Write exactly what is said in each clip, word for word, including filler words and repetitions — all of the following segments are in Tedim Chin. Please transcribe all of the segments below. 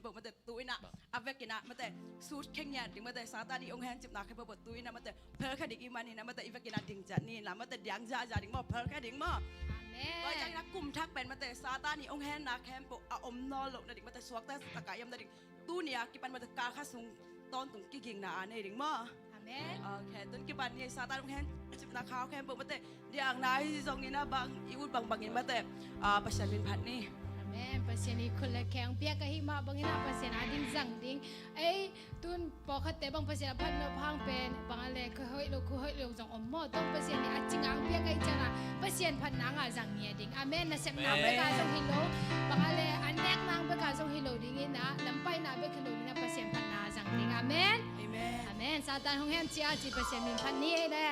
Bo mate tu ina a vekina mate sut khengia ding mate Satan i ong hen cipna khe bo tu ina mate phelkha ding i man ina mate i vekina ding cia ni la mate diang cia cia ding mo phelkha ding mo. Amen. Koi jang ina kum thak pen mate Satan i ong hen na khem bo a om no lo na ding mate suakta taka yam na ding tu nia kipan mate ka kha sung ton tung kiging na a nei ding mo. Amen. Okay, tun kipan ni Satan ong hen cipna khau khem bo mate Diang na hi zong ina bang i ut bang bangin mate Pasian min phat ni. Amen. Pasian i khut le kheng piak ahi mah bangin a Pasian a ding zang ding. Ei tun pawlkhatte bang Pasian a phat nop hang pen bang a le khuhoih lo khuhoih lo zong om maw tong Pasian i a cingang piak ahi ciana Pasian phat nanga zang ngia ding. Amen. Na sepna beka zong hi lo bang a le a nekna beka zong hi lo ding ina lampai na bek hi lo ding ina Pasian phat na zang ding. Amen. Amen. Amen. Satan hong hem cia ci Pasian min phat ni ei le.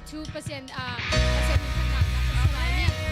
Thu Pasian, ah, Pasian min thangna na ka sa lai ni.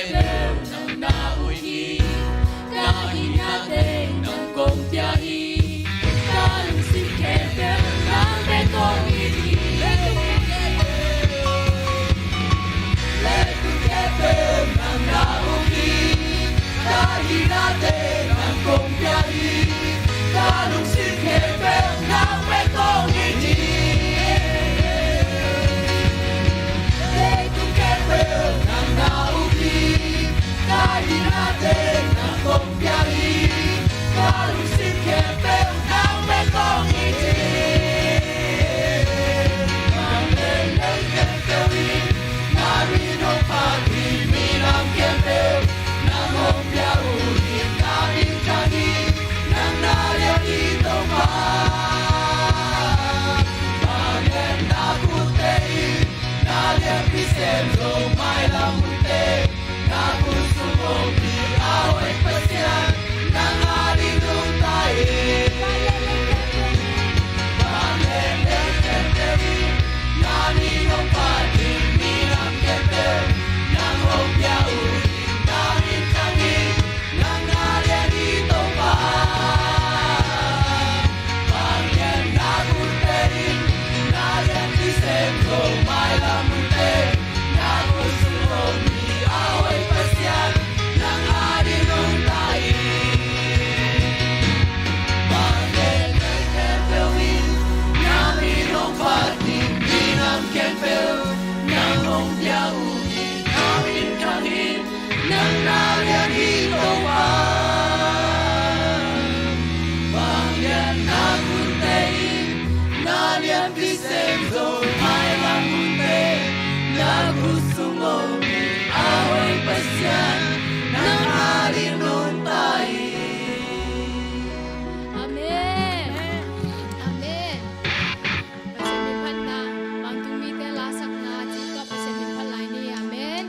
Amen. Lianpi Sen Zo mailam hunte na khut sung om hi. A hoih Pasian, nang ading nungta hi. Amen. Amen. Pasian min phatna, bangtung mite lasakna, cih tawh Pasian min phat lai ni. Amen.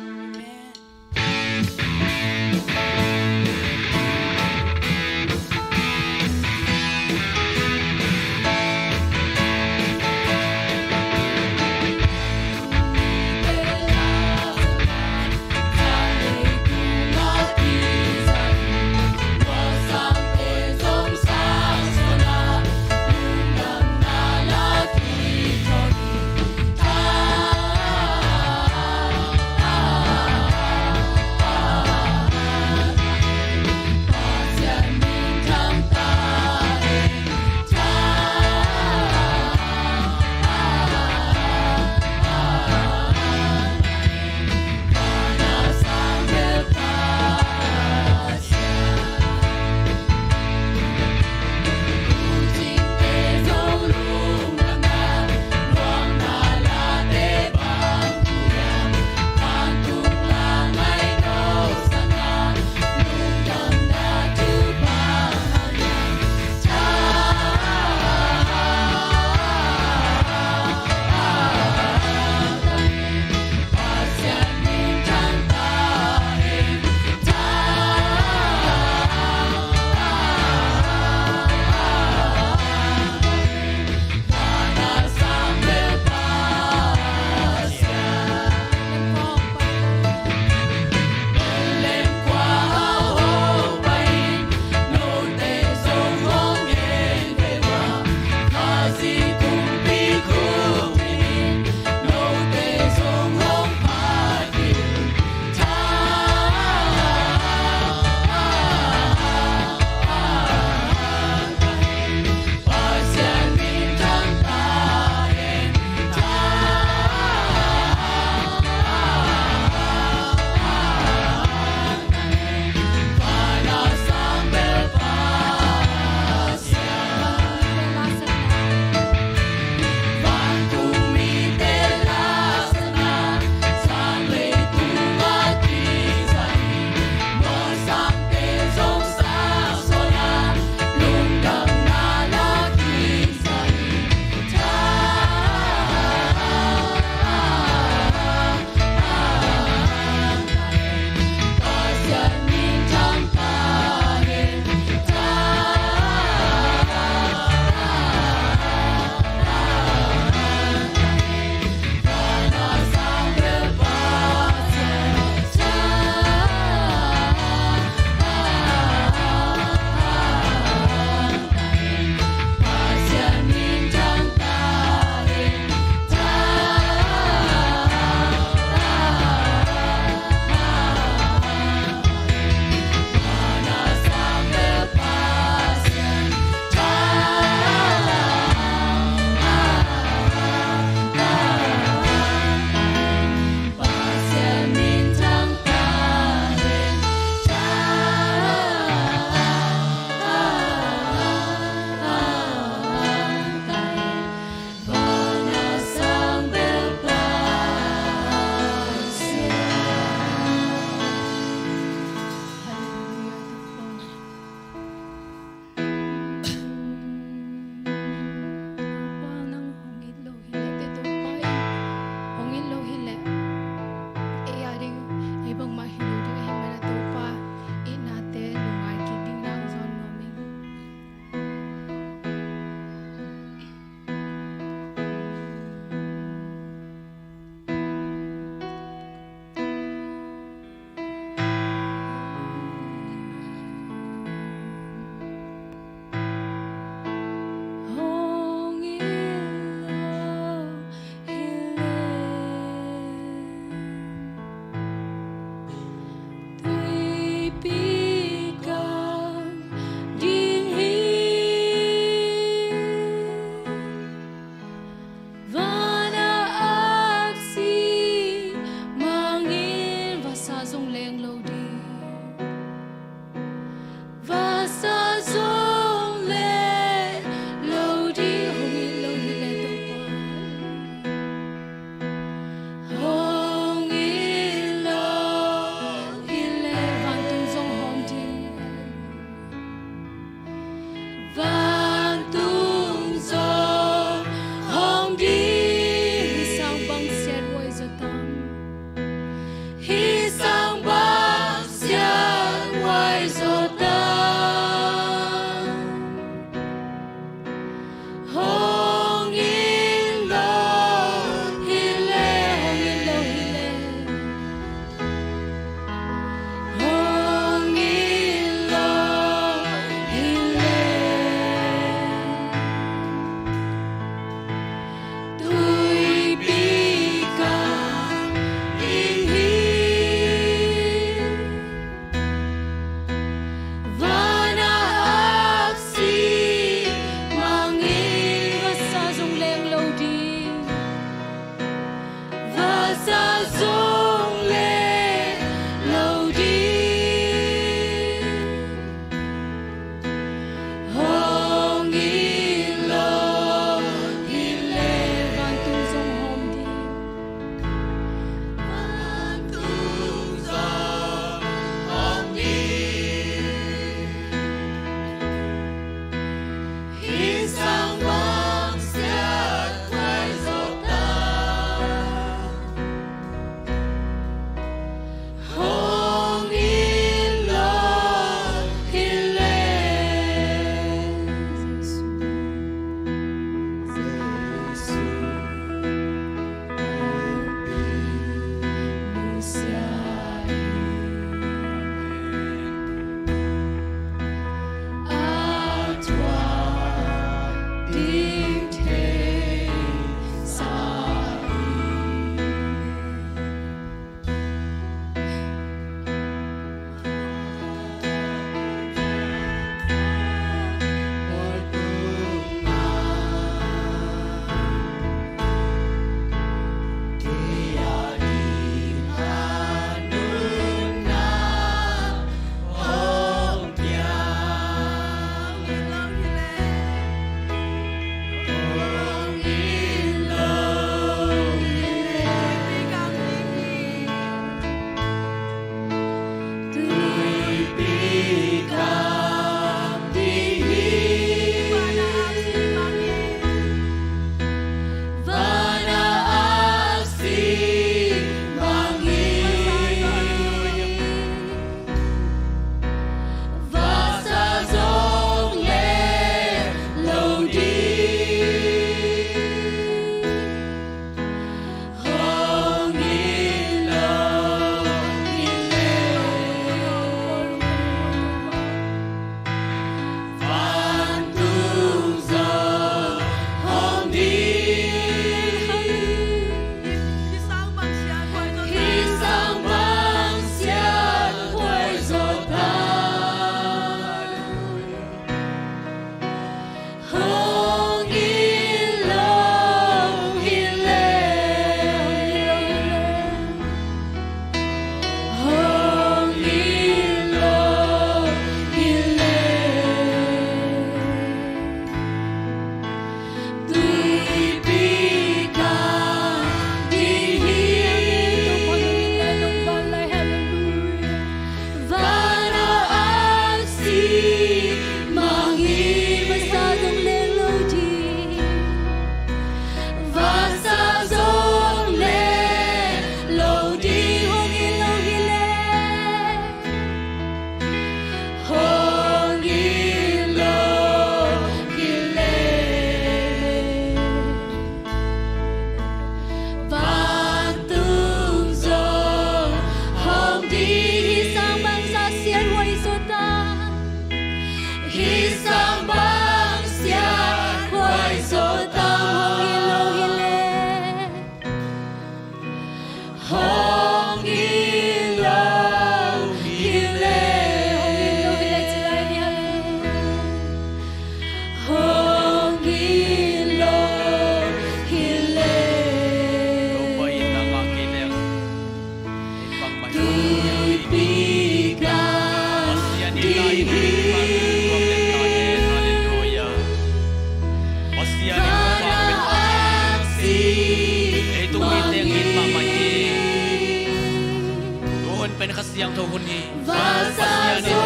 Siangtho hun hi. Pasian in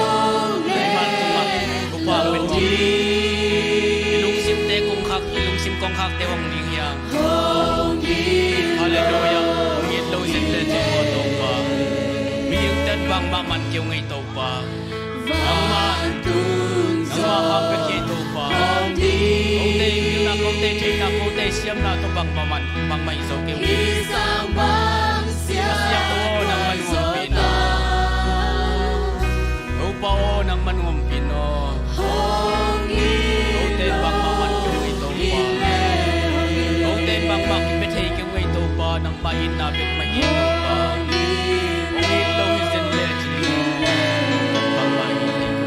leiman tungah thupha hong pia hi. I lungsimte kongkhak, i lungsim kongkhakte hong ding hi hang. Halleluiah. Hong it lo zen le cin maw Topa. Mihingte'n bangmah man kei ung ei Topa. Nangmah, nangmah hong pia kei Topa. Kote i pilna, kote i theihna, kote i siamna tawh bangmah man, bangmah hi zo kei ung ei. Pasian aw, nangman hong pia in. Topa aw, nangman hong pia in aw. Kote bangmah man kei ung ei Topa. Kote bangmah kipia thei kei ung ei Topa. Nangmah itna bek mah hi Topa. Hong it lo hi zen le cin bangmah hi thei kei ung ei Topa.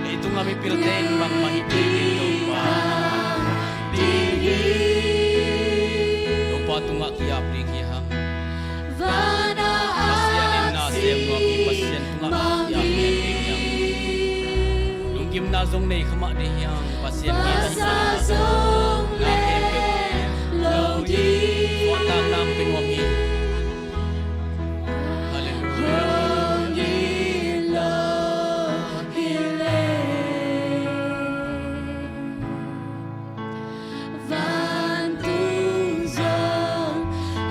Leitungah mipilte in bangmah hi thei kei Topa. Topa tungah ki-ap ding hi hang. Pasian in na sem nuam hi, Pasian tungah ki-ap ding hi hang. Lunggimna zong nei kha mah ding hi hang, Pasian in na khempeuh lo ding. Suahtakna hong pia nuam hi. Halleluiah. Vantung zong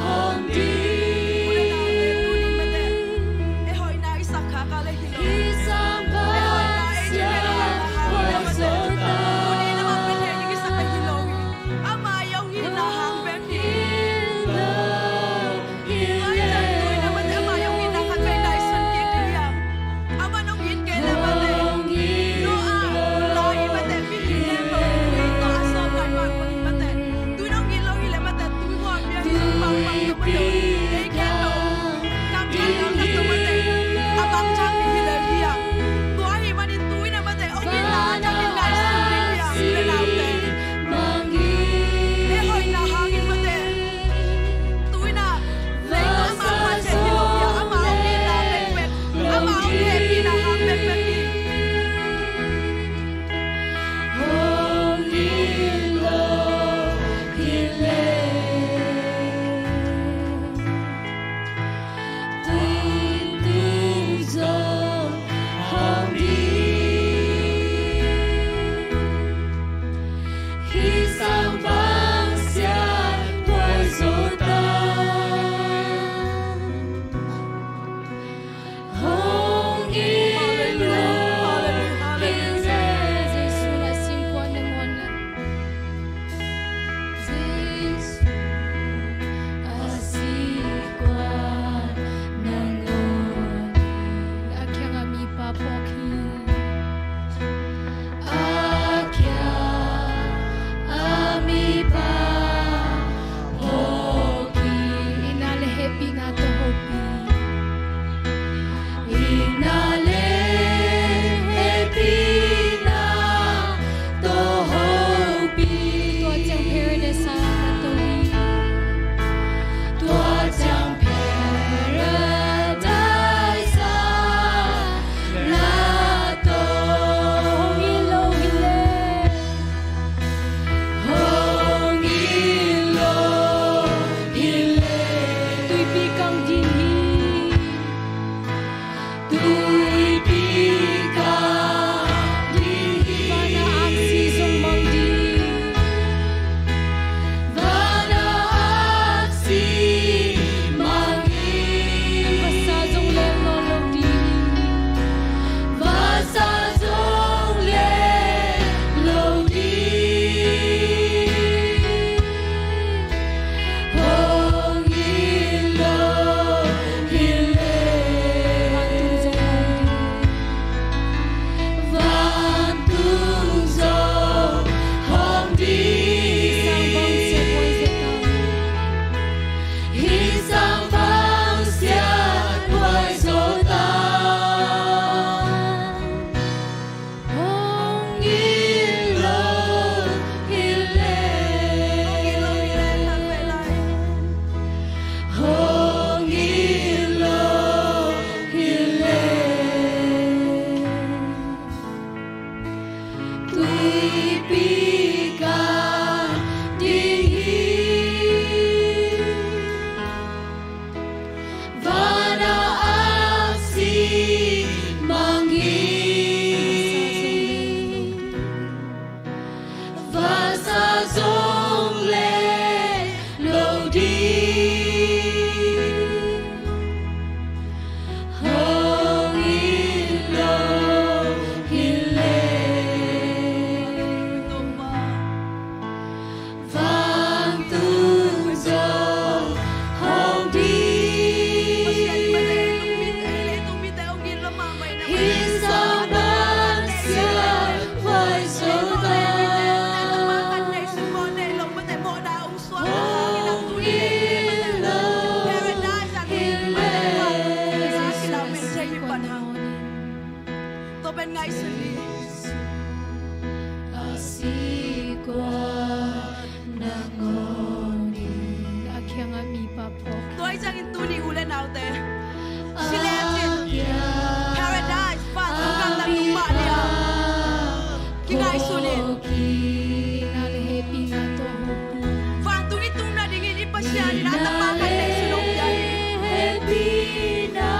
hong ding. Ei hoihna i sak kha ka lei hi lo. Ei hoihna ei ci lei lo. Tuni na mah pia thei ding i sak lei hi lo hi. Kua nangawn in a kiangah mipa phawk. Tua hi ciangin tuni u le naute, si lecin Paradise vantung gamdang nungmah lian kingaihsun in. Hehpihna le hehpihna tawh vantung i tung nadingin i Pasian in a tapa khat neihsun hong pia hi. Hehpihna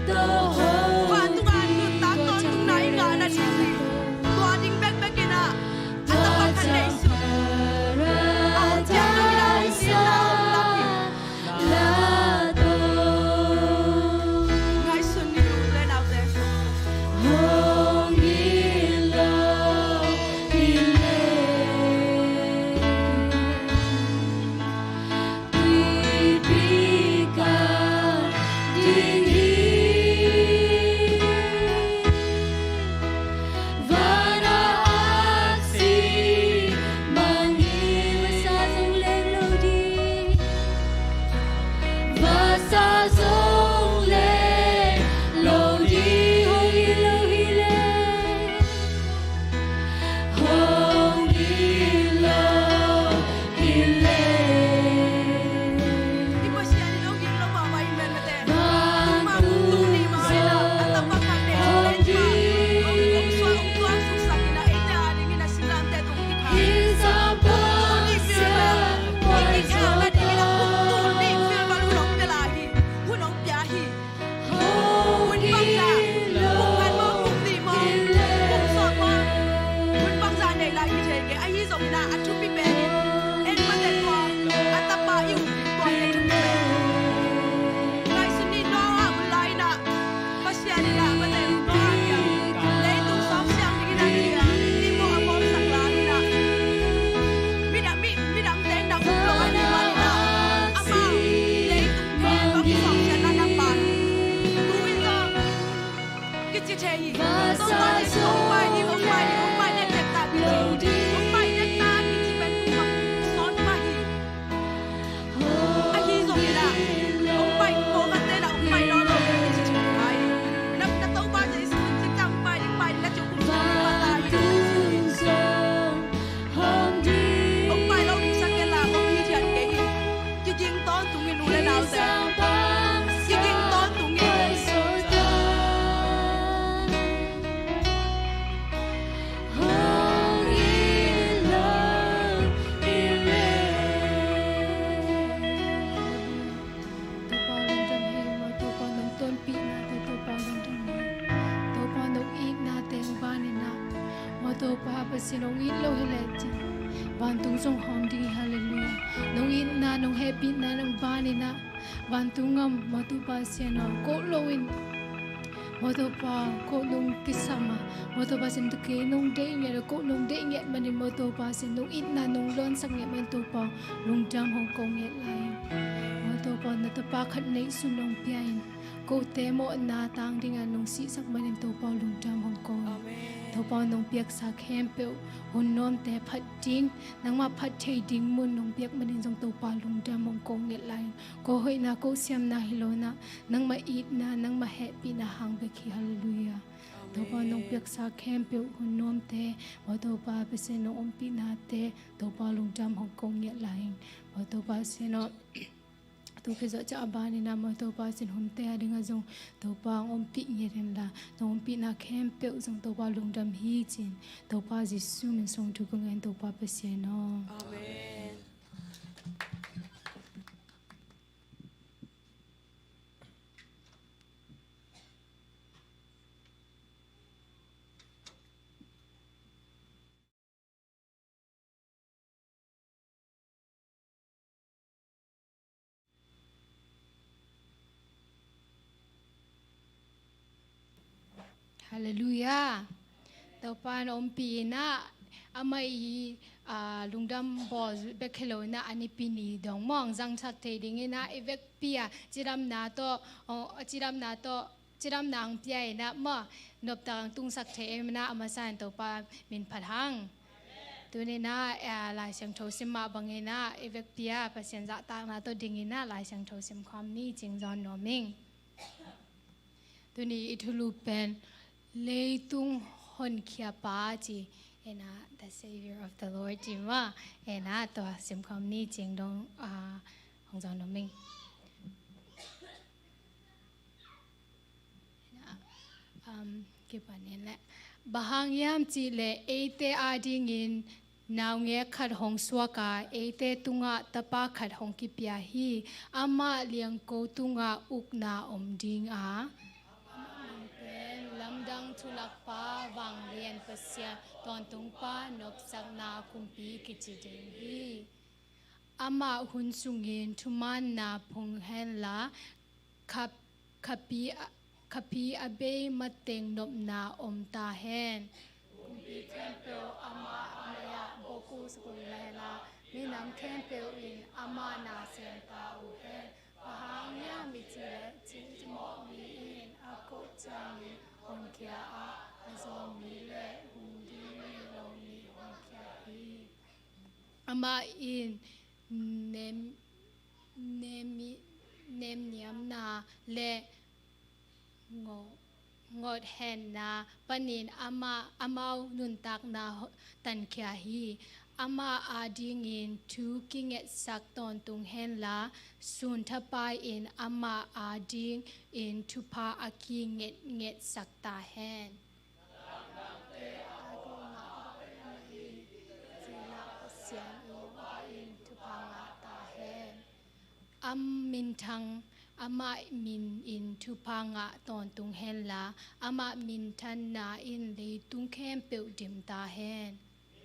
tawh vantung a nuntak tawntungna i ngah nading hi. Tua ding bekbek in ah a tapa khat neihsun a hong piak dongin a hong sihna hong lak hi. Ngaihsun ni u le naute. Hong it lo hi leh. Tuipi kah ding hi. Van a aksi bang hi. Vasa zong leng lo ding. Vasa zong leng lo ding. Hong it lo hi leh. Hong it lo hi leh. I Pasian in hong it lo mahmah hi mah mate. Nangmah hong tung ding mah hi na, a tapa khat neihsun leh hong, hong suak, hong tuaksuksak in ah eite a dingin a singlamteh tung ding hi. Hong tung ding feel bel, i kikhelna dingin ah hong tung ding feel bel hun hong pia lai hi. Hun hong pia hi. Hun bangzah, hun ngan maw, hun nih maw, hun sawt maw, hun bangzah nei lai hi thei kei. Ahi zongin ah a thupi pen in, en mate tua a tapa i ut ding tua hi a thupi pen. Ngaihsun ni, Noah hun lai in ah Pasian in ah mate tua hi a, leitung sawp siang dingin a ci a, Timoh a bawlsak lai in ah, midang, mi, midangte in ah uk lo ahih manin ah, amau leitung pen bang sawpsiatna na pan. Tu-in zong kici thei hi. Topa in hong pai ding, hong pai ding, hong pai dekdek ta kici. Hong pai dekdek ta kici pen kuamah sawn pah hi. Ahi zongin ah hong pai pawlkhatte in ah hong pai nawn lo ding kici thei hi. Na, na Topa Jesu in cih ciang pai ding, pai ding na ci uh kum sawm nih pha ta hi. Hong pai lo ding sa kei la, hong hithiat kei hi. Kiging tawntung in u le naute. Kiging tawntung in. Hong it lo hi leh. Topa lungdam hi, maw Topa nong tonpihnate, Topa lungdam hi. Topa nong itnate hong ban in ah, maw Topa Pasian nong it lo hi leh cin, vantung zong hawm ding hi, halleluiah. Nong itna, nong hehpihna nong ban in ah, vantung gam maw Topa Pasian aw, koh loin, maw Topa, koh nong kisam a, maw Topa Pasian, tua kei nong deih ngiat a, koh nong deih ngiat manin maw Topa Pasian, nong itna nong lawnsak ngiat manin Topa lungdam hong ko ngiat lai. Maw Topa, na tapa khat neihsun nong pia in, kote mawhna tang dingin nong sihsak manin Topa lungdam hong ko. Amen. Topa nong piaksa khempeuh hun nuamte phat ding, nangmah phat thei ding mun nong piak manin zong Topa lungdam hong ko ngiat lai. Ko hoihna, ko siamna hi lo in ah, nangmah itna, nangmah hehpihna hang bek hi, halleluiah. Amen. Topa nong piaksa khempeuh hun nuamte, maw Topa Pasian nong ompihnate, Topa lungdam hong ko ngiat lai. Maw Topa Pasian aw, tu khit zawh ciang a ban in ah maw Topa Pasian, hunte a dingah zong Topa hong ompih ngiat in la, nong ompihna khempeuh zong Topa lungdam hi cin, Topa Jesu min sungah thu ka ngen, Topa Pasian aw. Amen. Halleluiah. Topa na ompih in ah, amah i, ah, lungdam bawl bek hi lo in ah, a nipi ni dong mawng zangsak thei dingin ah, i vekpi ah cidamna tawh, oh, cidamna tawh, cidamna hong pia in ah, maw, noptak hong tungsak thei ahih manin ah, a masa in Topa min phat hang. Tuni in ah, eh, Lai Siangtho sim mah bangin ah, i vekpi ah Pasian zahtakna tawh dingin ah, Lai Siangtho sim khawm ni, cing zawn nuam ing. Tuni i thulu pen, Leitung Honkhiapa ci. Ena, the Savior of the Lord, ci mah. Ena, tua simkhawm ni ciang dong, ah, hong zong dong ming. Um, kipan in leh. Bang hang hiam cih leh eite adingin naungek khat hong suak a, eite tungah tapa khat hong kipia hi. Amah liangko tungah ukna om ding a, amah min pen Lamdang Thulakpa, Vanglian Pasian, Tawntungpa, Nopsakna Kumpi kici ding hi. Amah hun sungin thumaanna phung henla, kha, khapi a, khapi a bei mateng nopna om ta hen. Kumpi khempeuh amah a mai-ah bokuk sak uh henla, minam khempeuh in amah na sem ta uh hen. Bang hang hiam i cih leh, cimawh mi in a koh ciangin honkhia a, a zawng mi leh hum ding mi lo mi honkhia hi. Amah in nem, nemi, nemniamna leh ngo, ngothenna panin amah, amau nuntakna ho, tankhia hi. Amah adingin thu kingetsak tawntung henla, sun thapai in amah adingin thupha a kingetngetsak ta hen. A minthang amah min in thupha ngah tawntung henla, amah minthanna in leitung khempeuh dim ta hen.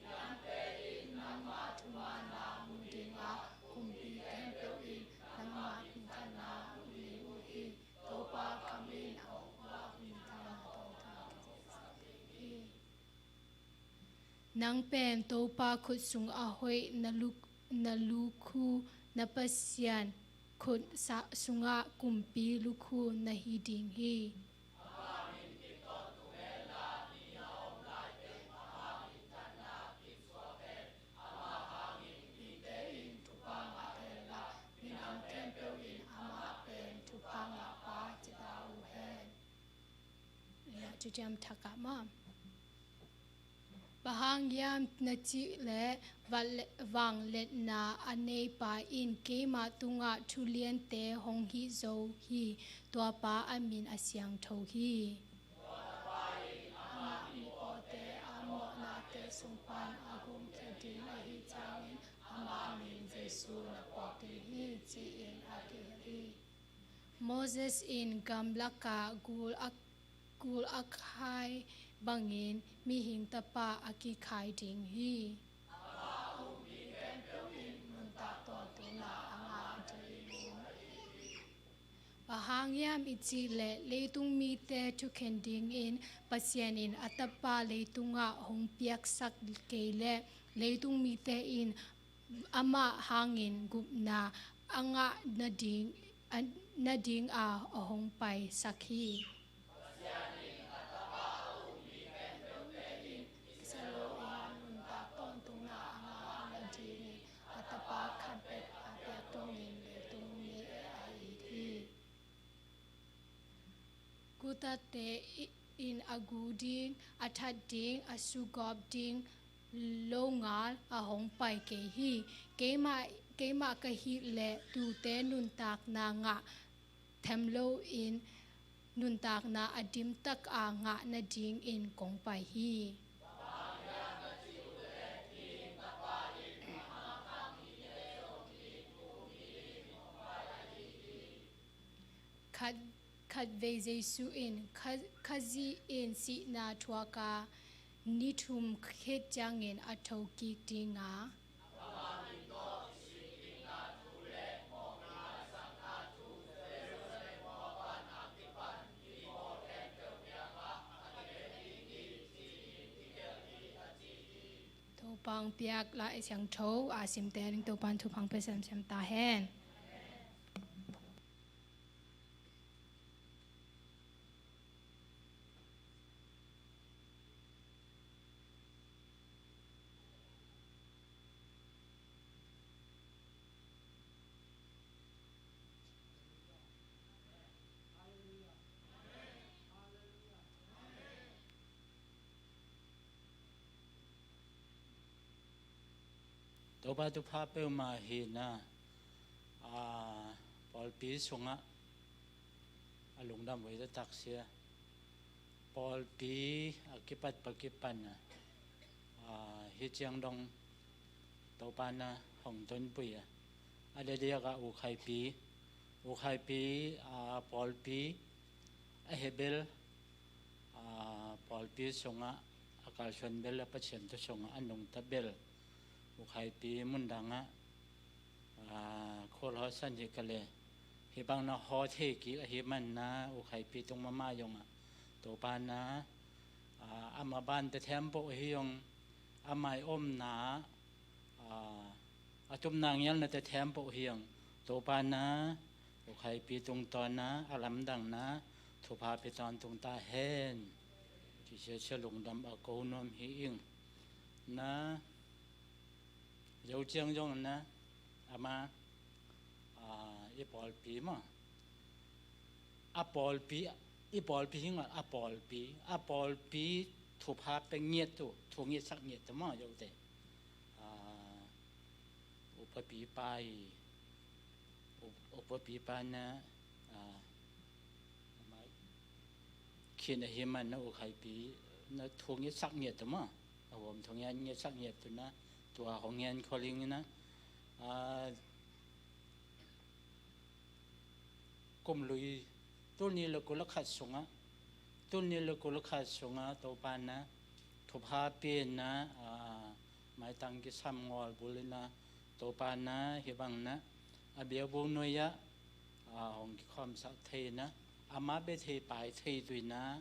Minamte in nangmah thumaanna mu ding a, kumpi khempeuh in nangmah minthanna mu ding uh hi. Topa kam in a ukpa minthanna tawntung hi. Nang pen Topa khut sung a hoih na luk, na lukhu, na Pasian khut sa, sungah kumpi lukhu na hi ding hi. Ina, Thuciam Thak ah maw. Bang hang hiam na cih leh, vangliatna a neipa in keima tungah thu liante hong hih zo hi, tuapa a min a siangtho hi. Amah mipawlte a mawhnate sung pan a gumkhia ding ahih ciangin amah min Jesu na phuak ding hi, ci-in a kihilh hi. Moses in gamlakah gul a, gul a khai bangin mihing tapa a kikhai ding hi. Bang hang hiam i cih leh, leitung mite thukhen dingin Pasian in a tapa leitungah hong piaksak kei leh, leitung mite in amah hangin gupna a ngah nading, a, nading a, a hong paisak hi. A tapa khat bek a piak dongin leitung mi a it hi. Gutate in a gu ding, a that ding, a sugawp ding longal a hong pai kei hi. Keimah, keimah ka hih leh tuute nuntakna ngah them loin nuntakna a dimtak a ngah nadingin kong pai hi. Khat, khatvei Jesu in, Kha, Khazih in sihna thuak a, ni thum khit ciangin a thokik ding a, Topa hong piak Lai Siangtho a simte ading Topa in thupha hong pia semsem ta hen. Topa thupha peuhmah hi na, a, pawlpi sungah a lungdam uh hi taksia. Pawlpi a kipat pa kipan a, a, hi ciang dong Topa na hong tonpui a, a dadiak a ukhaipi, ukhaipi, a, pawlpi a hebel, a, pawlpi sungah a kalsuan bel a Pasian thu sungah a nungta bel ukhaipi mundangah, a, khual hawsan hi ka le, hi bang na haw thei kik ahi man na ukhaipi tung mama yongah Topa na, a, ama ban te thempoh hi yong, a mai omna, a, a tumna ngialna te thempoh hi yong Topa na ukhaipi tungtawn na a lamdang na thupha pia tawntung ta hen. Ci sia sia lungdam a ko nuam hi ing. Na zo ciang zong na ama, a, i pawlpi maw, a pawlpi, i pawlpi hi ngal a pawlpi, a pawlpi thupha pia ngiat tu, thu ngiatsak ngiat tu maw zo te. A, upapi pa i, u-, upapi pa na, a, khin ahi man na ukhaipi na thu ngiatsak ngiat tu maw, a huam thu ngiat, ngiatsak ngiat tu na, tua hong ngian khualing na, a, kum lui, tul ni le kul a khat sungah, tul ni le kul a khat sungah Topa na thupha pia na, a, maitang kisam ngawl bul ina Topa na hi bang na a biakbuk nuai ah, a, hong kikhawmsak thei na, ama bia thei pai thei tu ina,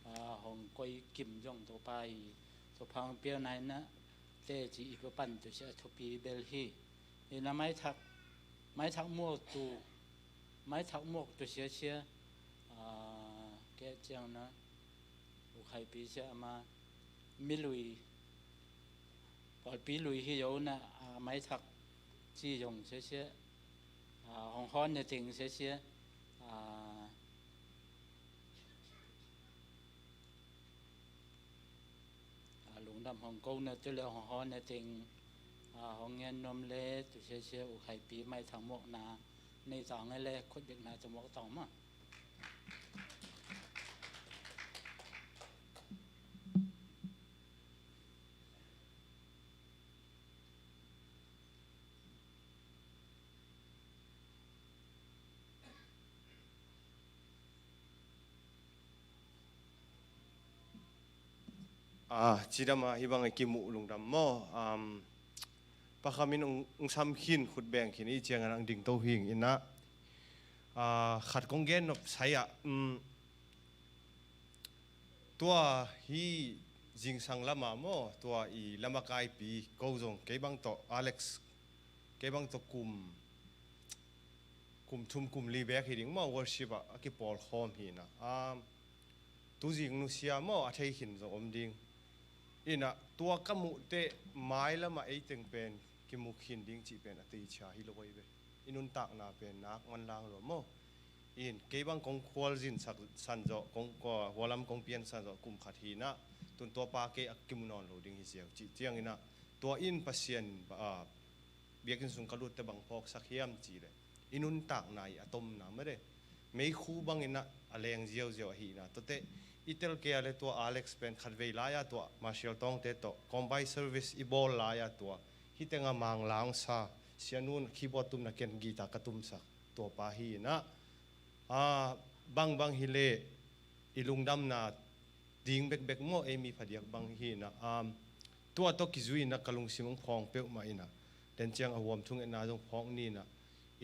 a, hong koi kim zong Topa i thupha hong pia nai na teci i papan tu sia thupi bel hi. Ina maithak, maithak muak tu, maithak muak tu sia sia, a, ke ciang na ukhaipi sia ama mi lui, pawlpi lui hi yo na, a, maithak ci zong sia sia, a, hong hawn na ting sia sia, a, a, lungdam hong ko na tu le hong hawn na ting, a, hong ngian nuam le tu sia sia ukhaipi maithak muak na nei tawng le khut bik na tu muak tawng maw. A, cidam a hi bang a kimuh lungdam maw. Um, pakhamin ung, ung sam khin khut beng khin i ciang an ang ding to hing ina, a, khat kong gen nop sai ah, um, tua hi zingsang lama maw, tua i lama kaipi ko zong kei bang tawh Alex, kei bang tawh kum, kum thum kum li bek hi ding maw, worship ah a kipawl khawm hi na. A, tuzing nusia maw, a thei khin zong om ding. Ina tua ka muh teh mai lama ei teng pen kimu khin ding cih pen a teicia hi lo ei ve. I nuntakna pen nak manlang lo maw. In kei bang kong khual zin sak san zawh, kong kua hualam kong pian san zawh kum khat hi na, tun tua pa kei a kimu nawn lo ding hi ziau cih ciang ina, tua in Pasian, a, biakinn sung ka lut te bang phawksak hiam cih le i nuntakna i a tomna mede. Meikhu bang ina a leng ziauziau ahi na. Tua teh i tel kei a le tua Alex pen khat vei lai a tua Marshall Tawngte tawh combine service i bawl lai a tua hi teng a manglang sa, sianun keyboard tumna ken guitar ka tumsak tua pa hi na. A, bang bang hi le i lungdamna ding bekbek maw, ei mi phadiak bang hi na. Um, tua tawh kizui na ka lungsim hong phawng peuhmah ina, den ciang a huam thungetna zong phawng ni na.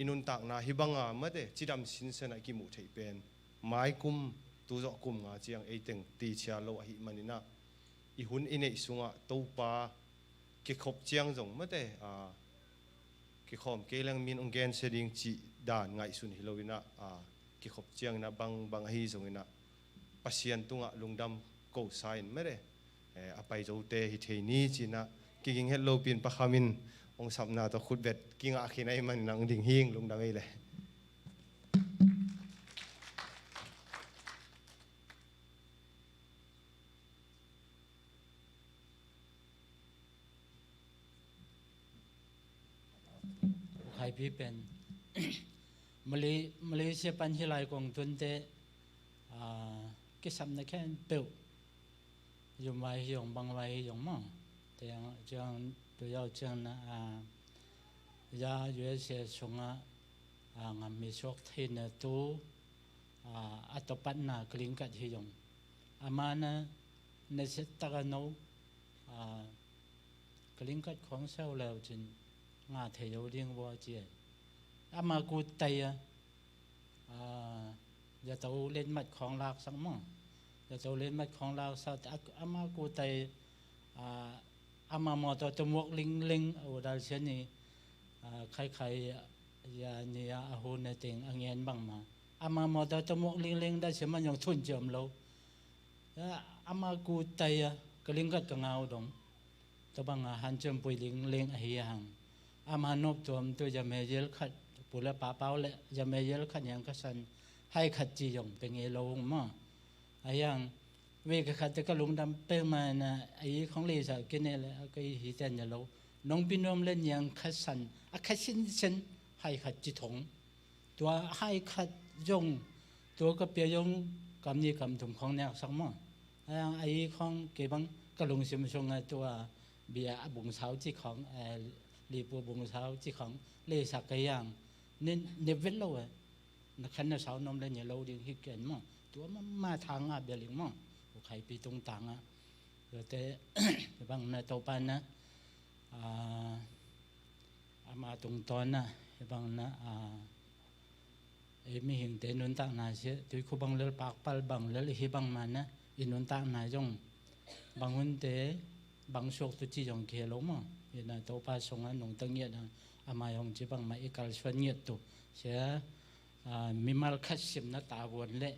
I nuntakna hi banga mate cidam sinsen a i kimuh theih pen mai kum, tu zawh kum nga ciang ei teng teicia lo ahi man ina, i hun i neih sungah Topa kikhop ciang zong mate, a, kikhawm kei leng min hong gensia ding cih dan ngaihsun hi lo ina, a, kikhop ciang ina bang bang ahi zong ina Pasian tungah lungdam ko sa in mate, eh, a pai zote hi thei ni ci ina kiging het lopi in pakhamin hong sapna tawh khutbet kingah khin ahi man ina hong ding hing, lungdam ei le. Kaipi pen Malay-, Malaysia pan hi lai kong tunte, ah, kisapna khempeuh, yum vai hi zong, bang vai hi zong maw. Tiang, tiang, tu yau tiang na, ah, ya U S A sungah, ah, ngam mi suak theina tu, ah, a tawpatna ka lingkat hi zong. Ama na, na set taka no, ah, ka lingkat khawng sau leu cin nga thei zo ding vua ci. Ama ku tai a, ah, zato letmat khawng laksak maw. Zato letmat khawng laksak, a, ama ku tai, ah, ama mawtaw tamuak lingling a u dal sian ni, ah, khaikhai ya ni a, a hun a teng a ngen bangma. Ama mawtaw tamuak lingling dal sian man zong thun ci om lo. Ya, ama ku tai a, ka lingkat ka ngau dong. Tua banga hanciampui lingling ahi hang. Ama nop tuam tu yameyel khat, pu le pa pau le yameyel khat niang ka san hai khat ci zong pe nge lo ung maw. Ahi hang, vei ka khat te ka lungdam peuhmah na, a i khong leisa kine le, a ka i hi ten ya lo. Nong pi nuam le niang khat san, a khat sinsen hai khat ci thong. Tua hai khat zong, tua ka pia zong, kam ni kam thum khong neksak maw. Ahi hang a i khong kei bang ka lungsim sungah tua bia a bungsau ci khong, eh, lipu bungsau ci khong leisak ka hi hang. Nin, ne vet lo eh. Na khan na sau nom le ne lo ding hi ken maw. Tua mama thang a bia ling maw. U khaipi tung tang a. Tua te, bang na Topa na, ah, ama tungtawn na, bang na, ah, ei mihingte nuntakna sia, tuikhu bang lel, pakpal bang lel, hi bang ma na, i nuntakna zong, bang hunte, bang suak tu ci zong khe lo maw. Hi na Topa sungah nungta ngiat a, ama zong ci bang ma i kalsuan ngiat tu. Sia, ah, mimal khat simna tavuan le,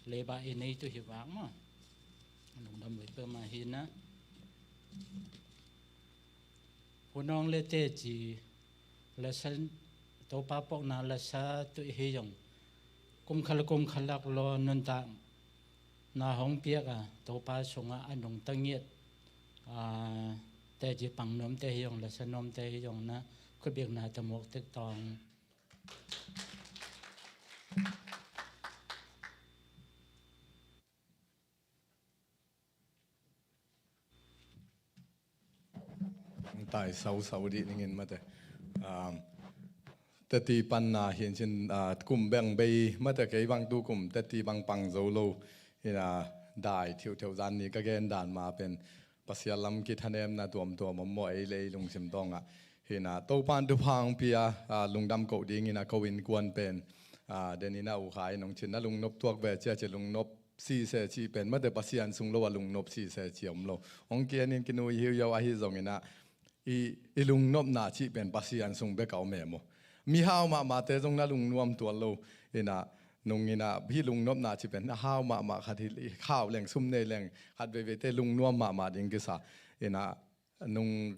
leiba i nei tu hi vak maw. Lungdam lui peuhmah hi na. Hunawng le teci lasa, Topa pokna lasa tuh hi zong. Kumkhal kumkhal lak law nuntakna hong piak a, Topa sungah a nungta ngiat, ah, teci pang nuamte hi zong, lasa nuamte hi zong na, khutbikna tamuak tek tawng. Tai sau sau dih ningin mate. Um, teti panna hin cin, ah, kum beng bei mate kei bang tu kum teti bang pang zo lo. Hina dai thiuhthiuh zan ni ka gen dan ma pen Pasian lam kithanemna tuamtuam om maw ei le ei lungsim tawngah. Hina Topan thupha hong pia, ah, lungdam koh dingin a ko innkuan pen, ah, den ina u khai nong cin na lungnop tuak ve cia ci lungnop sise cih pen mate Pasian sung lo a lungnop sise ci om lo. Hong kianin kinui hiuhiau ahi zongin ah i, i lungnopna cih pen Pasian sung bek a om e maw. Mihau mahmahte zong na lungnuam tuan lo. Ina nung ina hih lungnopna cih pen a hau mahmah khat hi, hau leng sum nei leng khat veiveite lungnuam mahmah ding kisa. Ina nung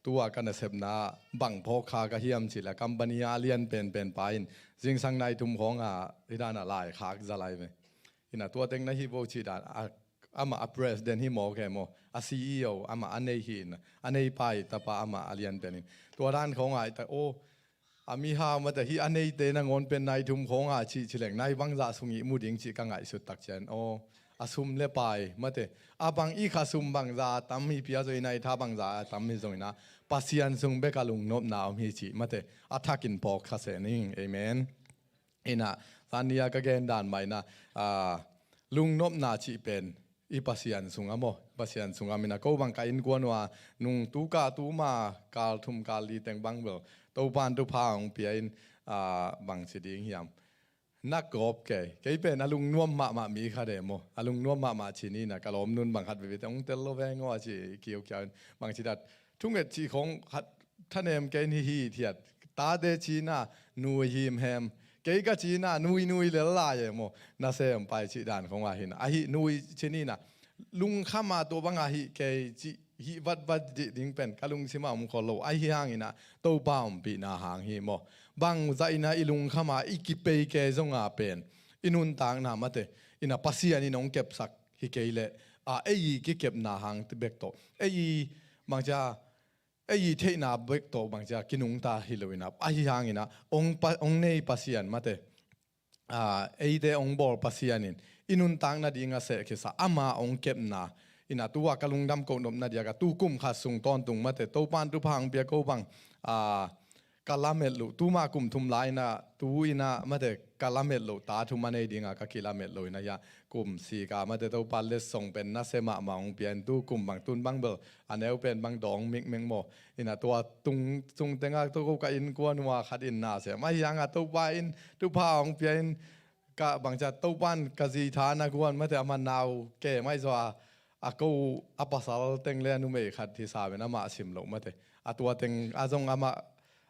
tua ka nasepna bang phawk kha ka hiam cih le company a lian penpen pa in zingsang nai thum khawng a hi dan a lai khak za lai ve. Ina tua teng na hi vo cih dan a, amah a president hi maw ke maw, a C E O amah a nei hi in, a nei pa hi tapa amah a lian pen in. Tua dan khawng a hi ta aw, a mihau mate hi a neite nangawn pen nai thum khawng a cih ci leng nai bangzah sung i mu ding cih ka ngaihsut tak cian aw. A sum le pai mate, a bang i kha sum bangza a tam hi pia zong i nai tha bangza a tam hi zongin ah Pasian sung bek a lungnopna om hi cih mate, a thakin phawk kha seh ning. Amen. Ina, zan nia ka gen dan mah ina, ah, lungnopna cih pen i Pasian sung a maw, Pasian sung a mina ko bang ka innkuan uh a nung tu ka tu ma kal thum kal li teng bang bel Topan thupha hong pia in, ah, bang ci ding hiam. Na gawp kei. Kei pen a lungnuam mahmah mi khat e maw. A lungnuam mahmah ci ni na ka lawm nun bang khat veve te hong tel lo veng aw a ci kiaukiau in. Bang ci dat. Thunget ci khong khat thanem kei ni hi thiat. Tate ci na nui him hem. Kei ka ci na nui nui lel lai e maw. Na sem pai ci dan khong a hi na. A hi nui ci ni na. Lungkham a tua bang a hi kei ci hih vatvat dih ding pen ka lungsim ah om khol lo. Ahi hangin ah Topa ompihna hang hi maw. Bangzah in ah i lungkham a i kipei ke zong a pen i nuntakna mate in ah Pasian in hong kepsak hi kei leh a ei i kikepna hang bek tawh ei i bangcia ei i theihna bek tawh bangcia kinungta hi lo ina, ahi hangina ong, pa, ong nei Pasian mate, a, eite ong bawl Pasian in i nuntak nadinga sehkhisa ama ong kepna ina, tua ka lungdam koh nopna diaka tu kum khat sung tawntung mate Topan thupha ong pia ko bang, a, ka lamet loh, tuma kum thum lai ina, tu ina mate ka lamet loh, ta thum a nei dinga ka kilamet loh ina hia, kum sika mate Topa letsong pen nasia mahmah ong pia in tu kum bang tun bang bel a neu pen bang dawng mikmek maw. Ina tua tung, tung tenga tu ko ka innkuan ua khat in nasia mah hianga Topa in thupha ong pia in ka bangcia Topan ka zi tha na guan mate ama nau ke mai zaw a, a ko a pasal teng le a numei khat hi sa ven amah sim loh mate. A tua teng a zong amah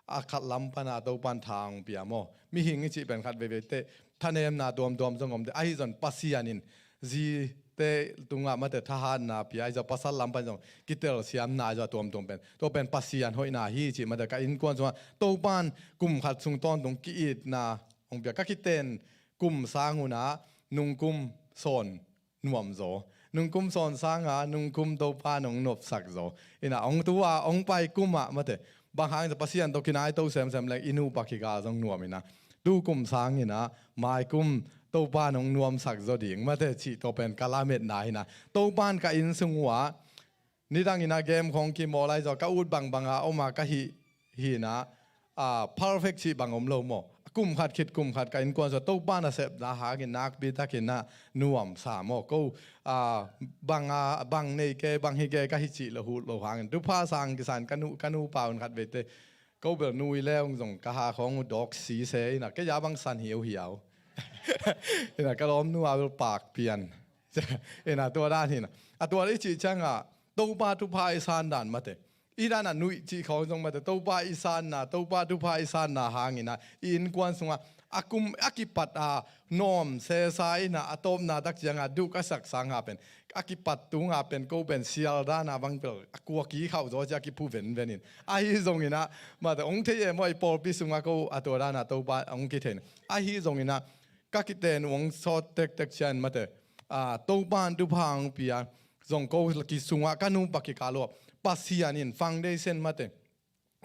a khat lam pana Topan tha ong pia maw. Mihing i cih pen khat veivei te thanemna tuamtuam zong om te, ahi zon Pasian in zite tungah mate thahatna pia, ahi zon pasal lam pan zong kitelsiamna ahi zon a tuamtuam pen, tua pen Pasian hoihna hi cih mate ka innkuan sungah Topan kum khat sung tawntung ki-itna ong pia, ka kiten kum sang una nungkum sawn nuam zaw. Nungkum sawn sanga nungkum Topa nong nopsak zaw. Ina ong tua ong pai kuma mate, bang hang Pasian tawh kinaito semsem leng i nupa kigal zong nuam ina, tu kum sangina maikum Topa nong nuamsak zaw ding mate cih tua pen ka lametna hina. Topan ka inn sung ua nidang ina game khong kimawl lai zaw ka ut bangbanga oma ka hih hina, a, perfect cih bang om lo maw. Kum khat khit kum khat ka innkuan zaw Topa nasepna hangin nakpi takin a nuamsa maw. Ko, a, bang, a, bang nei ke, bang hi ke ka hi cih lo huh lo hangin thupha sang kisan ka nu, ka nupa un khat veite ko bel nui leung zong ka ha khong uh dawk sise ina, kei a bang san hiauhiau. Ina ka lawm nua bel pak pian. Ina tua dan hina. A tua i cih cianga Topa thupha i san dan mate, i dana nuih cih khawng zong mate, Topa i sanna, Topa thupha i sanna hangina i innkuan sunga a kum a kipat a nawm sesa ina a tawpna tak cianga duh ka sak sanga pen a kipat tunga pen ko pen sial dana bang pel a kuaki khauh zaw cia kiphu venvenin ahi zongina mate ong thei e maw, i pawlpi sunga ko a tua dana Topa ong kitheina ahi zongina ka kiten uh ong sawt tektek cian mate, a, Topan thupha ong pia zong ko ki sungah ka nupa kikal uh Pasian in foundation mate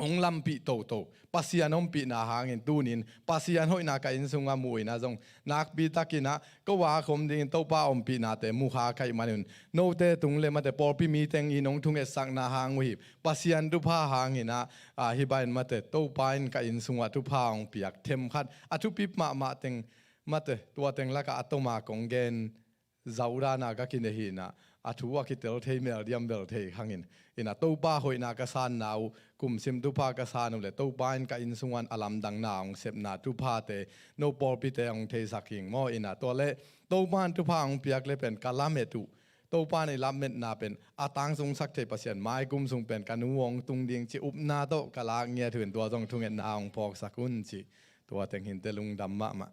ong lampih toto, Pasian ompihna hangin tunin Pasian hoihna ka inn sunga muhina zong nakpi takina ko a khom dingin Topa ompihnate mukha kaih manun note tung le mate pawlpi miteng in ong thungetsakna hang uh hi Pasian thupha hangina, a, hi bain mate Topa in ka inn sungah thupha ong piak themkhat a thupi mahmah teng mate tua teng laka a toma kong gen zaudana ka kine hina, a thu a kitel thei mel diam bel thei khangin ina Topa hoihna ka sanna uh, kumsim thupha ka san uh le Topa in ka inn sungan a lamdangna ong sepna thuphate no pawlpite ong theisak hing maw. Ina tua le Topa in thupha ong piak le pen ka lamet uh, Topa in i lametna pen a tang sungsak thei Pasian maikum sung pen ka nu ong tung ding ci upna tawh ka lak ngiat uh in tua zong thungetna ong phawksak un ci. Tua teng hinte lungdam mahmah.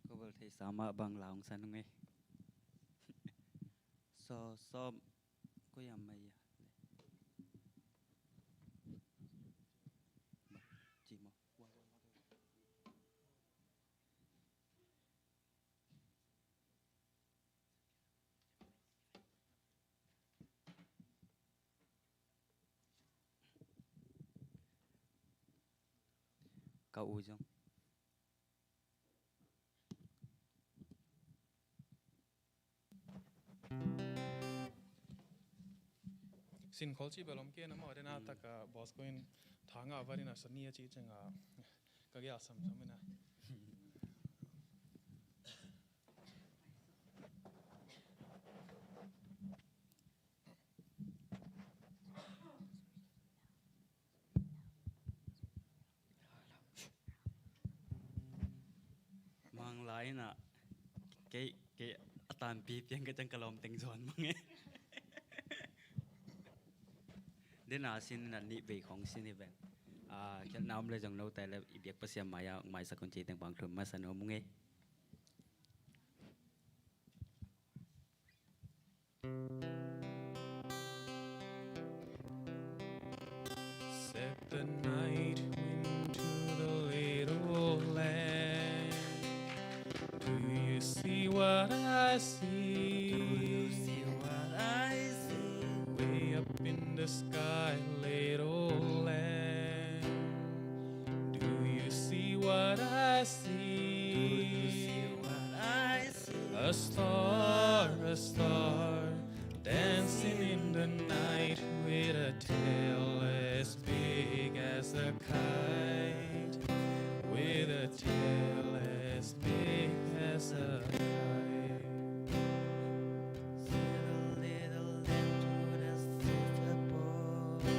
Ko bel thei sa mah bang la ong san ung ei. So, so, ko yam mai ya. Ci mo. Ka u zong. Sinkhol ci belom ke na mau dena taka boss ko in thanga varin a sani a ci chenga ka ge asam samina. Mang lai na kei, kei a Tanpi piang ka ciang ka lawm teng zawn mang e. Dena sin in a nih vei khong sin hi ven. A, khialhna om le zong note le i biak Pasian mai-ah maisak un ci teng bang thum masa nuam ung e. Set the night wind to the little land. Do you see what I see? Do you see what I see? Way up in the sky, little land. Do you see what I see? Do you see what I see? A star, a star, dancing in the night with a tail as big as a kite, with a tail as big as a kite. Said a little lamb to the silver boy,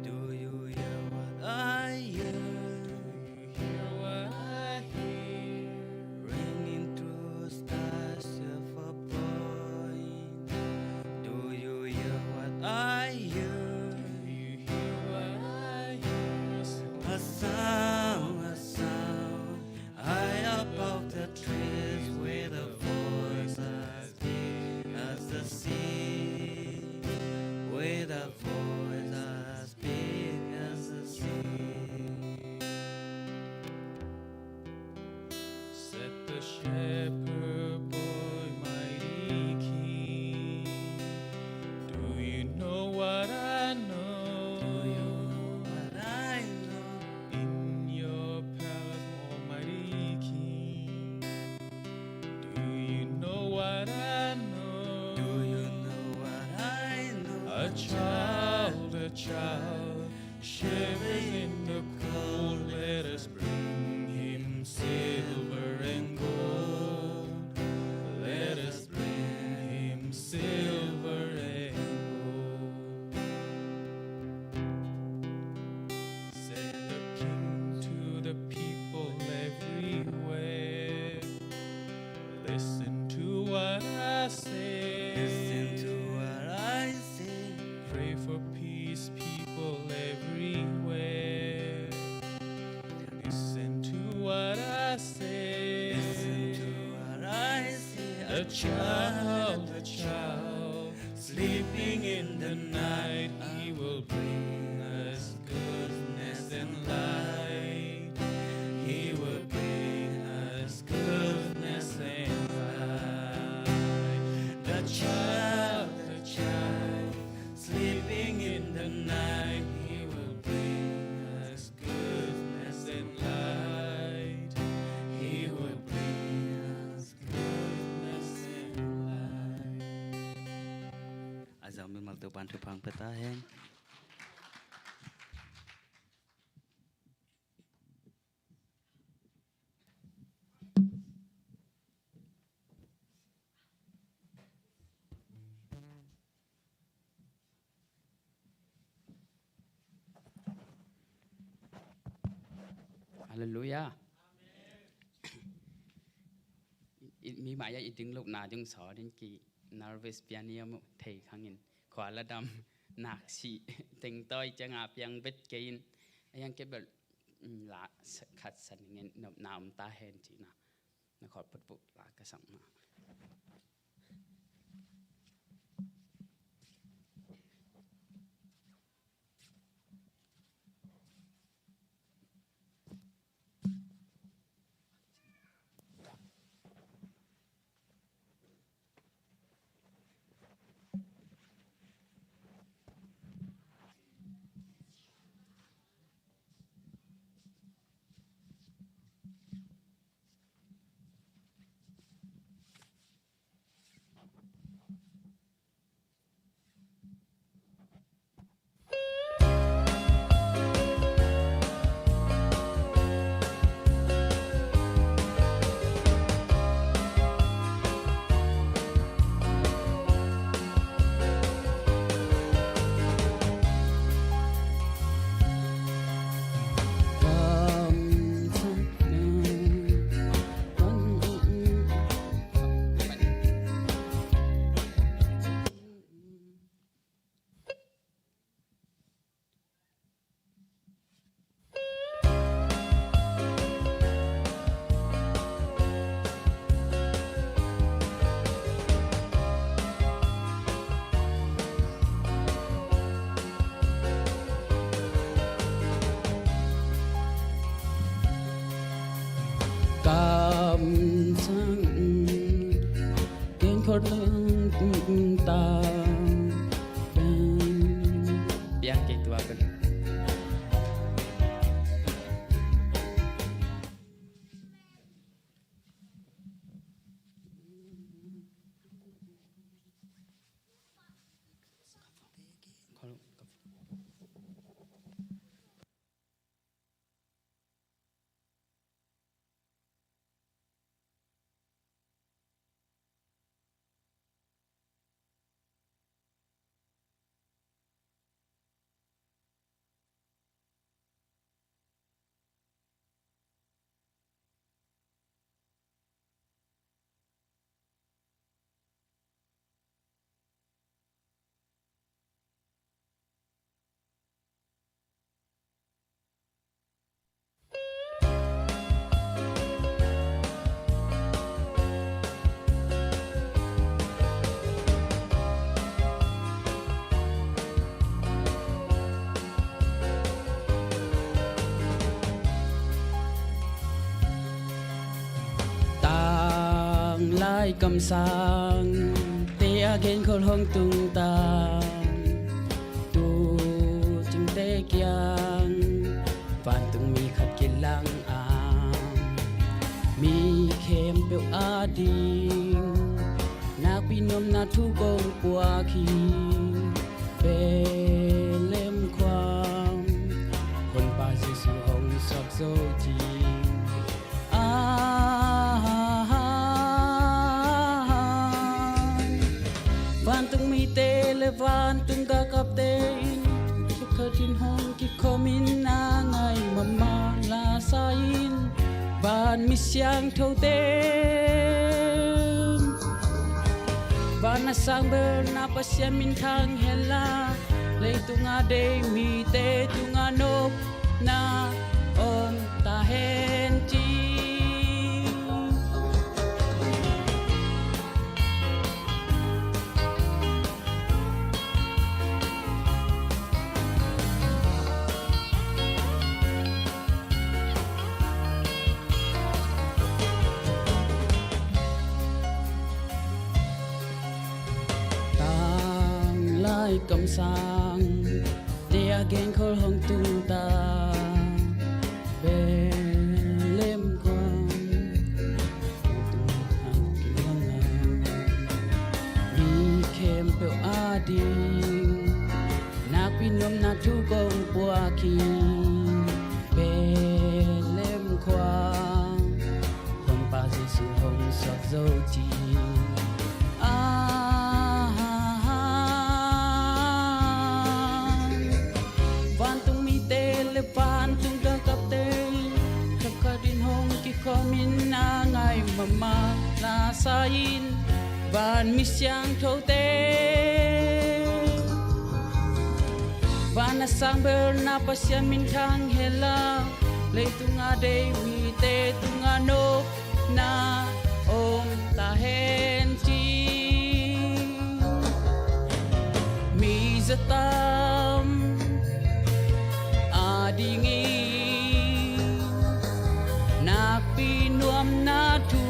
do you hear what I hear? Do you hear what I hear? Ringing through the sky, silver boy. Do you hear what I hear? Do you hear what I hear? A sound, a sound, high above the trees, with a voice as big as the sea, with a voice as big as the sea. Said the shepherd boy, mighty king, do you know what I know? Do you know what I know? In your palace, almighty king, do you know what I know? Do you know what I know? A child, a child, shivers in the cold. Let us bring him silver and gold. Let us bring him silver and gold. Said the king to the people everywhere, listen to what I say. Listen to what I say. Pray for peace, people everywhere. Listen to what I say. Listen to what I say. A child, a child, sleeping in the night, he will bring us goodness and light. He will bring us goodness and light. The child, the child, sleeping in the night, he will bring us goodness and light. He will bring us goodness and light. A zong mimal Topa'n thupha hong pia ta hen. Halleluiah. I, mi mai-ah i ding lohna ding sawl in ki nervous pian hiam uh thei khang in, khua la dam nak sih teng tawi ciang a piang vet kei in, a hiang kei bel, mm, la sa-, khat sa ning in nopna om ta hen cihna. Na khawlput buh la ka sak mah. Tung ta piang kei tua kan. Tanglai kamsang te a genkhol hong tungtang, tu cingte kiang vantung mi khat kilang a, mi khempeuh ading nakpi nuamna thu kong puak hi. Bethlehem khuang Honpa Jesu hong suak zo ding. Amen. Vantung mite le vantung galkapte in thakhatin hong kikhawmin a ngai mahmah lasa in, van mi siangthote, van a sang belna Pasian minthang henla, leitunga dei mite tunga nopna om ta hen ci. Tanglai kamsang te a genkhol hong tungtang, Bethlehem khuang hong tungtang kilang a, mi khempeuh ading nakpi nuamna thu kong puak hi. Bethlehem khuang Honpa Jesu hong suak zo ci. Amen. Vantung mite le vantung galkapte in thakhatin hong kikhawmin a ngai mahmah lasa in, van mi siangthote, van a sang belna Pasian minthang henla, leitunga dei mite tunga nopna om ta hen ci. Mi zatam adingin nakpi nuamna thu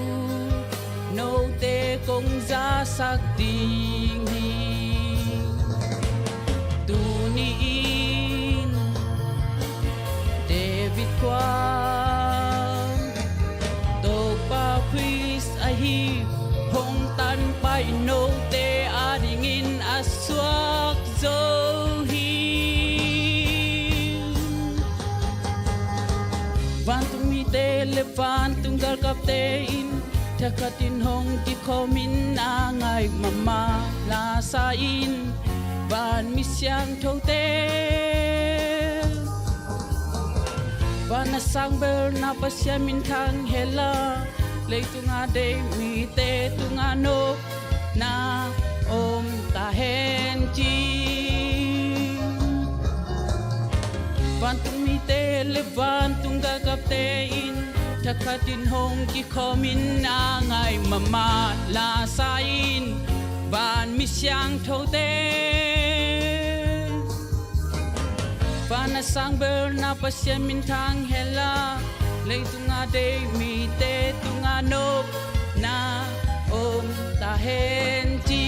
note kong zasak ding hi. Tuni in David khuang Topa Khrist ahi hong tanpih note adingin a suak zo hi. Vantung mite le vantung galkapte in thakhatin hong kikhawmin a ngai mahmah lasa in, van mi siangthote, van a sang belna Pasian minthang henla, leitunga dei mite tunga nopna om ta hen ci. Vantung mite le vantung galkapte in thakhatin hong kikhawmin a ngai mahmah lasa in, van mi siangthote, van a sang belna Pasian minthang henla, leitunga dei mite tunga nopna om ta hen ci.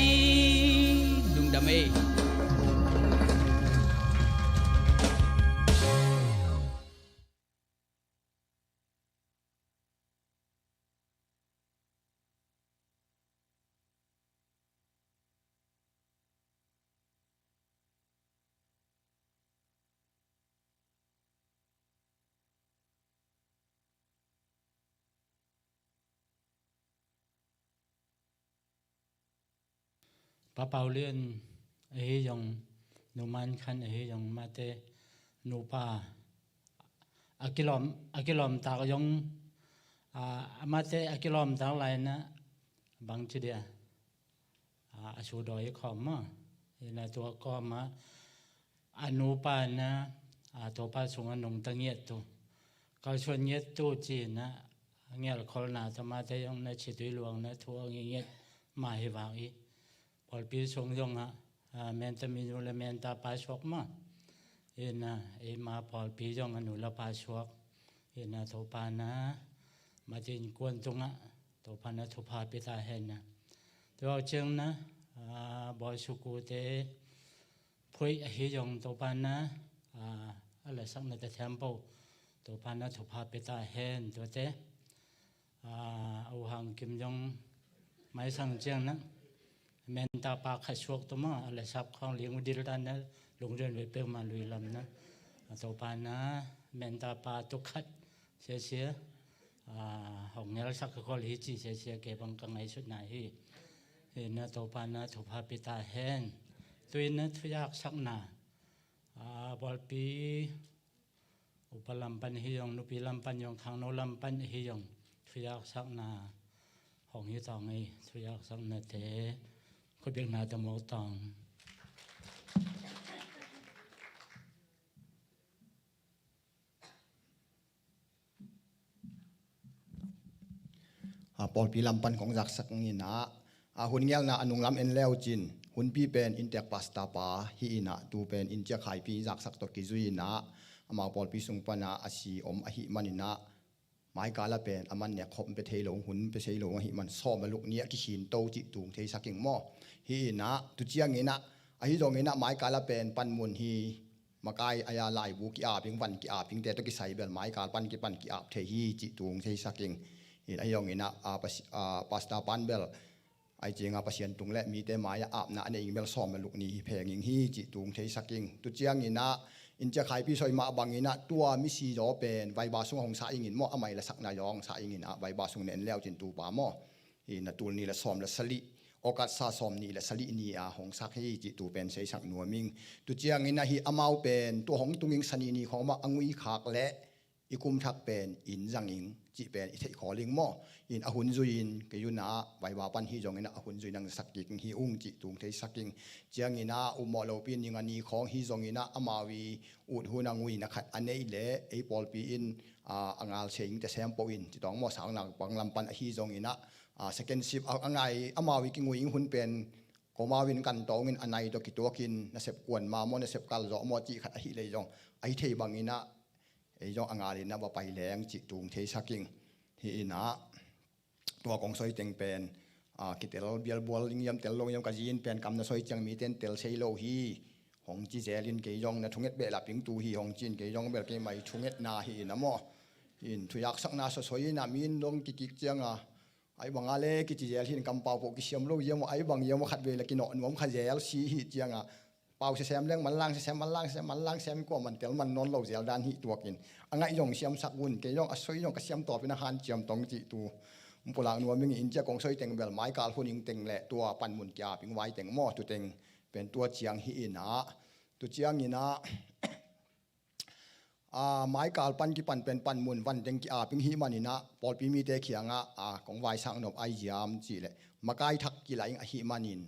Pa Pau Lian ahi zong, Nu Man Khan ahi zong, amate nupa a kilawm, a kilawmtak zong, a, amate a kilawmtak lai na bang ci dia, a, a sudawi khawm maw. Ina tua kawm a, a nupa na, a, Topa sungah nungta ngiat tu, kalsuan ngiat tu ci na, a ngialkholna tawh amate zong na citui luang na thu a ngi ngiat mah hi vak i, pawlpi sung zongah, a, menta minu le menta pa suak maw. Ina, eima pawlpi zong a nu le pa suak. Ina, Topa na, matin kuan tungah Topa na thupha pia ta hen na. Tua ciang na, a, Bawi Suku te phuih ahi zong Topa na, a, a lasak na ta thiam po, Topa na thupha pia ta hen tuate. A, a U Hang Kim zong maisang ciang na, menta pa khat suak tu maw, a lasak khawng ling u dil dan na, lungrian ve peuhmah lui lam na. A, Topa na, menta pa tu khat sia sia, a, hong ngelsak ka khol hi ci sia sia, kei bang ka ngaihsutna hi. Hi na, Topa na thupha pia ta hen. Tui na thuyaksakna, a, pawlpi upa lam pan hi zong, nupi lam pan zong, khangno lam pan hi zong, thuyaksakna hong hi tawng ei, thuyaksakna te, khubikna te mawk tawng. A, pawlpi lam pan kong zaksak ing ina, a, hun ngelna a nunglam en leu cin, hunpi pen inntek pastor pa hi ina, tu pen inn ciak haipi zaksak tawh kizui ina, amau pawlpi sung pana a si om ahi man ina, maikala pen a man nek khop pia thei lo, hun pia thei lo ahi man, sawm a luk ni a kikhin to cih tung theisak ing maw. Hi ina, tu ciang ina, ahi zong ina maikala pen panmun hi, makai aya laibu ki-ap ing, van ki-ap ing te tawh kisai bel maikal pan kipan ki-ap thei hi cih tung theisak ing. Ina, ahi zong ina, a, pasi-, a, pastor pan bel ai cianga Pasian tung le mite mai-ah apna a nei ing bel sawm a luk ni hi pheng ing hi cih tung theisak ing. Tu ciang ina, inn ciak haipi soi mah bang ina, tua misi zaw pen vaiba sung hong sa ing in maw, a mai la sakna zaw hong sa ing ina, vaiba sung nen leu cin tupa maw. Hi na, tul ni la sawm la sali, August sa sawm ni la sali ni a hong sak hi cih tu pen seisak nuam ing. Tu ciang ina hi amau pen, tua hong tung ing sani ni khawng mah a ngui khak le i kum thak pen inn zang ing cih pen i theih khawl ing maw. In a hun zui in, kei un ah vaiba pan hi zong ina a hun zui nang sak kik hi ung cih tung theisak ing. Ciang ina ummawh lopi ning a ni khawng hi zong ina amau i ut hun a nguina khat a nei le ei pawlpi in, a, a ngal se ing te sem po in ci tawng maw, sang nak pang lam pan ahi zong ina, a, second shift a, a ngai amau i kingui ing hun pen komau in kan tawng in a nai tawh kituak in nasep kuan ma maw, nasep kal zawh maw cih khat ahi lei zong ahi thei bang ina ei zong a ngal ina va pai leng cih tung theisak ing. Hi ina, tua kong soi teng pen, a, kitel bialbual ing yam tel lo yam ka zi in pen kam na soi ciang miten tel sei lo hi. Hong ci zel in kei zong na thunget beh la ping tu hi hong ci in kei zong bel kei mai thungetna hi ina maw. In thuyaksakna sosoi ina min dong kikik cianga ai banga le kici zel hi in kampau poh kisiam lo yam aw, ai bang yam aw khat vei la kinawh nuam kha zel si hi cianga pau sesem leng manlang sesem, manlang sesem, manlang sesem, kua man tel man nawn lo zel dan hi tuak in a ngaih zong siamsak un, kei zong a soi zong ka siam tawp in a hanciam tong cih tu mpulak nuam ing. Inn ciak kong soi teng bel maikal hun ing teng le tua panmun ki-ap ing vai teng maw, tu teng pen tua ciang hi ina, tu ciang ina, a, maikal pan kipan pen panmun van teng ki-ap ing hi man ina, pawlpi mite kiangah, a, kong vaisak nop ai ziam cih le makai thak kila ing ahi man in,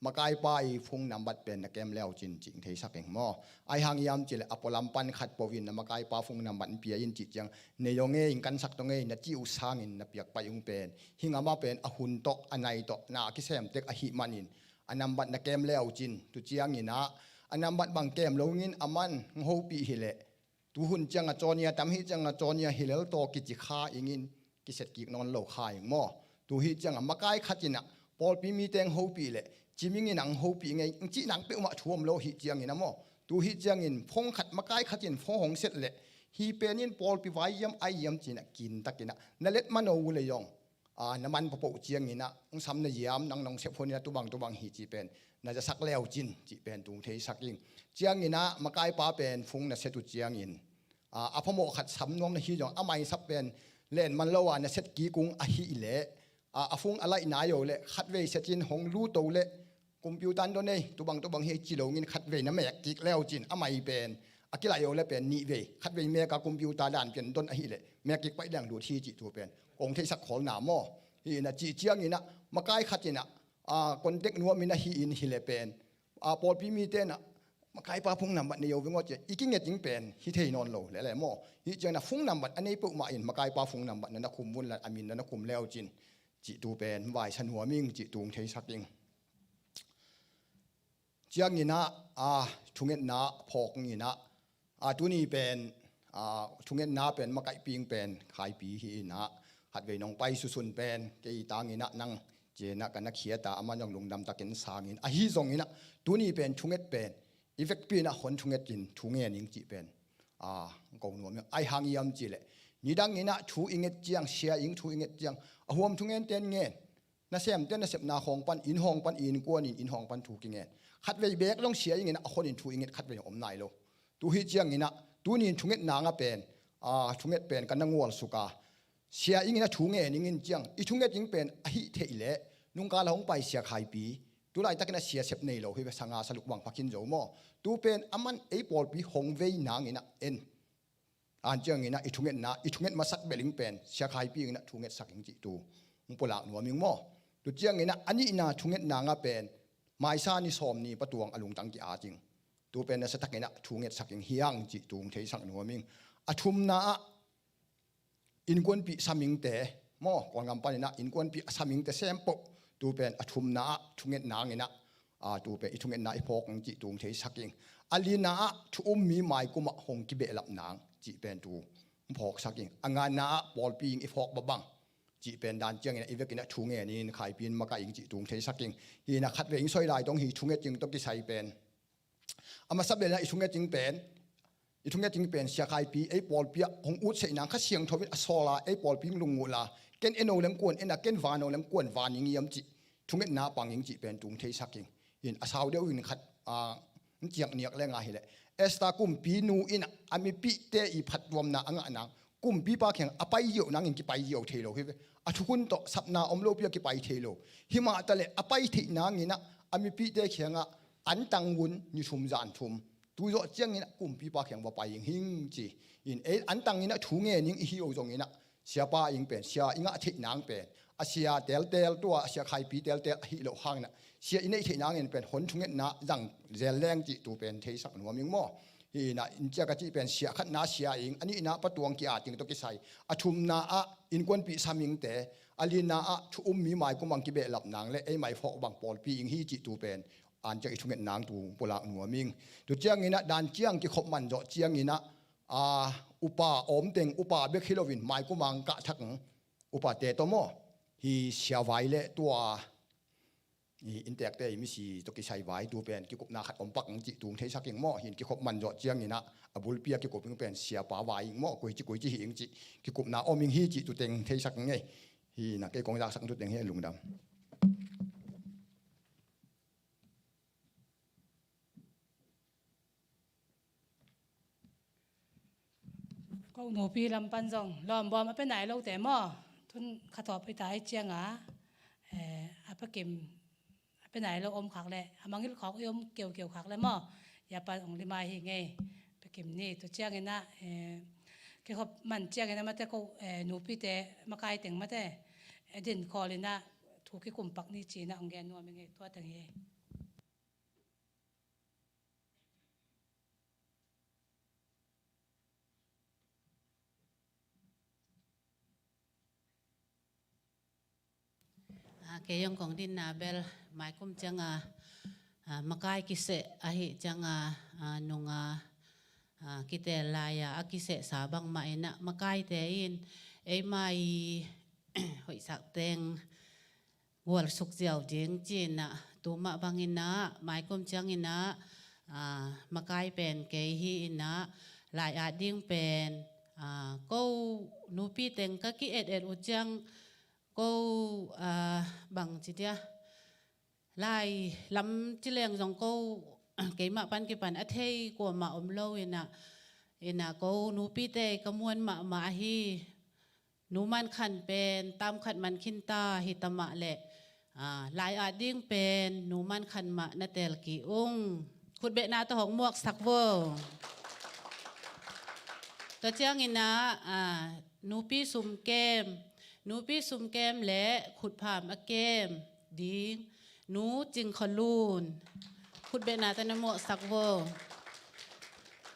makaipa i phone nambat pen na kem leu cin cih theisak ing maw. Ai hang hiam cih le a pualam pan khat po in na makaipa phone nambat pia in cih ciang nei aw ngei in kansak tawh ngei na cih uh sangin na piak pai ung pen hi ngam a pen a hun tawh a nai tawh na a kisem tek ahi man in a nambat na kem leu cin, tu ciang ina a nambat bang kem lo ing in a man hong hopih hi le tu hun cianga cawnia tam hi cianga cawnia hi lel tawh kici kha ing in kiset kik nawn lo kha ing maw. Tu hi cianga makai khat ina pawlpi mite hong hopih le cimingin ang hopih ngei, ang cih nang peuhmah thu om lo hih ciangin a maw. Tu hih ciangin phone khat, makai khat in phone hong set leh, hih pen in pawlpi vai hiam, ai hiam ci-in a kintakin a, na let man o uh leh zong, a, na man pahpah uh ciangin a, ang sam na hiam, nang nong sep hun in a tubang tubang hi cih pen na zasak le uh cin cih pen tung theisak ing. Ciangin a makaipa pen phone na set uh ciangin, a, a phamawh khat sam nuam na hi zong, a maisap pen len man lo a na set kik ung ahih leh, a, a phone a laih nai o leh, khatvei set in hong lut o leh, computer in don ei, tubang tubang hi ci lo-in khatvei na mek kik le uh cin, a mai pen a kilaih o leh pen nihvei, khatvei mek a computer dan pian don ahih leh mek kik paih leng lut hi cih thu pen kong theisak kholna maw. Hih in a cih ciangin a, makai khat in a, a, contact nuam in a hih in hi leh pen, a, pawlpi mite in a, makaipa phone nambat nei o veng aw ci-a i kinget ding pen hi thei nawn lo leh leh maw. Hih ciangin a phone nambat a nei peuhmah in makaipa phone nambat na na khum un la, a min na na khum le uh cin cih tu pen vaisa nuam ing cih tung theisak ing. Ciangin a, a, thungetna phawk ing in a, a, tuni pen, a, thungetna pen makaihpih ing pen Khaipi hi in a, khatvei nong pai susun pen kei tangin a nang ci-in a ka na khiat a, aman zong lungdam takin sang in, ahi zongin a tuni pen thunget pen i vekpi in a hon thunget in thu ngen ing cih pen, a, ko nuam ing. Ai hang hiam cih leh, nidang in a thu i nget ciang, sia ing thu i nget ciang, a huam thungen ten ngen, nasemte nasepna khawng pan, inn khawng pan, innkuan in inn khawng pan thu kingen. Khatvei bek long sia ing in a hon in thu i nget khatvei om nai lo. Tu hih ciangin a, tuni in thunget nang a pen, a, thunget pen ka na ngualsuk a, sia ing in a thu ngen ing in ciang, i thunget ing pen ahih theih leh, nungkal a hong pai Sia Khaipi, tu laitakin a sia sep nei lo hi ve, sanga saluk bang pha khin zo maw. Tu pen aman ei pawlpi hong vei nang in a en. An ciangin a i thungetna, i thunget masak bel ing pen Sia Khaipi in a thungetsak ing cih tu hong pulak nuam ing maw. Tu ciangin a a nihna thunget nang a pen Maisa ni sawm ni Pa Tuang a lungtang ki-at ing. Tu pen nasa takin a thungetsak ing hi hang cih tu hong theisak nuam ing. A thumna ah innkuanpih samingte maw, Kawlgam panin a innkuanpih a samingte sem peuh, tu pen a thumna ah thunget nang in a, a, tu pen i thungetna i phawk ing cih tu hong theisak ing. A lina ah thu um mi maikum ah hong kibehlap nang cih pen tu hong phawksak ing. A ngana ah pawlpi ing i phawk babang cih pen dan ciangin a i vekin a thu ngen in Khaipi in makaih ing cih tu hong theisak ing. Hi in a khatvei ing soi lai dong hi, thunget ing tawh kisai pen a masa bel in a i thunget ing pen, i thunget ing pen Sia Khaipi ei pawlpi ah hong utsaih nang, Kha Siangtho in a sawl a ei pawlpi ing lunggulh a, ken en o leng kua'n en a, ken van o leng kua'n van ing hiam cih thungetna pang ing cih pen tu hong theisak ing. Hi in a sau deuh in khat, a, hong ciang niak leng a hi leh, Esther kumpinu in a mipihte i phattuamna a ngah nang, kumpipa kiang a pai ziau nangin kipai ziau thei lo hi ve. A thukhun tawh sapna om lopi a kipai thei lo. Hi mah ta leh a pai theih nangin a, a mipihte kiangah an tang un ni thum zan thum. Tu zawh ciangin a kumpipa kiang va pai ing hing ci. In ei an tangin a thu ngen ing i hi o zongin a, siapa ing pen, sia i ngah theih nang pen, a sia teltel tua, a Sia Khaipi teltel ahi loh hangin a, sia i neih theih nangin pen hon thungetna zang zel leng cih tu pen theisak nuam ing maw. Hi in a, in ciak a cih pen sia khatna sia ing, a nihna Pa Tuang ki-at ing tawh kisai, a thumna ah innkuanpih samingte, a lina ah thu um mi maikum ah hong kibehlap nang le ei mai phawk bang pawlpi ing hi cih tu pen an ciang i thunget nang tu pulak nuam ing. Tu ciangin a dan ciang kikhop man zawh ciangin a, a, upa awm teng, upa bek hi loin maikum ah hong kah thak ing, upate tawh maw. Hi sia vai le tua i inntekte i misi tawh kisai vai tu pen kikupna khat om pak ing cih tu hong theisak ing maw. Hi in kikhop man zawh ciangin a, a bulpi a kikup ing pen siapa vai ing maw, koici koici hi ing cih kikupna om ing hi cih tu teng theisak ing ei. Hi in a kei kong zaksak tu teng hi, lungdam. Ko nupi lam pan zong lawm bawm a pia nai lote maw, tun kha thawh pai ta hi cianga, eh, a pia kim a pia nai lo om khak le, a mangngilh khawk i om keukeu khak le maw, ya pan ong limai hi ngei. Pia kim ni, tu ciangin a, eh, kikhop man ciangin a mate ko, eh, nupite makai teng mate, eh, din khawl in a thu kikum pak ni ci-in a ong gen nuam hi ngei, tua teng hi. A, kei zong kong dinna bel maikum cianga, a, makai kiseh ahi cianga, a, nunga, a, kitel lai-a a kisehsa bangmah in a, makaite in eima i hoihsak teng gualsuk ziau ding ci-in a, Tu mah bangin ah, maikum ciangin ah, ah, makai pen kei hi in ah, lai-at ding pen, ah, ko nupi teng ka ki-et-et uh ciang, ko, ah, bang ci dia, lai lam ci leng zong ko keimah pan kipan a thei kuamah om lo in ah, in ah ko nupite ka muan mahmah ahi. Nu Man Khan pen tam khat man khin ta hi ta mah leh, ah, lai-at ding pen Nu Man Khan mah na tel kik ung. Khutbetna tawh hong muaksak vo. Tua ciangin ah, ah, nupi sumkem, nupi sumkem le khutpham a kem ding Nu Cing Khua Lun. Khutbetna tawh na muaksak vo.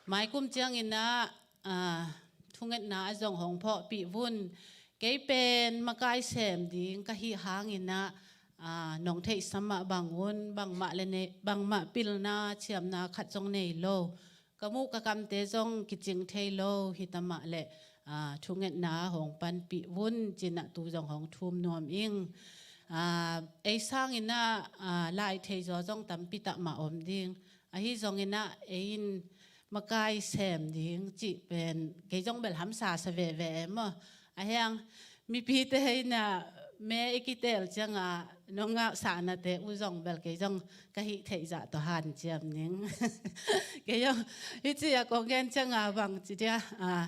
Maikum ciangin ah, ah, thungetna a zong hong phawkpih vun. Kei pen makai sem ding ka hih hangin ah, ah, nong theihsa mah bangun, bangmah le nei, bangmah pilna, ciamna khat zong nei lo. Ka muh ka kamte zong kicing thei lo hi ta mah leh, ah, thungetna hong panpih vun ci-in ah tu zong hong thum nuam ing. Ah, ei sangin ah, ah, lai thei zaw zong tampi tak mah om ding. Ahi zongin ah ei in makai sem ding cih pen kei zong bel hamsa sa veve e maw. A hiang mipite in ah me i kitel ciangah nong ngahsaknate uh zong bel kei zong ka hih theih zah tawh hanciam ning. Kei zong hih ci-a kong gen ciangah bang ci dia, ah,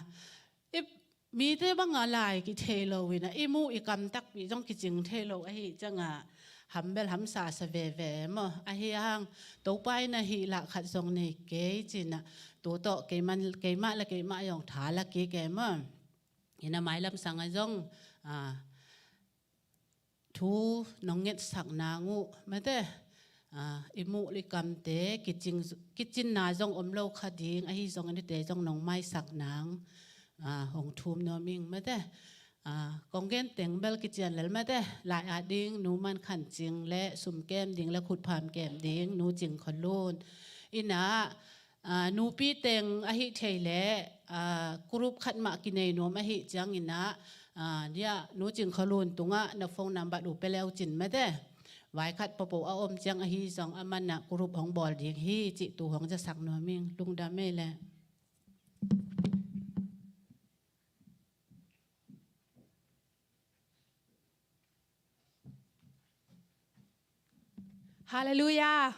i mite bangah lai kithei lo in ah, i muh i kam takpi zong kicing thei lo ahih ciangah ham bel hamsa sa veve maw. Ahi hang Topa in ah hih lah khat zong nei kei ci-in ah, tu tawh keimah, keimah le keimah zong tha la kik e maw. In ah mailam sangah zong, ah, thu nong ngetsak nang uh mate, ah, i muh i kamte kicing, kicinna zong om lo kha ding, ahi zongin ite zong nong maisak nang, ah, hong thum nuam ing mate. Ah, kong gen teng bel kician lel mate, lai-at ding Nu Man Khan Cing le sumkem ding le khutpham kem ding Nu Cing Khua Lun. In ah, ah, nupi teng ahih thei leh, ah, group khat mah kinei nuam ahih ciangin ah, ah, dia Nu Cing Khua Lun tungah na phone number uh pia le uh cin mate. Vai khat papo a om ciang ahi zong a man ah group hong bawl ding hi cih tu hong zasak nuam ing. Lungdam ei leh. Halleluiah.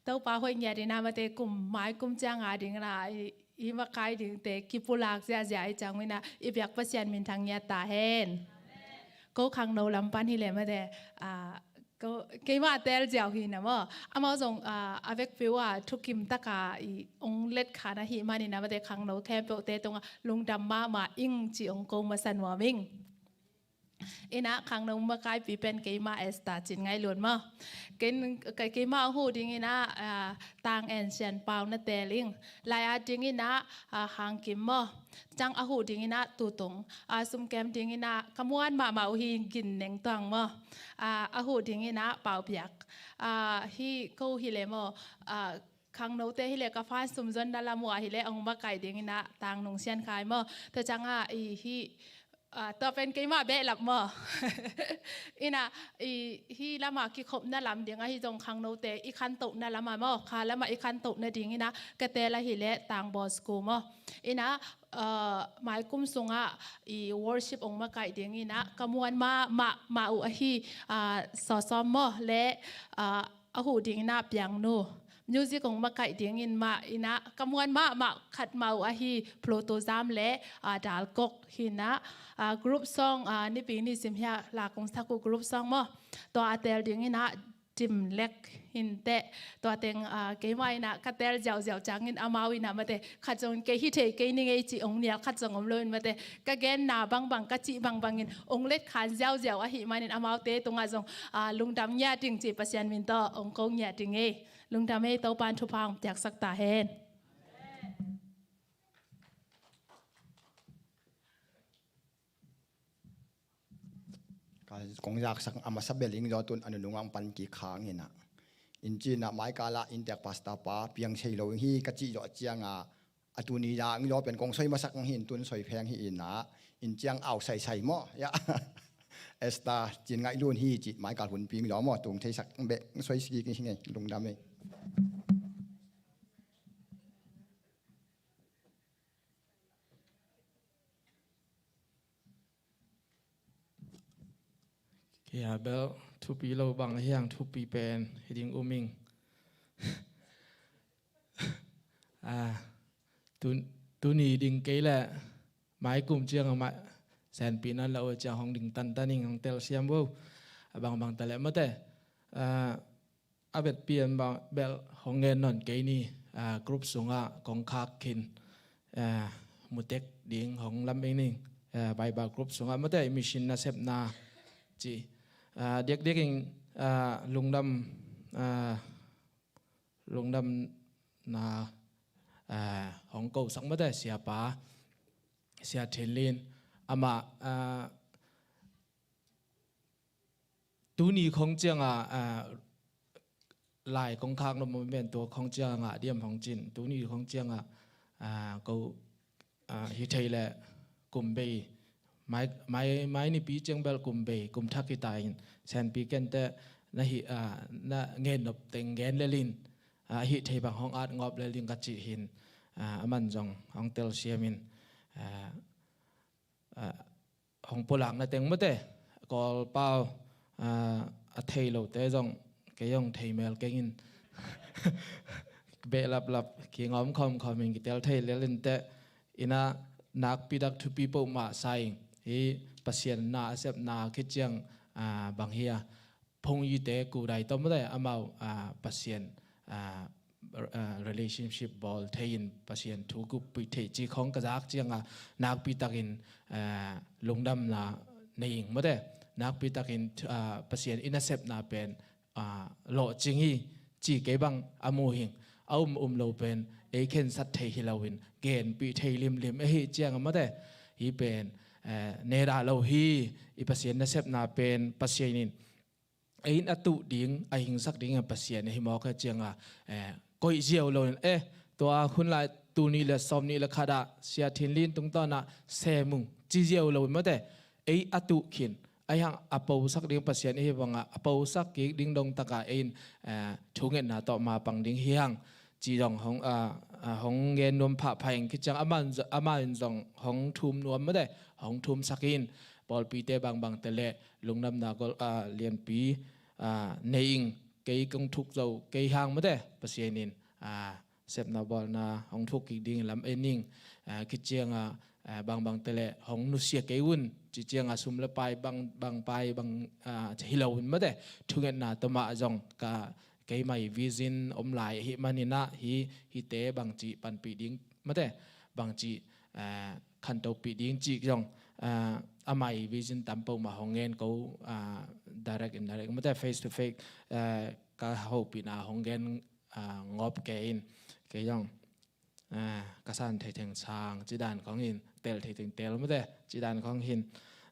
Topa hoih ngiat in ah mate, kum mai kum ciang a ding in ah i, i makai dingte kipulak ziahziah i ciang in ah i biak Pasian minthang ngiat ta hen. Ko khangno lam pan hi leh mate, ah, ko, keimah tel ziau hi na maw. Amau zong, ah, a vekpi uh ah thukim taka i ong let khan ahih manin ah mate, khangno khempeuhte tungah lungdam mahmah ing ci ong ko masa nuam ing. In ah khangno makaipi pen keimah Esther Cin Ngaih Lun maw. Ken, ke-, keimah a huh ding in ah, ah, Tang En Sian Pau na tel ing. Lai-at ding in ah, ah, Hang Kim maw. Ciang a huh ding in ah Tu Tung. Ah, sumkem ding in ah ka muan mahmah uh hi Gin Neng Tuang maw. Ah, a huh ding in ah Pau Piak. Ah, hih ko hi leh maw. Ah, khangnote hi leh ka fan sum zon na lam uh ah hi leh ong makaih ding in ah Tang Nung Sian Khai maw. Tua ciangah i hih, ah, tua pen keimah behlap maw. In ah i hih lamah kikhopna lam ding ahi zong khangnote i khantohna lamah maw, kha lamah i khantohna ding in ah ka tel ahih leh Tang Bawl School maw. In ah, ah, maikum sungah i worship ong makaih ding in ah ka muan mahmah uh ahi, ah, Saw Sawm maw le, ah, a huh ding in ah Piang Nu. Music ong makaih ding in mah in ah ka muan mahmah khat mah uh ahi Pluto Zam le, ah, Dal Kok hi in ah, ah, group song, ah, Nipi Ni Sim Hia la kong sak uh group song maw. Tua a tel ding in ah Dim Lek hi inteh. Tua teng, ah, keimah in ah ka tel ziauziau ciangin amau in ah mate, khat zong kei hi thei kei ning ei ci ong nial khat zong om lo in mate. Ka genna bangbang, ka cih bangbangin ong let khan ziauziau ahih manin amaute tungah zong, ah, lungdam ngiat ing ci Pasian min tawh ong ko ngiat ing ei. Lungdam ei, Topa'n thupha ong piaksak ta hen. Ka kong zaksak a masa bel ing zaw tun a nunung ah ong pan kik hang in ah. In ci in ah mai kal ah inntek pastor pa piang sei lo ing hi ka cih zawh ciangah a tuni a ing zaw pen kong soi masak ing hi in tun soi pheng hi in ah. In ciang au saisai maw. Ya. Esther Cin Ngaih Lun hi cih mai kal hun ping zaw maw, tung theisak bek soi sik hi ngei, lungdam ei. Kei a bel thupi lo bang hiang, thupi pen hi ding um ing. Ah, tu, tuni ding kei le mai kum ciang a mai senpi nan la ua ciang hong ding tantan ing, hong telsiam vo. A bangbang ta le mate. Ah, a vetpi an bang bel hong ngen nawn kei ni, ah, group sungah kong khak khin, ah, mutek ding hong lam ing ning, ah, Bible group sungah mate mission nasepna ci. Ah, diakdiak in, ah, lungdam, ah, lungdamna, ah, hong kosak mate siapa, Sia Thin Lin, amah, ah, tuni khong ciangah, ah, lai kong khak lo mo men tua khong ciangah ngah diam hong cin. Tuni khong ciangah, ah, ko, ah, hi thei le kum bei. Mai, mai, mai nipi ciang bel kum bei, kum thak hi ta in. Senpi kente na hi, ah, na ngen nop teng ngen le lin. Ah, hi thei bang hong at ngop le lin ka cih hin. Ah, aman zong hong telsiam in. Ah, ah, hong pulakna teng mate, Kawl pau, ah, a thei lote zong, kei zong thei mel keng in. Behlaplap, kingawm khawmkhawm in kitel thei lel in teh, ina nakpi tak thupi peuhmah sa ing, hi Pasian na a sepna khit ciang, ah, bang hi a, phung yite kudai tawh mate, amau, ah, Pasian, ah, ah, relationship bawl thei in Pasian thu kuppih thei ci khong ka zak ciangah nakpi takin, ah, lungdamna nei ing mate. Nakpi takin, ah, Pasian i nasepna pen, ah, lawhcing hi ci kei bang a mu hing. A um um lo pen ei khensat thei hi loin genpih thei limlim ahi ciangah mate. Hi pen, eh, neda lo hi. I Pasian nasepna pen Pasian in ei in a tuh ding, a hingsak ding a Pasian ahi mawk a ciangah, eh, koih ziau loin, eh, tua hun lai tul nih le sawm nih le khat ah Sia Thin Lin tungtawn ah sem ung ci ziau loin mate, ei a tuh khin, ahi hang a posak ding Pasian ahi bangah a posak kik ding dong takah ei in, eh, thungetna tawh mapang ding hi hang. Ci zong hong, ah, ah, hong gen nuam phahphah ing khit ciang amah in, amah in zong hong thum nuam mate, hong thumsak in pawlpite bangbang te le lungdamna gol, ah, lianpi, ah, nei ing. Kei kong thuk zo kei hang mate, Pasian in, ah, sepna bawlna hong thuk kik ding lam en ing. Ah, khit ciangah, ah, bangbang te le hong nusia kei un ci ciangah sum le pai bang, bang pai bang, ah, hi lo un mate, thungetna tawh mah zong ka keimah i vision om lai ahi maninah hi, hite bangci panpih ding mate, bangci, eh, khantopih ding cih zong, eh, amah i vision tam peuhmah hong ngen ko, eh, direct, indirect mate, face to face, eh, ka hopihna hong ngen, eh, ngawp kei in, kei zong, eh, ka san thei theng sang cidan khong hin, tel thei theng tel mate cidan khong hin,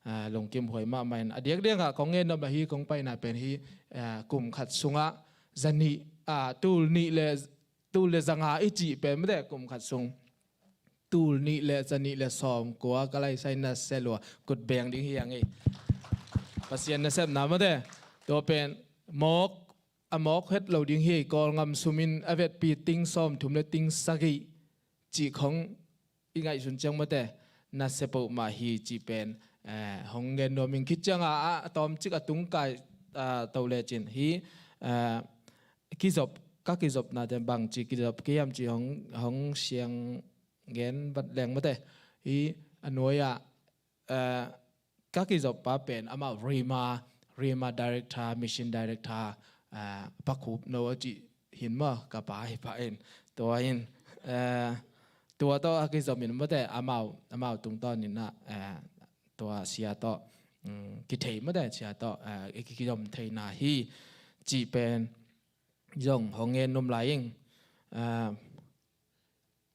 eh, lungkim huai mahmah in a diakdiakah kong ngen nop ahi kong paina pen hi, eh, kum khat sungah zanih, ah, tul nih le, tul le zanga i cih pen mate kum khat sung, tul nih le zanih le sawm kua ka laisai na selua kut beng ding hi a ngei. Pasian nasepna mate, tua pen mawk a mawk het lo ding hi. Kawlngam sumin a vetpi ting sawm thum le ting sagih cih khong i ngaihsun ciang mate, nasia peuhmah hi cih pen, eh, hong ngen nuam ing khit ciangah a, a tawmcik a tungkai, ah, to lecin hi, eh, kizop, ka kizopna te bangci kizop kei hiam cih hong, hong siang ngen vat leng mate. Hi a nuai-ah, eh, ka kizoppa pen amah Rhema, Rhema director, mission director, eh, Pa Khup No a cih hin maw, ka pa hi pah in. Tua in, eh, tua tawh a kizom in mate, amau, amau tungtawn in ah, eh, tua sia tawh, mm, kithei mate, sia tawh, eh, i kizom theihna hi cih pen zong hong ngen nuam lai ing. Eh,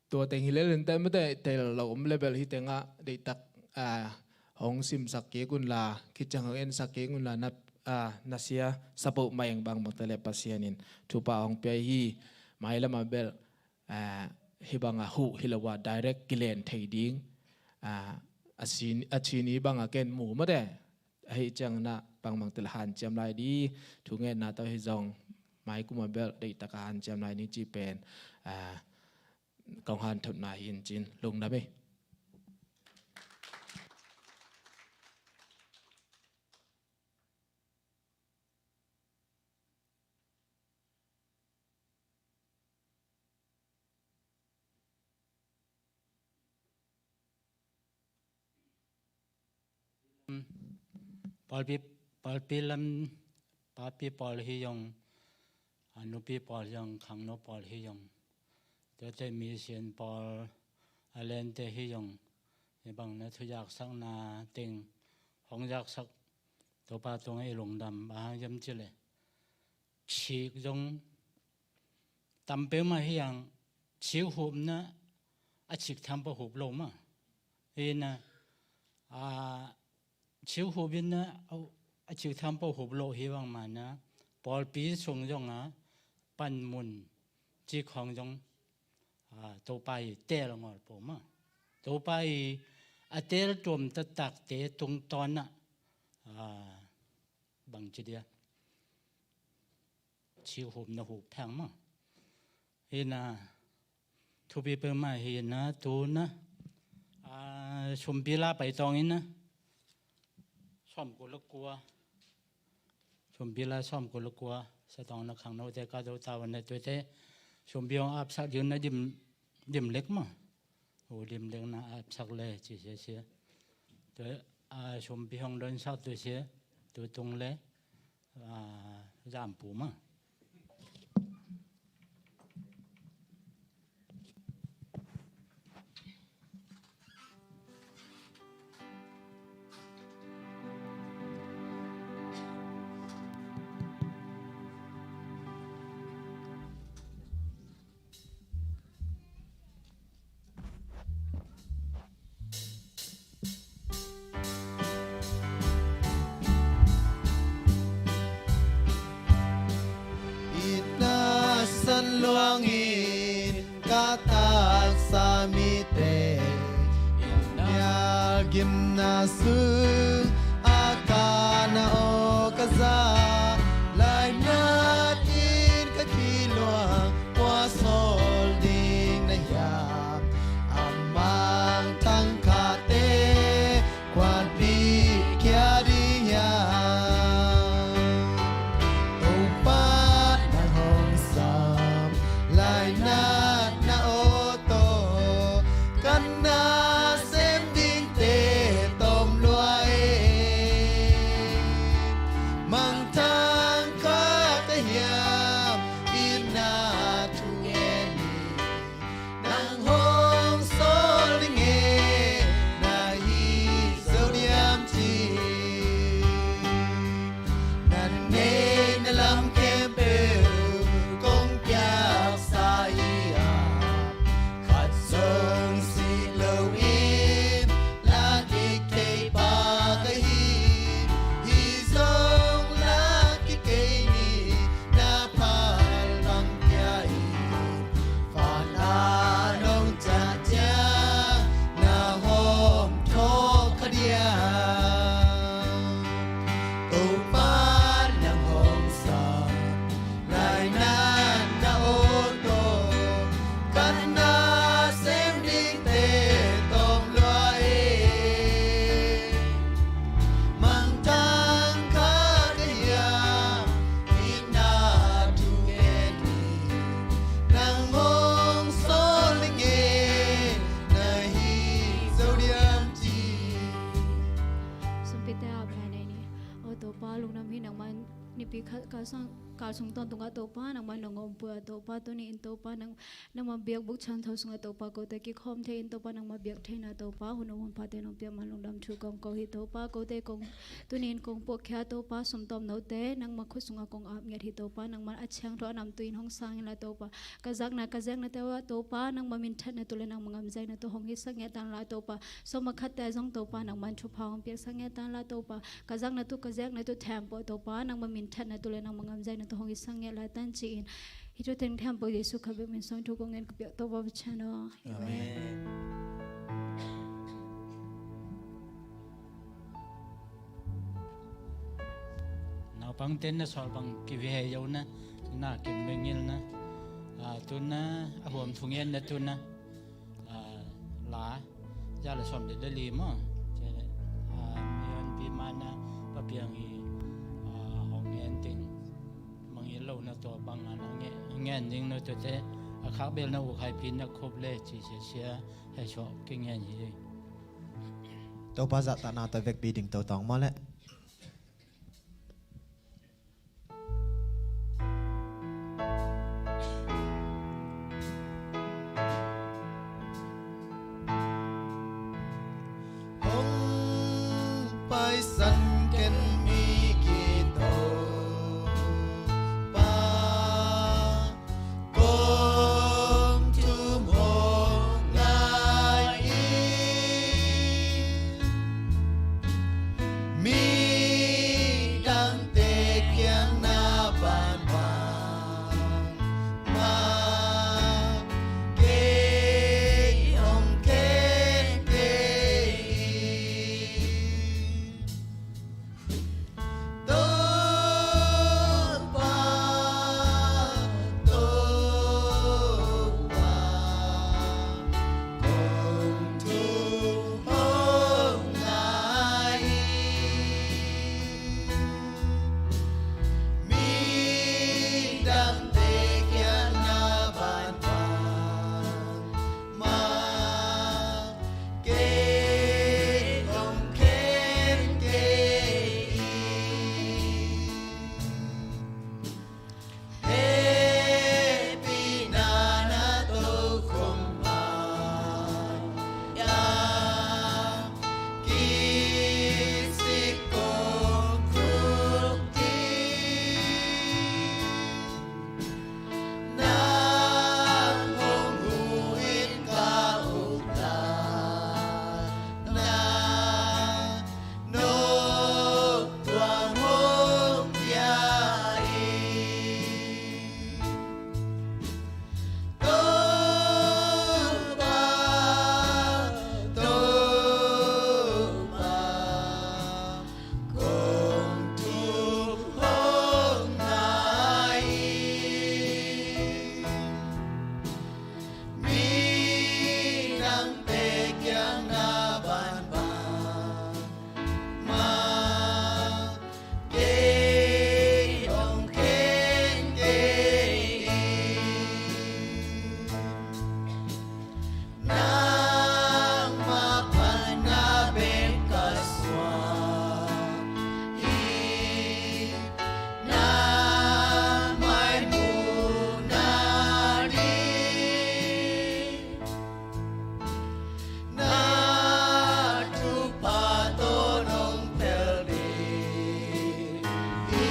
tua teng hi lel in te mate, tel lo om level hi tengah deihtak, ah, hong simsak kik unla, khit ciang hong ensak kik unla, na, ah, nasia sa peuhmah ing. Bangbang te le Pasian in thupha hong pia hi. Mailam a bel, ah, hi bangah huh hi lo a direct kilen thei ding, ah, a sin, a cini bangah ken mu mate. Ahih ciangin ah bangmah tawh hanciam lai ding, thungetna tawh hi zong mai kum a bel deihtak a hanciam lai ding cih pen, ah, kong hanthotna hi in cin, lungdam hi. Pawlpi, pawlpi lam, papi pawl hi zong, a nupi pawl zong, khangno pawl hi zong, tuate mission pawl, a lente hi zong, hi bang na thu zaksakna teng hong zaksak Topa tungah i lungdam. Bang hang hiam cih leh, cik zong tam peuhmah hi hang, cik hupna a cik tham peuh hup lo mah. Hi na, a, cik hup in na, a, a cik tham peuh hup lo hi bang mah na, pawlpi sung zong a panmun cik khawng zong, a, Topa i teel ngawl peuh mah. Topa i a teel tuam taktakte tungtawn ah, a, bangci dia, cik hupna hup pheng mah. Hi na, thupi peuhmah hi na, tu na, a, sumpi la pai tawng in na, sawmkua le kua, sumpi la sawmkua le kua, sa tawng na khangnote ka do ta wan na tuate, sumpi hong apsak ding na dim, dim lek mah. U dim lek na apsak le ci sia sia. Tua, a, sumpi hong donsak tu sia, tu tung le, a, zampu mah. Itna san luangin ka taksa mite, itna gimna sung a ka na aw ka za, lainat in ka kiluang, kua sawl ding na hiam, a mangthang khate, kua pi kia ding hiam. Topa nang hong sam, lainat na aw tawh, ka na sem dingte tom lua e. Mangthang kha ka hiam, itna thu ngen hi. Nang hong sawl ding e, na hi zo diam ci. Na neih na lam khempeuh kong piaksa hi a, khat zong sih loin la kik thei pa ka hi. Hi zong la kik kei ni, na phal bang pia in, fan a nong ciah ciang na hawm thawh kha diam. Topa nang hong sam, lainat na aw tawh, ka na sem dingte tom lua e. Mangthang kha ka hiam, itna thu ngen hi. Nang hong sawl ding e, na hi zo diam ci. Sumpite apna nei ni. O Topa, lungdam hi, nangmah nipi khat kalsung, kalsung tawntung ah Topa, nangmah nong ompih a Topa, tuni in Topa, nang nangmah biakbuk siangtho sungah Topa, kote kikhawm thei in Topa, nangmah biak theihna Topa, hun um hun phate nong piak man lungdam thu kong ko hi Topa. Kote kong, tuni in kong puakkhia Topa, sumtawm note nangmah khut sungah kong ap ngiat hi Topa. Nangmah a siangtho a namtui in hong sang inla Topa, ka zakna ka ziaknate uah Topa, nangmah minthatna tu le nangmah ngamzaina tu hong hisak ngiat tanla Topa. Sawm a khatte ah zong Topa, nangmah thupha hong piaksak ngiat tanla Topa, ka zakna tu ka ziakna tu thempeuh Topa, nangmah minthatna tu le nangmah ngamzaina tu hong hisak ngiat lai tan ci-in, hih thu teng thempeuh Jesu kha bek min suang thu kong ngen ka piak Topa Pasian aw. Amen. Amen. Pangten na sual bang kivei zo na, na kim bengil na. A, tu na a huam thungen na tu na. A, la za le som le le li mo. Che, a, mian pi mana papiang hi, a, hong ngen ting. Mangil lo na tua bang a na nge, ngen ding na tua te. A khak bel na u khai pi na khup le ci sia sia. Hei suak kingen hi. Topa zahtakna tawh vekpi ding to tawng maw le. Hong paisan ken mi kito pa kong thum hong ngai in, midangte kiang na bangbang mah kei hong khen kei in. Topa, Topa, kong thum hong ngai in, midangte kiang na bangbang mah kei hong khen kei in. Hehpihna na tokhom mah a kisik kong thuk ding. Nang hong huh in ka uk dan, na nop tuang hong pia in. Topa, Topa, kong thum hong ngai in, midangte kiang na bangbang mah kei hong khen kei in. Nangmah phatna bek ka suak hi, na mai muhna ding. Na thupha tawh nong phel ding hi,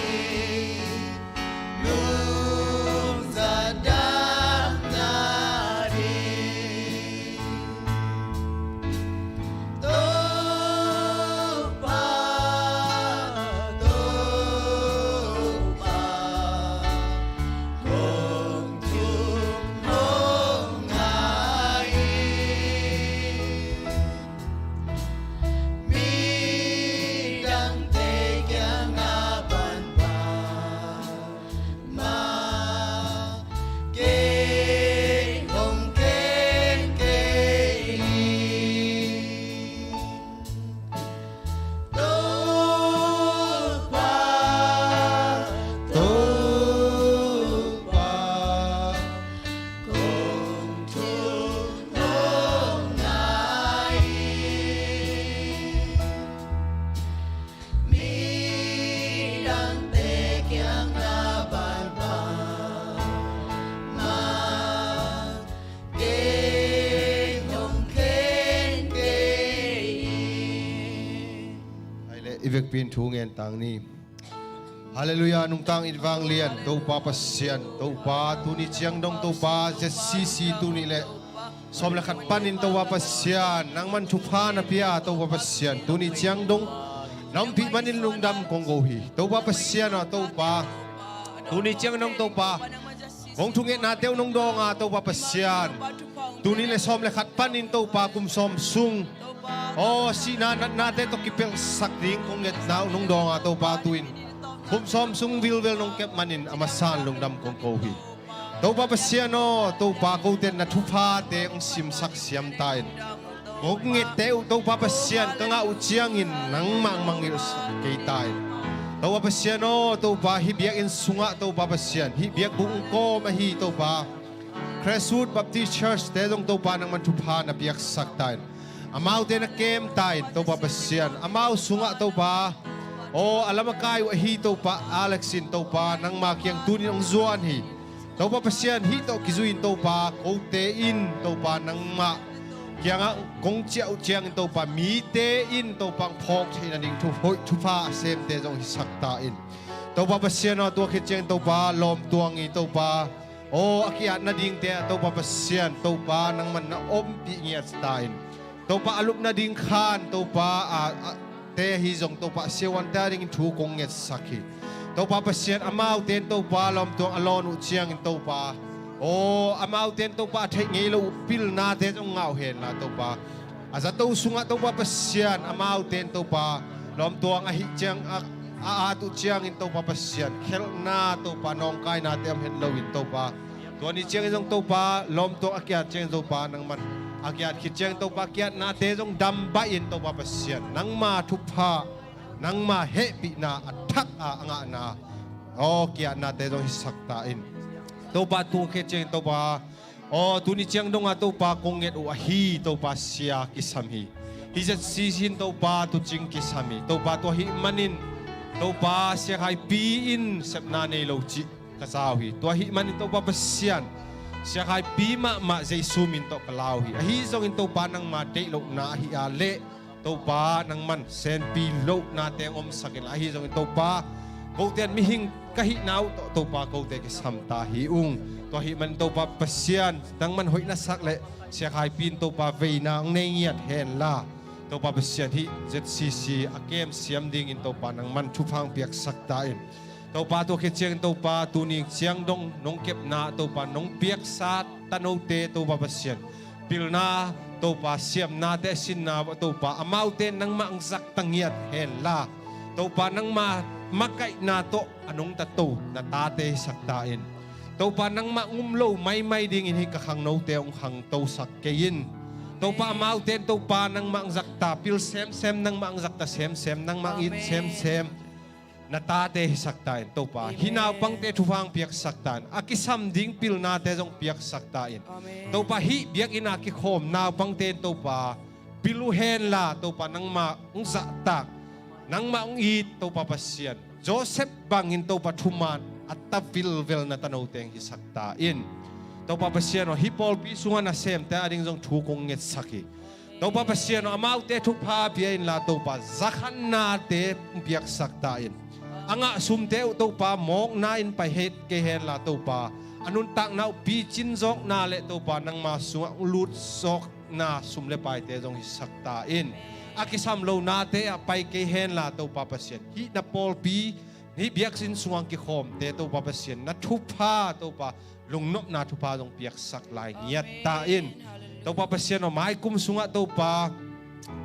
lungzat dam na ding. Topa, Topa, kong thum hong ngai in, midangte kiang na bangbang mah kei hong khen kei in. Topa, Topa, kong thum hong ngai in, midangte kiang na bangbang mah kei hong khen kei in. Ai le, i vekpi in thu ngen tang ni. Halleluiah, nungtang in vanglian Topa Pasian, Topa tuni ciang dong Topa Z C C tuni le sawm le khat panin Topa Pasian, nangman thupha na pia Topa Pasian, tuni ciang dong na ompih manin lungdam kong ko hi. Topa Pasian aw Topa, tuni ciang dong Topa, kong thungetna teuh nong dawng a Topa Pasian, tuni le sawm le khat panin Topa kum sawm sung aw sihna natnate tawh kipelhsak ding kong ngetna uh nong dawng a Topa tuin Kum sawm sung vilvel nong kep manin a masa-in lungdam kong ko hi. Topa Pasian aw, Topa kote na thuphate hong simsak siam ta in. Kong ngette uh Topa Pasian ka ngah uh ciangin nangmah hong mangngilhsak kei ta in. Topa Pasian aw, Topa hih biakinn sungah Topa Pasian hih biakbuk hong kawm ahi Topa Crestwood Baptist Church te zong Topa nangman thupha na piaksak ta in. Amaute na kem ta in Topa Pasian, amau sungah Topa aw a lamakai uh ahi Topa Alex in Topa nangma kiang tunin hong zuan hi. Topa Pasian hih tawh kizui in Topa kote in Topa nangmah kiangah kong ciah uh ciangin Topa mite in Topa hong phawk theih nading thu hoih thupha a semte zong hisak ta in. Topa Pasian aw, tua khit ciangin Topa lawmtuang i Topa aw a ki-at nadingte ah Topa Pasian Topa nangman na ompih ngiat ta in. Topa a lup nading khan Topa a, a te ahi zong Topa a siavuante a dingin thu kong ngetsak hi. Topa Pasian amaute in Topa lawmtuang a lawn uh ciangin Topa aw amaute in Topa a theih ngei lo uh pilnate zong ngah uh henla Topa a zato sungah Topa Pasian amaute in Topa lawmtuang ahih ciang a, a at uh ciangin Topa Pasian khelhna Topa nawngkainate om het loin Topa tua ni ciangin zong Topa lawmtuang a ki-at ciangin Topa nangman a ki-at khit ciangin Topa ki-atnate zong dam baih in Topa Pasian nangma thupha nangma hehpihna a thak a a ngahna aw ki-atnate zong hisak ta in. Topa tua khit ciangin Topa aw tuni ciang dongah Topa kong nget uh ahi Topa sia kisam hi. Hih ZCC in Topa tuucing kisam hi. Topa tua ahih manin Topa Sia Khai Pi in sepna nei lo cih ka za uh hi. Tua ahih manin Topa Pasian Sia Khai Pi mahmah Jesu min tawh ka la uh hi. Ahi zongin Topa nangma deih lohna ahi a leh Topa nangman senpi lohnate hong omsak inla ahi zongin Topa kote in mihing ka hihna uh tawh Topa kote kisam ta hi ung. Tua ahih manin Topa Pasian nangman hoih na sak leh Sia Khai Pi in Topa veina hong nei ngiat henla Topa Pasian hih ZCC a kem siam dingin Topa nangman thupha hong piaksak ta in. Topa tua khit ciangin Topa tuni ciang dong nong kepna Topa nong piaksa tanote Topa Pasian pilna Topa siamnate a sinna Topa amaute nangmah hong zakta ngiat henla Topa nangma makaihna tawh a nungta to na tate hisak ta in. Topa nangmah hong um lo maimai dingin hih ka khangnote hong khangtosak kei in. Topa amaute in Topa nangmah hong zakta pil semsem nangmah hong zakta semsem nangmah hong it semsem na tate hisak ta in Topa hih naupangte thupha hong piaksak ta in a kisam ding pilnate zong piaksak ta in. Topa hih biakinn a kikhawm naupangte in Topa pil uh henla Topa nangmah hong zahtak nangmah hong it Topa Pasian Joseph bangin Topa thuman a ta vilvel na tanote hong hisak ta in. Topa Pasian aw hih pawlpi sungah nasemte a ding zong thu kong ngetsak hi. Topa Pasian aw amaute thupha pia inla Topa zakhannate hong piaksak ta in. A ngah sumte uh Topa mawkna in pai het kei henla Topa a nuntakna uh picin zawkna le Topa nangma sungah hong lut zawkna sum le paite zong hisak ta in. A kisam lonate ah pai kei henla Topa Pasian hih na pawlpi hih biakinn sungah kikhawmte Topa Pasian na thupha Topa lungnopna thupha zong piaksak lai ngiat ta in. Topa Pasian aw maikum sungah Topa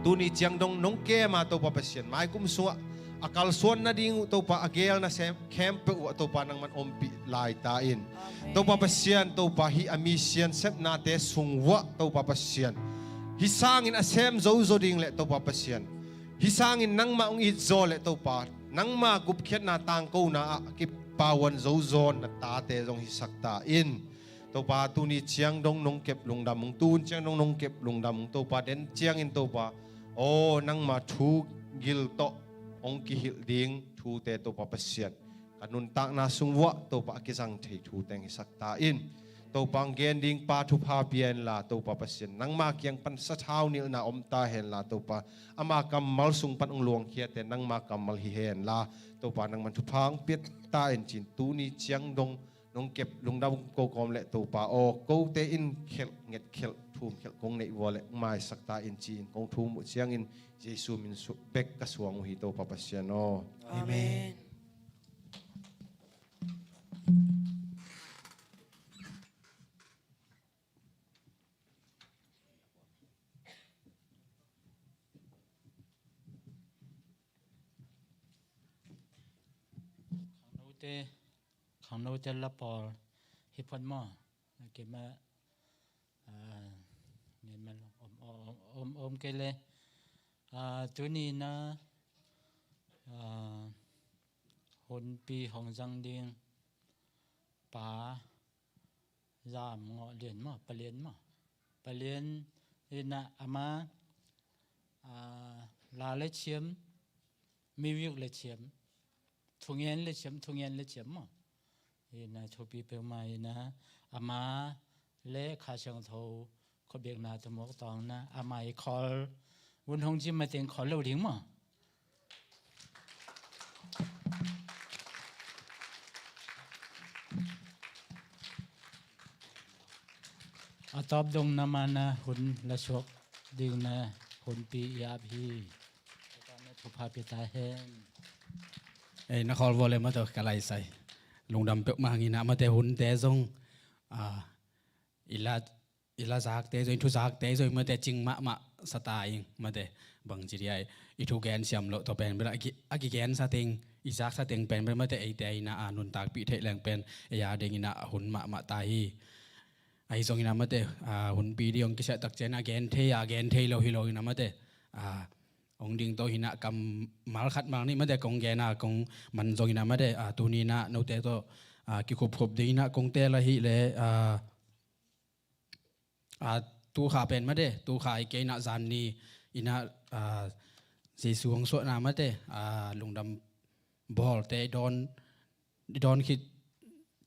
tuni ciang dong nong kema Topa Pasian maikum sungah a kalsuan nading uh Topa a gelna sem khempeuh uh a Topa nangman ompih lai ta in. Topa Pasian Topa hih a mission sepnate sung uah Topa Pasian hih sangin a sem zozo ding le Topa Pasian hih sangin nangmah hong it zaw le Topa nangma gupkhiatna tangkona ah kipawuan zozawn na tate zong hisak ta in. Topa tuni ciang dong nong kep lungdam ung tun ciang dong nong kep lungdam ung Topa den ciangin Topa aw nangma thu gil tawh hong kihilh ding thute Topa Pasian ka nuntakna sung uah Topa a kizang thei thu teng hisak ta in. Topa hong gen ding pa thupha pia inla Topa Pasian nangma kiang pan sathau nilhna om ta henla Topa ama kammal sung pan hong luangkhiate nangma kammal hi henla Topa nangman thupha hong piat ta in cin tuni ciang dong nong kep lungdam ko kawm le Topa aw kote in khelh nget khelh thum khelh kong neih vua le hong maisak ta in ci-in kong thum uh ciangin Jesu min bek ka suang uh hi Topa Pasian aw. Amen. Te khangnote la pawl hi phot maw? Keimah, ah, ngen man om, om, om, om kei le. Ah, tuni na, ah, hunpi hong zang ding pa Zam Ngawh Lian maw, Pa Lian maw? Pa Lian ina ama, ah, la le thiam, music le thiam, thungen le thiam, thungen le thiam maw? Ina thupi peuhmah ina ama le Kha Siangtho khuabekna tumuk tawngna ama i khawl, vun hong cim mateng khawl lo ding maw? A tawp dong na mana hun la suak ding na hunpi i ap hi. Thupha pia ta hen. Ei, na khawl vua le mate ka laisai. Lungdam peuhmah hangina mate hunte zong, ah, i la, i la zakte zong, i thu zakte zong mate cing mahmah sa ta ing mate. Bangci dia i thu gen siam loh tawh pen bel a ki, a kigen sa teng, i zak sa teng pen bel mate eite ina a nuntakpih theih leng pen ei a dingina a hun mahmah ta hi. Ahi zongina mate, ah, hunpi ding hong kisiah takciang a gen thei a gen thei lo hi lo ina mate, ah, hong ding to hina kammal khat mang ni mate kong gen a kong man zongina mate, ah, tuni na note tawh, ah, kikhupkhup dingina kong tel ahih le, ah, ah, tu kha pen mate, tu kha i kei na zan ni ina, ah, Jesu hong suahna mate, ah, lungdam bawlte i dawn, i dawn khit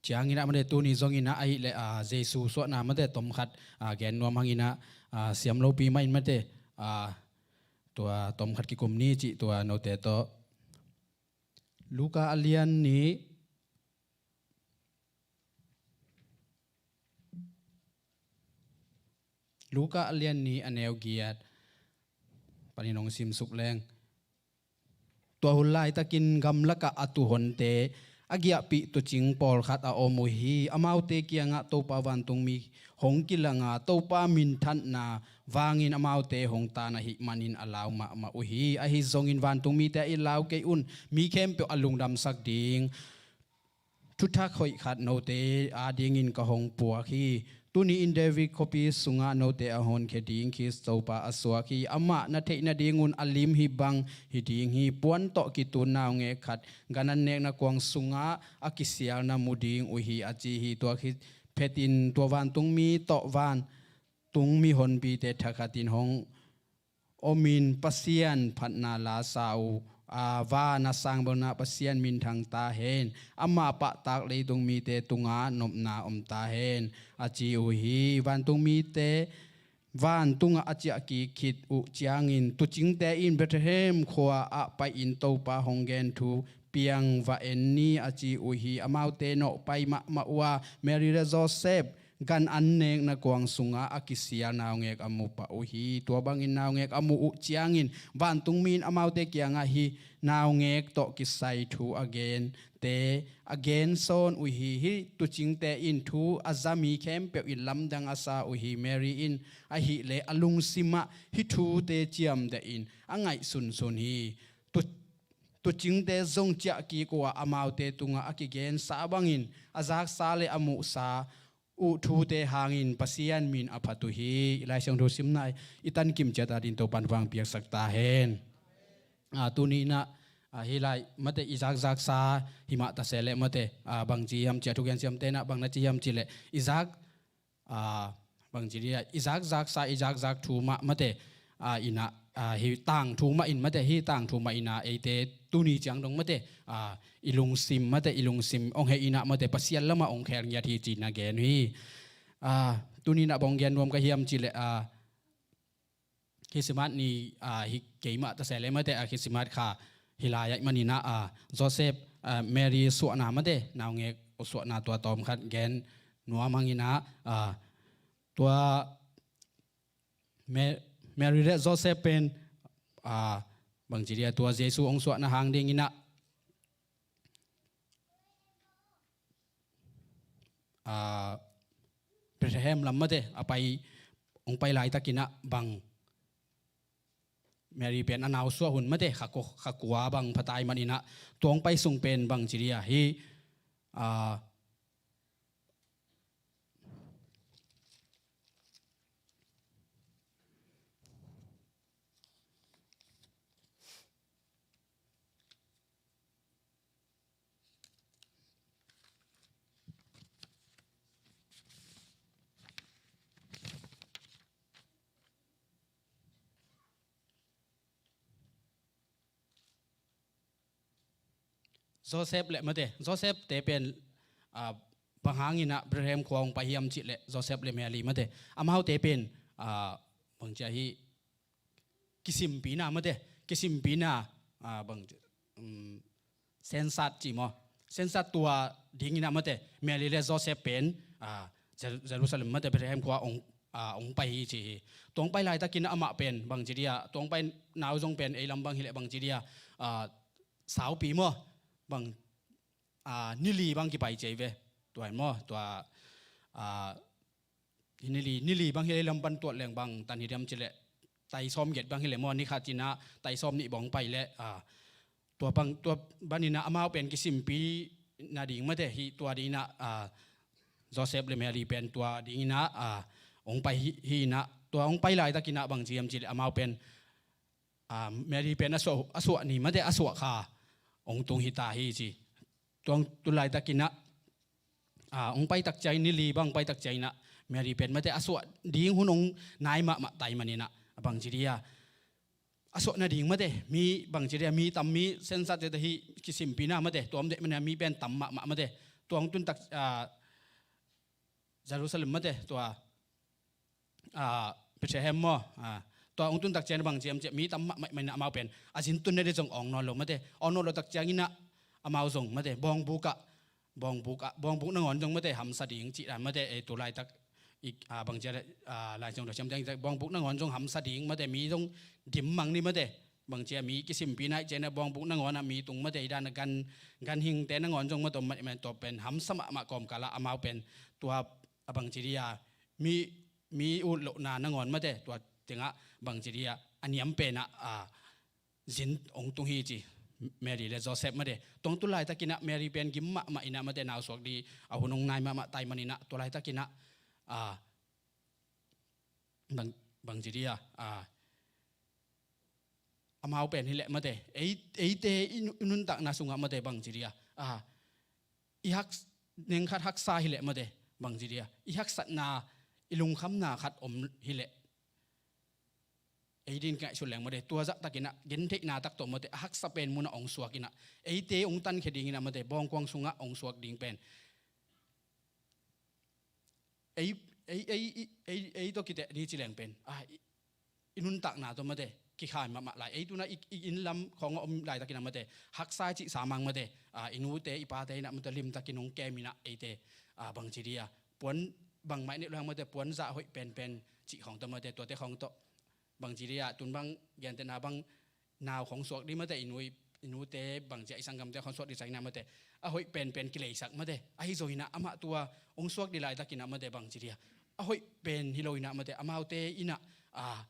ciangina mate tuni zongina ahih le, ah, Jesu suahna mate tomkhat, ah, gen nuam hangina, ah, siam lopi mah in mate, ah, tua tomkhat kikum ni cih tua note tawh. Luka a lian nih, Luka a lian nih a neu giat panin hong simsuk leng. Tua hun laitakin gamlakah a tuuhonte a giahpih tuucing pawlkhat a om uh hi. Amaute kiangah Topa vantungmi hong kilanga Topa minthanna vangin amaute hong tan ahih manin a lau mahmah uh hi. Ahi zongin vantungmite a i lau kei un, mi khempeuh a lungdamsak ding thuthak hoih khat note adingin ka hong puak hi. Tuni-in David khuapi sungah note a honkhia ding Khristopa a suak hi. Amah na theih nadingun a lim hi bang hi ding hi. Puan tawh kitun naungek khat gan an nekna kuang sungah a kisialna mu ding uh hi, a ci hi. Tua khit phetin tua vantungmi tawh vantung mihonpite thakhatin hong omin Pasian phatna la sa uh a, van a sang bangin Pasian minthang ta hen. Ama pahtak leitung mite tungah nopna om ta hen, a ci uh hi. Vantungmite vantungah a ciah kik khit uh ciangin tuucingte in Bethlehem khua ah pai-in Topa hong gen thu piang va en ni, a ci uh hi. Amaute nawhpai mahmah uh a, Mary le Joseph gan an nekna kuang sungah a kisial naungek a mu pah uh hi. Tua bangin naungek a muh uh ciangin vantungmi in amaute kiangah hih naungek tawh kisai thu a gente a gen sawn uh hi. Hih tuucingte in thu a za mi khempeuh in lamdang a sa uh hi. Mary in ahih leh a lungsimah hih thute ciamtehin a ngaihsunsun hi. Tu, tuucingte zong ciah kik uh a, amaute tungah a kigensa bangin a zaksa le a muhsa uh thute hangin Pasian min a phat uh hi. I Lai Siangtho simna i tankim ciat adingin Topa'n vang piaksak ta hen. A, tuni-in ah, a, hih lai mate i zakzaksa himah ta se leh mate, a, bangci hiam cih leh thugen siamte in ah bang na ci hiam cih leh i zak, a, bangci dia i zakzaksa i zakzak thu mah mate, a, in ah, a, hih tangthu mah in mate, hih tangthu mah in ah eite tuni ciang dong mate, a, i lungsim mate, i lungsim hong heh in ah mate Pasian lamah hong khel ngiat hi ci-in na gen uh hi. A, tuni-in ah bang gen nuam ka hiam cih leh, a, Khisimat ni, a, hi kei mah ta se leh mate, a, Khisimat kha hi lai ahih manin ah, a, Joseph, a, Mary suahna mate, naungek suahna tua tawm khat gen nuam hangin ah, a, tua Ma-, Mary le Joseph pen, a, bangci dia tua Jesu hong suahna hang dingin ah, a, Bethlehem lam mate a pai, hong pai laitakin ah bang Mary pen a nau suah hun mate kha ku-, kha kua bang pha ta ahih manin ah tua hong pai sung pen bangci dia hih ah, Joseph le mate, Joseph te pen, ah, bang hangin ah Bethlehem khua hong pai hiam cih leh Joseph le Mary mate, amaute pen, ah, bang ci a hi, kisimpina mate, kisimpina, ah, bang, um, sensat ci maw. Sensat tua dingin ah mate, Mary le Joseph pen, ah, Jer-, Jerusalem mate, Bethlehem khua ong, ah, ong pai hi ci hi. Tua ong pai laitakin ah amah pen, bang ci dia, tua ong pai nau zong pen, ei lam bang hi leh bang ci dia, ah, saupi maw, bang, ah, nili bang kipai ci ei ve. Tua hi maw, tua, ah, nili, nili bang hi leh lam pan tuat leng bang tan hi diam ci leh, tai sawm get bang hi leh maw, ni khat ci-in ah tai sawm nih bang pai leh, ah, tua bang, tua bangin ah amau pen kisimpi nading mate, hi tua dingin ah, ah, Joseph le Mary pen tua dingin ah, ah, ong pai hi, hi-in ah, tua ong pai laitakin ah bang ci hiam ci leh amau pen, ah, Mary pen a suah, a suah ni mate, a suah kha ong tung hi ta hi ci. Tua ong tun laitakin ah, ah, ong pai tak ciangin, nili bang pai tak ciangin ah, Mary pen mate, a suah ding hun ong nai mahmah tai manin ah, bang ci dia, a suah nading mate, mi bang ci dia, mi tam, mi sensat te hi kisimpina mate, tua om dek manin ah mi pen tam mahmah mate. Tua ong tun tak, ah, Jerusalem mate, tua, ah, Bethlehem maw, ah, tua ong tun tak ciang bang ci hiam ci leh, mi tam mahmah manin ah amau pen a zin tun nading zong awng nawn lo mate, awng nawn lo tak ciangin ah amau zong mate, bawngbuk ah, bawngbuk ah, bawngbuk nangawn zong mate, hamsa ding ci dan mate, eh, tu laitak, ik, ah, bang ci a, ah, Lai Siangtho siam ciang, bawngbuk nangawn zong hamsa ding mate, mi zong dim mang ni mate, bang ci a, mi kisimpi nai ci-in ah bawngbuk nangawn ah mi tung mate, i dan a gan, ganhingte nangawn zong mate, om mate, tua pen hamsa mahmah kawmkal ah amau pen tua, a bang ci dia, mi, mi utlohna nangawn mate, tua teng ah bang ci dia, a niam pen ah, ah, zin ong tung hi ci, Mary le Joseph mate. Tua ong tun laitakin ah Mary pen gim mahmah in ah mate, nau suak ding a hun ong nai mahmah tai manin ah, tua laitakin ah, ah, bang, bang ci dia, ah, amau pen hi leh mate, ei, eite i nu-, i nuntakna sungah mate, bang ci dia, ah, i hak, neng khat haksa hi leh mate, bang ci dia, i haksatna, i lungkhamna khat om hi leh, ei dingin ngaihsun leng mate, tua zahtakin ah gentheihna tak tawh mate, a haksa pen munah ong suak in ah, eite ong tankhia dingin ah mate, bawngkuang sungah ong suak ding pen, ei, ei, ei, ei, ei, ei tawh kiteh ding ci leng pen, ah, i, i nuntakna tawh mate, kikhai mahmah lai. Ei tu-in ah i, i inn lam khawng a om laitakin ah mate, haksa cih sa mang mate, ah, i nute i pate in ah mate, limtakin ong kem in ah eite, ah, bang ci dia, puan bangmah i neih loh hang mate, puanzah hoih penpen cih khawng tawh mate, tuate khawng tawh, bang ci dia, tun bang gentehna bang, nau khawng suak ding mate, i nu, i nute bang ci a, i sanggamte khawng suak ding ciangin ah mate, a hoih penpen kileisak mate. Ahi zongin ah amah tua ong suak ding laitakin ah mate, bang ci dia, a hoih pen hi lo in ah mate, amaute in ah, ah,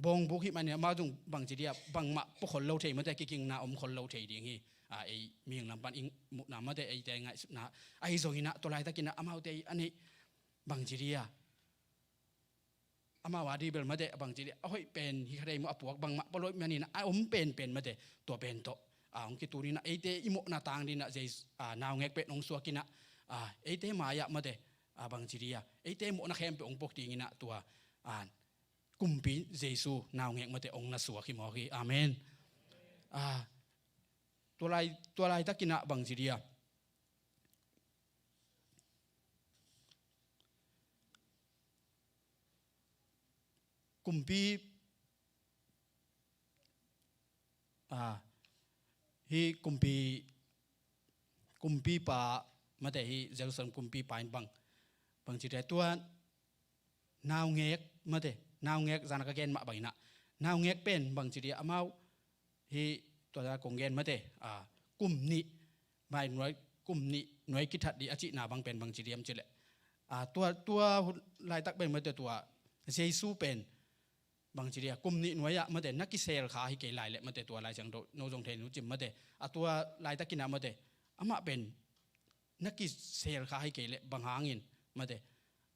bawngbuk hih manin ah amau zong bang ci dia, bangmah pua khol lo thei mate, kigingna om khol lo thei ding hi. Ah, ei mihing lam pan i muhna mate, eite ngaihsutna. Ahi zongin ah tua laitakin ah amaute a neih, bang ci dia, amau a ding bel mate, a bang ci dia, a hoih pen hi kha thei maw, a puak bangmah pua lo ahih manin ah, a om penpen mate, tua pen tawh, ah, ong kitun in ah, eite i mawhna tang dingin ah Jesu, ah, naungek pen ong suak in ah, ah, eite mai-ah mate, ah, bang ci dia, eite mawhna khempeuh ong puak dingin ah tua, ah, kumpi Jesu naungek mate ong na suak hi mawk hi. Amen. Ah, tua lai, tua laitakin ah bang ci dia, kumpi, ah, hi kumpi, kumpipa mate, hi Jerusalem kumpipa in bang, bang ci dia, tua naungek mate, naungek zan a ka gen mah bangin ah, naungek pen bang ci dia, amau hi, tua zan a kong gen mate, ah, kum nih, mai nuai, kum nih nuai kithat ding a cihna bang pen bang ci diam ci leh, ah, tua, tua hun laitak pen mate, tua Jesu pen bang ci dia, kum nih nuai-ah mate, na kisel kha hi kei lai leh mate, tua Lai Siangtho no zong thei nu cim mate, a tua laitakin ah mate, amah pen na kisel kha hi kei leh bang hangin mate,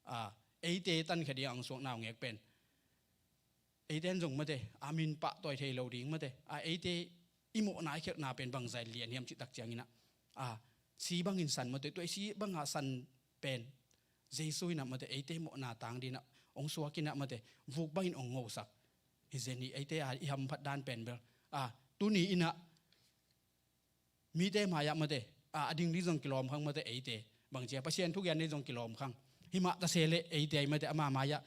a, eite tankhia ding a hong suak naungek pen eite in zong mate, a min pahtawi thei lo ding mate, a, eite i mawhna i khialhna pen bangzah lian hiam cih tak ciangin ah, a, si bangin san mate, tua i si bangah san pen Jesu in ah mate, eite mawhna tang dingin ah hong suak in ah mate, vuk bangin hong ngosak. Hi zen hi, eite a i hamphat dan pen bel, a, tuni in ah mite mai-ah mate, a, a ding ding zong kilawm khang mate eite. Bangci a Pasian thu gen ding zong kilawm khang. Himah ta se leh eite ahi mate, ama mai-ah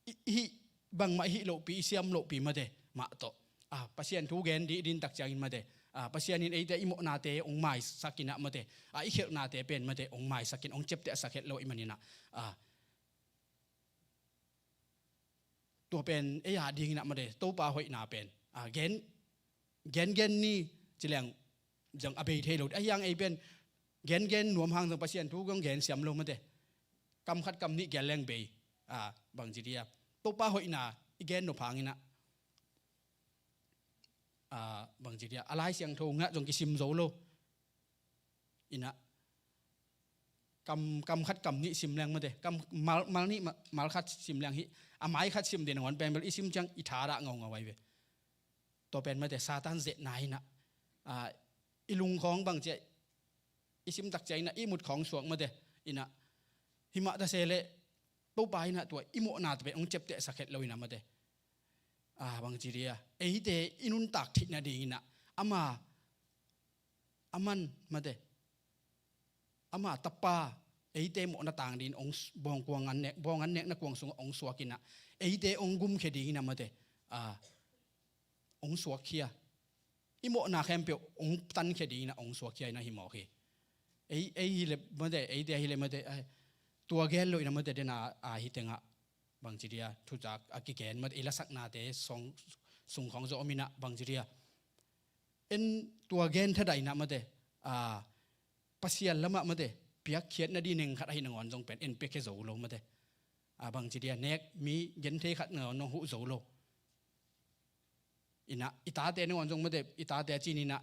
i, i hih bangmah i hih lohpi, i siam lohpi mate mah tawh, a, Pasian thu gen ding i din tak ciangin mate, a, Pasian in eite i mawhnate hong maisak in ah mate, a, i khialhnate pen mate hong maisak in, hong ciaptehsak het lo ahih manin ah, a, tua pen ei a dingin ah mate, Topa hoihna pen, a, gen, gen, gen ni ci leng zong a bei thei lo. Ahi hang ei pen gen, gen nuam hang zong Pasian thu zong gen siam lo mate. Kam khat kam nih gen leng bei, a, bangci ding a, Topa hoihna i gen nop hangin ah, a, bangci ding a, a Lai Siangtho ngah zong kisim zo lo. In ah kam, kam khat kam nih sim leng mate, kam mal, mal nih ma-, mal khat sim leng hi, a mai khat sim ding nangawn pen bel i sim ciang i thadah ngaungau ahi ve. Tua pen mate Satan zehna in ah, a, i lungkhawng bangci a i sim tak ciang in ah i mutkhawng suak mate. In ah himah ta se leh Topa in ah tua i mawhnate pen hong ciaptehsak het lo in ah mate, a, bangci ding a, eite i nuntak theihna dingin ah ama, aman mate, ama Tapa eite mawhna tang dingin hong s-, bawng kuang an nek, bawng an nekna kuang sungah hong suak in ah eite hong gumkhia dingin ah mate, a, hong suakkhia. I mawhna khempeuh hong tankhia dingin ah hong suakkhia in ah hi mawk hi. Ei, ei hi leh mate, eite hi leh mate, a, tua gen lo in ah mate, den a, a, hi tengah bangci ding a, thutak a kigen mate, i lasaknate sung, sung khawng zong om in ah bangci ding a, en tua gen thadah in ah mate, a, Pasian lamah mate, piakkhiatna ding neng khat ahi nangawn zong pen en piakhia zo lo mate. A, bangci ding a, nek mi genthei khat nangawn zong huh zo lo. In ah i tate nangawn zong mate, i tate a cin in ah,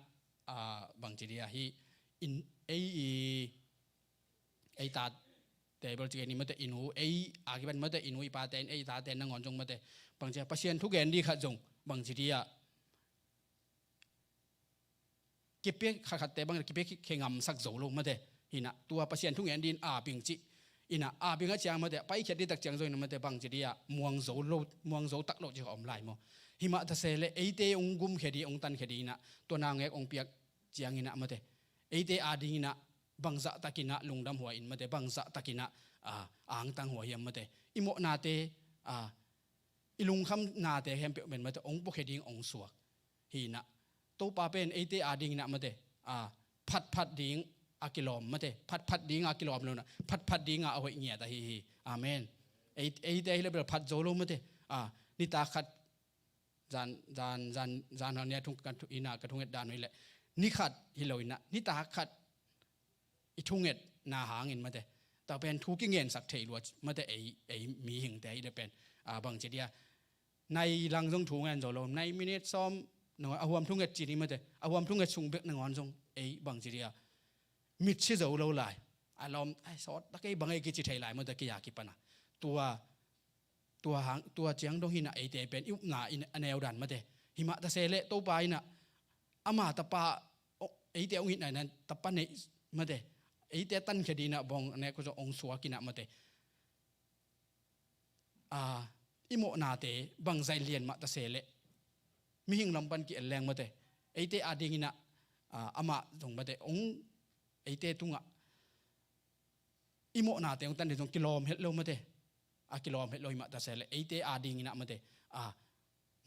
a, bangci ding a, hi in, ei i, ei tate bel ci gen ni mate, i nu, ei a kipan mate, i nu i pate in ei tate nangawn zong mate, bangci a, Pasian thu gen ding khat zong bangci ding a, kipia khatkhatte bang kipia khe ngamsak zo lo mate. Hi in ah tua Pasian thu gen dingin a ping cih. In ah a ping a ciang mate, paikhiat ding tak ciang zong in ah mate, bangci ding a, muang zo lo, muang zo tak lo cih kha om lai maw. Himah ta se leh eite hong gumkhia ding, hong tankhia ding in ah tua naungek hong piak ciangin ah mate, eite a dingin ah bangzah takin ah lungdam huai in mate, bangzah takin ah, a, angtang huai hiam mate, i mawhnate, a, i lungkhamnate khempeuh pen mate hong puakhia ding hong suak. Hi in ah Topa pen eite a dingin ah mate, a, phatphat ding a kilawm mate, phatphat ding a kilawm lo in ah phatphat ding a a hoih ngiat ahi hi. Amen. Ei, eite ahi leh bel phat zo lo mate, a, nitak khat zan, zan, zan, zan hau ni a thung, ka thu, in ah ka thunget dan uh hi leh, ni khat hi lo in ah nitak khat i thungetna hangin mate, tua pen thu kingensak thei lua mate, ei, ei mihingte ahi leh pen, a, bangci ding a, nai lang zong thu ngen zo lo, nai minute sawm, no, a huam thunget ci ni mate, a huam thunget sung bek nangawn zong ei bangci ding a, mit si zo lo lai. A lawm, ai, sawt ta kei bang ei kici thei lai mate, kei a kipan a. Tua, tua hang, tua ciang dong hi in ah eite pen i upna in a neu dan mate. Himah ta se leh Topa in ah ama Tapa, o, eite hong itna in ah Tapa neih mate, eite tankhia dingin ah bawng a nek uh zong hong suak in ah mate, a, i mawhnate bangzah lian mah ta se leh, mihing lam pan ki-en leng mate, eite a dingin ah, a, amah zong mate hong, eite tungah i mawhnate hong tan ding zong kilawm het lo mate. A kilawm het lo himah ta se leh eite a dingin ah mate, a,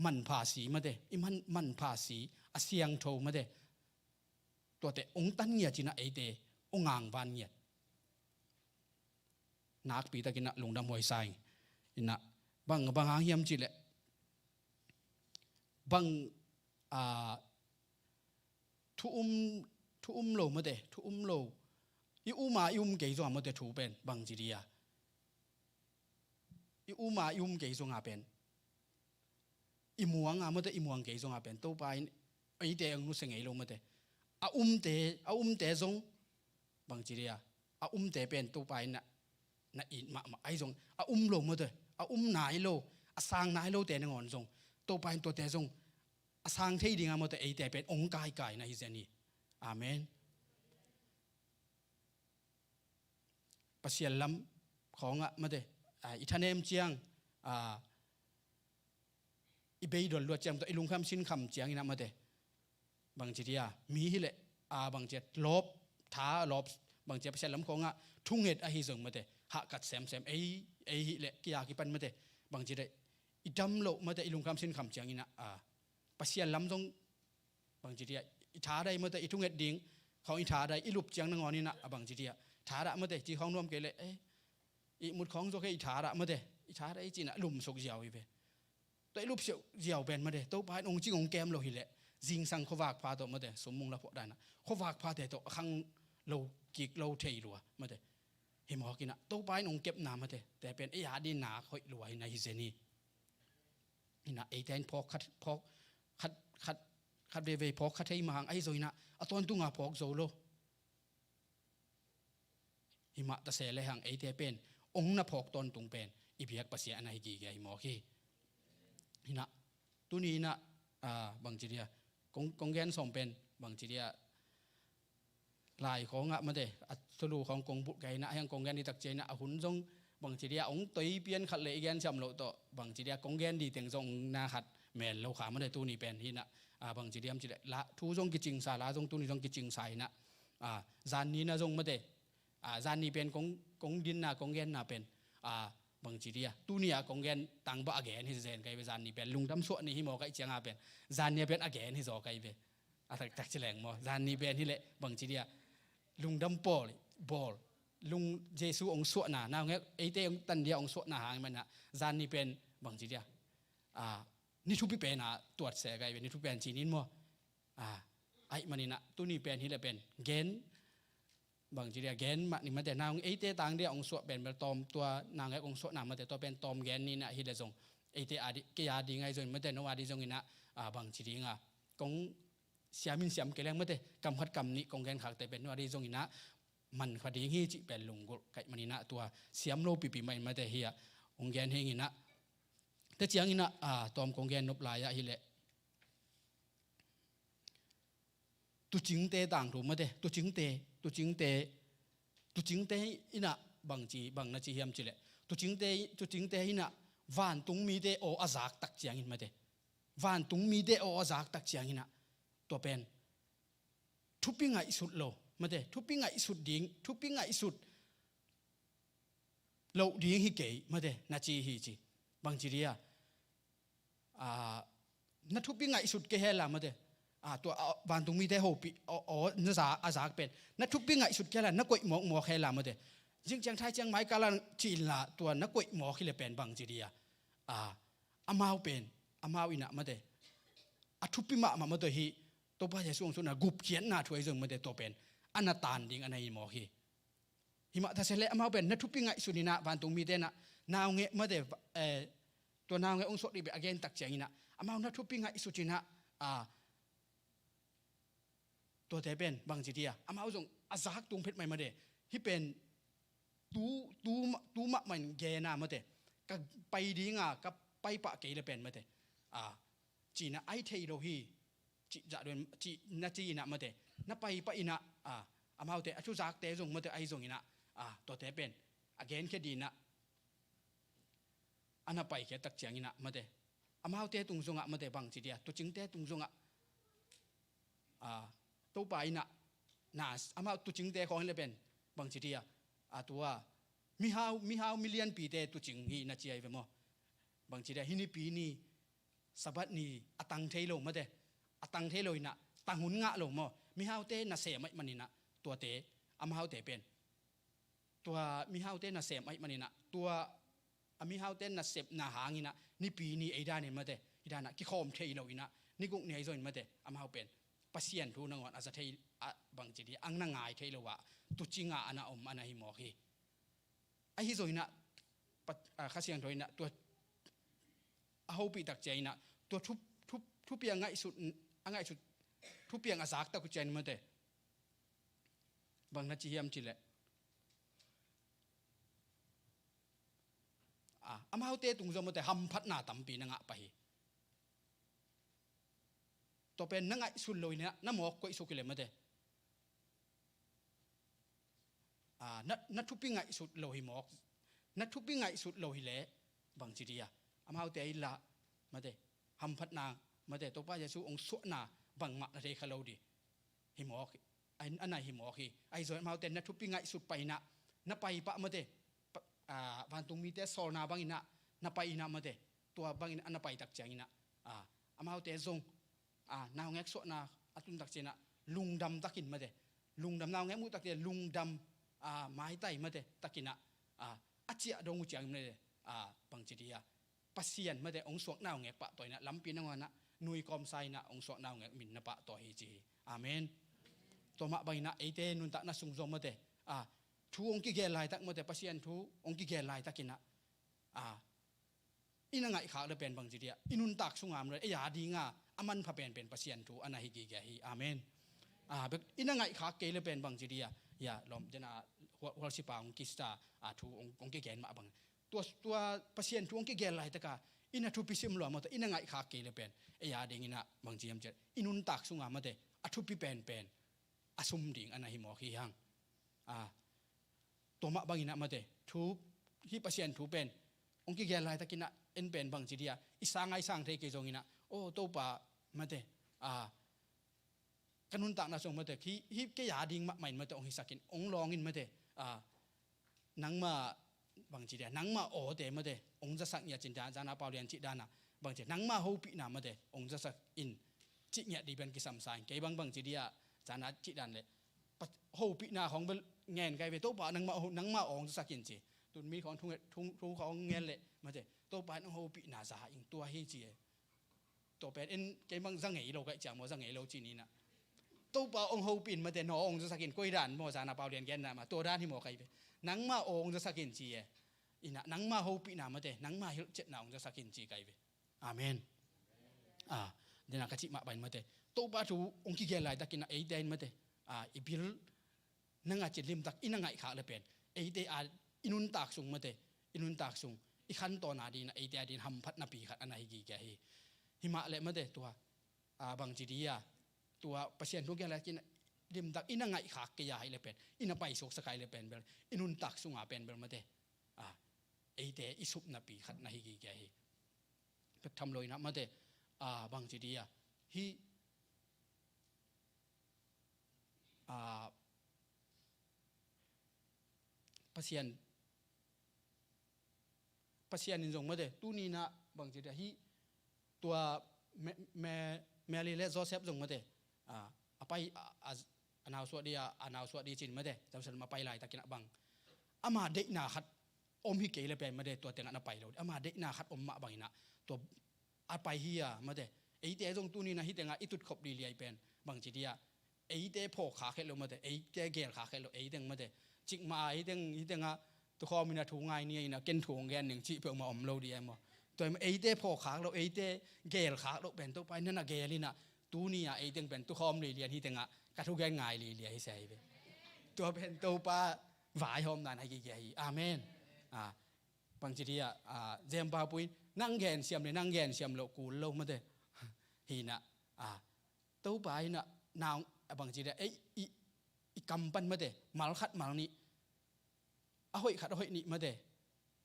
manpha si mate, i man, manpha si, a siangtho mate, tuate hong tan ngiat in ah eite hong angvan ngiat. Nakpi takin ah lungdam huai sa ing. In ah bang, bang hang hiam cih leh, bang, a, thu um, thu um lo mate, thu um lo. I um a i um kei zong a mate thu pen bangci ding a, i um a i um kei zong a pen, i muang a mate, i muang kei zong a pen Topa in eite hong nusia ngei lo mate. A umte, a umte zong bangci ding a, a umte pen Topa in na, na it mahmah ahi zong, a um lo mawte, a um nai lo, a sang nai lote nangawn zong Topa in tuate zong a sang thei dingah mawte eite pen ong kaikai na hi zen hi. Amen. Pasian lam khawngah mawte, a, i thanem ciang, a, i beidon luat ciang tawh i lungkham sinkham cianginah mawte, bangci dia mi hileh, a, bangci a lawp, tha lawp, bangci a Pasian lam khawngah thunget ahi zong mawte, hahkat semsem ei, ei hileh kia kipan mawte, bangci dia i dam loh mawte, i lungkham sinkham cianginah, a, Pasian lam zong bangci dia i thadah mawte, i thunget ding khawng i thadah, i lup ciang nangawn inah, a, bangci dia thadah mawte, ci khawng nuam kei leh, eh, i mut khawng zaw kei i thadah mawte, i thadah i cinah lumsuk ziau hi ve. Tua i lupsiau ziau pen mawte, Topa in ong cing ong kem lo hileh, zingsang khuavak pha tawh mawte, summung la phuah danah khuavak phate tawh a khang lo kik lo thei lua mawte. Hi mawk inah Topa in ong kepna mawte, te pen ei a dingin nak hoih lua hi na hi zen hi. Inah eite in phawk khat, phawk khat, khat, khat veivei phawk kha thei mah hang ahi zong inah a tawntunga phawk zo lo. Hi mah ta se lehang eite pen ong na phawk tawntung pen i biak Pasian a na hi gige hi mawk hi. Inah tuni inah, a, bangci dia kong, kong gen sawm pen bangci dia lai khawngah mawte, a thulu khawng kong bulh kei inah, a hiang kong gen ding tak ciang inah, a hun zong bangci dia ong toi pian khat le i gen siam loh tawh, bangci dia kong gen ding teng zong na khat mel lo kha mawte, tuni pen hi inah, a, bangci diam cileh la thu zong kicingsa, la zong tuni zong kicingsa inah, a, zan ni na zong mawte, a, zan ni pen kong, kong dinna, kong genna pen, a, bangci dia tuni a kong gen tang bah a gen hi zen kai ve, zan ni pen lungdam suah ni hi maw kai cianga pen, zan ni a pen a gen hi zaw kai ve. A taktak ci leng maw, zan ni pen hileh bangci dia lungdam pawl bawl, lung Jesu ong suahna, naungek eite ong tan dia ong suahna hang manah zan ni pen bangci dia, a, ni thupi pen a tuat se kai ve, ni thupi pen ci nin maw. A, aih maninah tuni pen hileh pen gen bangci dia gen mah ni mawte, naung eite tang dia ong suah pen bel tawm, tua naungek ong suahna mawte, tua pen tawm gen ninah hileh zong eite a ding, kei a ding ahi zong mawte, no a ding zong inah, a, bangci dinga kong siam in siam kei leng mawte, kam khat kam nih kong gen khakte pen no a ding zong inah man kha ding hi cih pen lunggulh kaih maninah tua siam lo pipi mah in mawte, hi-ah ong gen hing inah. Te cianginah, a, tawm kong gen nop lai-ah hileh tucingte tangthu mawte, tucingte, tucingte, tucingte inah bangci, bang na ci hiam cileh, tucingte, tucingte inah vantung mite aw a zak tak ciangin mawte, vantung mite aw a zak tak cianginah tua pen thupi ngaihsut lo mawte, thupi ngaihsut ding, thupi ngaihsut loh ding hi kei mawte, na ci hi ci. Bangci dia, a, na thupi ngaihsut kei hela mawte, a, tua, a, vantung mite hopih, a, a, na za, a zak pen na thupi ngaihsut kei hela, na koih mawkmawk hela mawte, zing ciang thai ciang mai kala ci inla, tua na koih mawk hileh pen bangci dia, a, amau pen, amau inah mawte, a thupi mahmah mawte hi, Topa Jesu ong suahna gupkhiatna thu ahi zong mawte, tua pen a na tan ding a na hi mawk hi. Hi mah ta se leh amau pen na thupi ngaihsut inah vantung mite inah naungek mawte, eh, tua naungek ong suah dih beh a gen tak cianginah amau na thupi ngaihsut inah, a, tuate pen bangci dia amau zong a zak tung phet mai mawte, hih pen tu, tu, tu mahmah in gena mawte, ka pai dinga ka pai pah kei le pen mawte, a, cina ai thei lo hi. Cih zah duen, cih na ci inah mawte, na pai pah inah, a, amaute a thuzakte zong mawte ahi zong inah, a, tuate pen a genkhia dinah a na paikhiat tak cianginah mawte, amaute tung zongah mawte bangci dia, tucingte tung zongah, a, Topa inah na, amau tucingte khawng hileh pen bangci dia, a, tua mihau, mihau milianpite tucing hi na ci ahi ve maw. Bangci dia, hih nipi ni Sabbath ni a tang thei lo mawte, a tang thei lo inah, tang hun ngah lo maw, mihaute nasem aih maninah, tuate, amaute pen, tua mihaute nasem aih maninah, tua a mihaute nasepna hanginah nipi ni ei danin mawte, hih danah kikhawm thei lo inah, ni guk ni ahi zongin mawte, amau pen Pasian thu nangawn a za thei, a bangci di ang na ngai thei lo ah, tucinga a na om a na hi mawk hi. Ahi zong inah, Kha Siangtho inah tua a hopih tak ciang inah, tua thu, thu, thupiang ngaihsut, a ngaihsut, thupiang a zak tak uh ciang in mawte, bang na ci hiam cileh, Amaute tung zong mate hamphatna tampi na ngah pah hi. Tua pen na ngaihsut lo hi na, na mawk koihsuk hi le mate. Ah, na, na thupi ngaihsut lo hi mawk. Na thupi ngaihsut lo hi le bangci dia. Amaute a illa mate. Hamphatna mate. Topa Jesu hong suahna bangmah na thei kha lo di. Hi mawk. A, a nai hi mawk hi. Ahi zong amaute na thupi ngaihsut pah hi na. Na pai pah mate. Pa, ah, vantung mite sawlna bang hi na. Na pai hi na mate. Tua bang hi na, a na pai tak ciang hi na. Ah, amaute zong ah, naungek suahna a tun tak ciangin ah, lungdam takin mate. Lungdam naungek muh tak ciangin lungdam, ah, maitai mate. Takin ah, ah, a ciah dong uh ciangin mate. Ah, bangci dia. Pasian mate, hong suak naungek pahtawi na, lampi nangawn ah, nui kawmsa in ah, hong suak naungek min na pahtawi hi ci hi. Amen. Tua mah bangin ah, eite nuntakna sung zong mate. Ah, thu hong kigel laitak mate, Pasian thu hong kigel laitakin ah. Ah, i na ngaihkhak le pen bangci dia, i nuntak sunga mate, ei a dinga a manpha penpen Pasian thu a na hi gige hi. Amen. Ah, bek i na ngaihkhak kei le pen bangci dia, ya, lom, dena, hua-, hualsipa hong kista, ah, thu hong, hong kigen mah bang. Tua, tua Pasian thu hong kigen laitaka, i na thupi sim lua mawta, i na ngaihkhak kei le pen, ei a dingin ah bangci hiam ciat, i nuntak sunga mate, a thupi penpen, a sum ding a na hi mawk hi hang. Ah, tua mah bangin ah mate, thu, hih Pasian thu pen, hong kigel laitakin ah, en pen bangci dia, i sang ai sang thei kei zongin ah, oh, Topa, mate, ah, ka nuntakna sung mate, hih, hih kei a ding mahmah in mate, hong hisakin, hong lawngin mate, ah, nangma, bangci dia, nangma awte mate, hong zasak ngiat cin dan, zana Paulian cih dana, bangci, nangma hopihna mate, hong zasak in, cih ngiat di pen kisamsa in, kei bang bangci dia, zana cih dan le, pa-, hopihna khong bel ngen kai ve, Topa nangma, nangma aw hong zasak in ci. Tun mi khong thu, thu, thu khong ngen le, mate, Topa in hong hopihna za ing tua hi ci e. Tua pen en kei bang za ngei lo kai ciang maw, za ngei lo ci ni na. Topa hong hopih in mate, no hong zasak in koi dan maw, zana Paulian gen na ma, tua dan hi maw kai ve. Nangma aw hong zasak in ci e. Ina, nangma hopihna mate, nangma hilhciatna hong zasak in ci kai ve. Amen. Ah, dena ka cih mah pai mate. Topa thu hong kigel laitakin ah eite in mate. Ah, i bil na ngah cin limtak i na ngaihkhak le pen, eite a i nuntak sung mate. I nuntak sung, i khantawn a dingin ah eite a dingin hamphatna pi khat a na hi gige hi. Hi mah le mate tua, ah, bangci dia, tua Pasian thu gel laitakin ah limtak i na ngaihkhak kei a hi le pen, i na paisuk sak a hi le pen bel, i nuntak sunga pen bel mate. Ah, eite i supna pi khat na hi gige hi. Pek tham lo in ah mate, ah, bangci dia, hih, ah, Pasian, Pasian in zong mate, tuni in ah bangci dia, hih tua Me-, Me-, Mary le Joseph zong mate, ah, a pai, ah, a, a nau suah di, ah, a nau suah di cin mate, Jerusalem a pai laitakin ah bang, ama deihna khat om hi kei le pen mate, tua tengah na pai lo. Ama deihna khat om mah bangin ah, tua a pai hi a mate. Eite zong tuni in ah hih tengah i tutkhop liliai pen, bangci dia, eite phawk khak het lo mate, eite gel khak het lo, ei teng mate. Cikmah a hih teng, hih tengah tukhawm in ah thu ngai ni a in ah ken thu hong gen ning cih peuhmah om lo di e maw. Tua hi mah eite phawk khak lo, eite gel khak lo pen Topa in na na gel in ah, tuni a ei teng pen tukhawm lilian hih tengah ka thugen ngai lilia hi sia hi ve. Tua pen Topa vaihawmna na hi gige hi. Amen. Ah, bangci dia, ah, Jem Pau Pui, nang gen siam le nang gen siam lo kul lo mate. Hi in ah, ah, Topa in ah nang, ah, bangci dia, ei, i, i kam pan mate, mal khat mal nih, a hoih khat a hoih nih mate,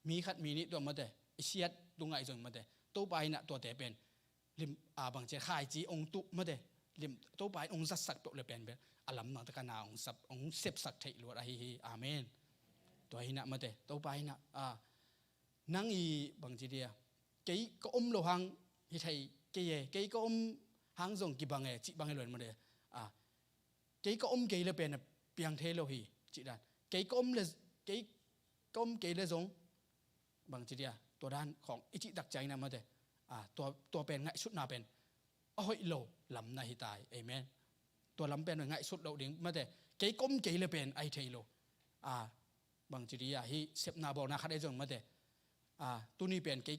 mi khat mi nih tua mate, i siat tu ngaih zong mate. Topa in ah tuate pen lim, ah, bangci khaici hong tuh mate, lim, Topa in hong zatsak peuh le pen bel, a lamdang taka na hong sap, hong sepsak theih luat ahi hi. Amen. Tua hi in ah mate, Topa in ah, ah, nang i bangci dia, kei ka om lo hang hi thei kei e, kei ka om hang zong kibang e, cih bang hi lo in mate. Ah, kei ka om kei le pen a piang thei lo hi, cih dan. Kei ka om le, kei ka om kei le zong, bangci dia, tua dan khong i cih tak ciangin ah mate. Ah, tua, tua pen ngaihsutna pen a hoih lo lam na hi tai. Amen. Tua lam pen ngaihsut loh ding mate. Kei ka om kei le pen a hi thei lo. Ah, bangci dia, hih sepna bawlna khat ei zong mate. Ah, tuni pen kei,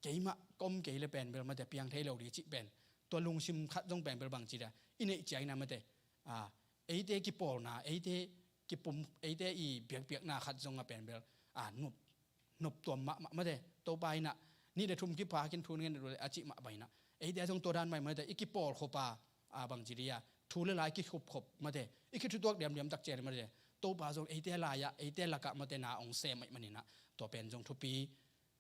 keimah ka om kei le pen bel mate, piang thei lo di cih pen, tua lungsim khat zong pen bel bangci dia, i neih ciangin ah mate, ah, eite kipawlna, eite kipum, eite i biakpiakna khat zong a pen bel, ah, nup, noptuam mahmah mate, Topa in ah nih le thum kiphakin thu ngen le a cih mah bang in ah, eite zong tua dan mah in mate, i kipawlkhop a, a bangci dia, thu le la i kikhupkhop mate, i kithutuak diamdiam tak ciang mate, Topa zong eite lai-ah, eite lakah mate na hong sem ahih manin ah, tua pen zong thupi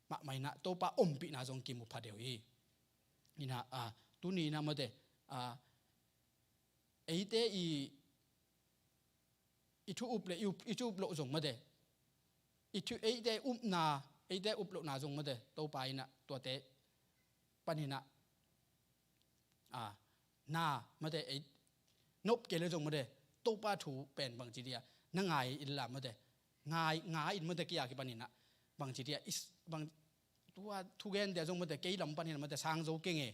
mahmah in ah, Topa ompihna zong kimu pha deuh hi. In ah, a, tuni in ah mate, a, eite i, i thu up le i up, i thu up loh zong mate, i thu, eite upna, eite up lohna zong mate, Topa in ah tuate panin ah, a, na mate, ei nop kei le zong mate, Topa thu pen bangci dia, na ngai in la mate, ngai, ngai in mate, kei a kipanin ah bangci dia, is, bang, tua thugente zong mate, kei lam panin mate, sang zo keng e,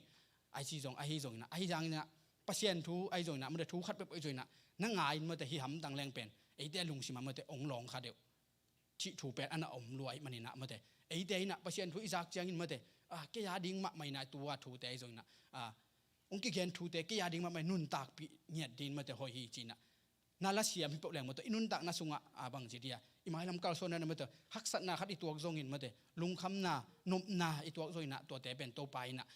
ahi zong, ahi zongin ah, ahi zongin ah, Pasian thu ahi zongin ah mate, thu khat peuh ahi zongin ah, na ngai in mate, hih hamtang leng pen eite lungsim ah mate, hong lawng kha deuh cih thu pen a na om lua ahih manin ah mate, eite in ah Pasian thu i zak ciangin mate, a, kei a ding mahmah in ah tua thute ahi zongin ah, a, hong kigen thute kei a ding mahmah in nuntakpih ngiat ding mate, hoih hi ci-in ah na lasiam hi peuh leng mate, i nuntakna sungah, a, bangci dia, i mailam kalsuanna mate, haksatna khat i tuak zongin mate, lungkhamna, nopna i tuak zongin ah, tuate pen Topa in ah,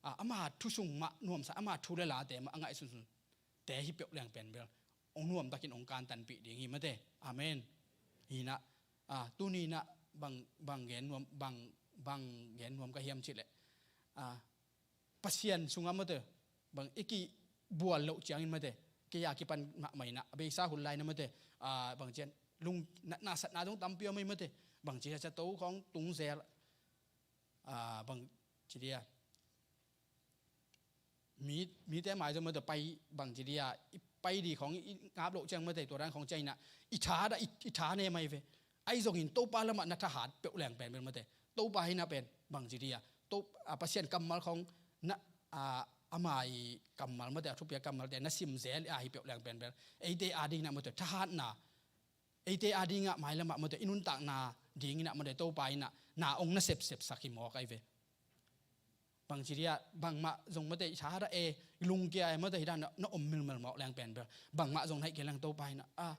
a, ama thu sung mah nuamsa, ama thu le late mah a ngaihsunsunte hi peuh leng pen bel hong nuamtakin hong kantanpih ding hi mate. Amen. Hi in ah, a, tuni in ah bang, bang gen nuam, bang, bang gen nuam ka hiam cih leh, a, Pasian sungah mate, bang i kibual loh ciangin mate, kei a kipan mahmah in ah, a beisa hun lai in ah mate, a, bangci a, lung, na, nasatna zong tampi om hi mate, bangci a, zato khawng tung zel, a, bangci dia, mi, mite mai zong mate pai, bangci dia, i pai ding khawng i ngap loh ciang mate, tua dan khawng ciang in ah, i tha dah, i, i tha ne mai ve. Ahi zongin Topa lamah na thahat peuh leng pen bel mate, Topa in ah pen bangci dia, To, a, Pasian kammal khawng na, a, ama i kammal mate, a thupi a kammalte na sim zel a hi peuh leng pen bel, eite a ding in ah mate, thahatna, eite a ding ah mailam ah mate, i nuntakna ding in ah mate, Topa in ah na hong na sepsepsak hi mawk ahi ve. Bangci dia, bangmah zong mate, i tha dah e, lungkia e mate, hi dan na, na om milmil mawk leng pen bel, bangmah zong na hih kei leng Topa in ah, a,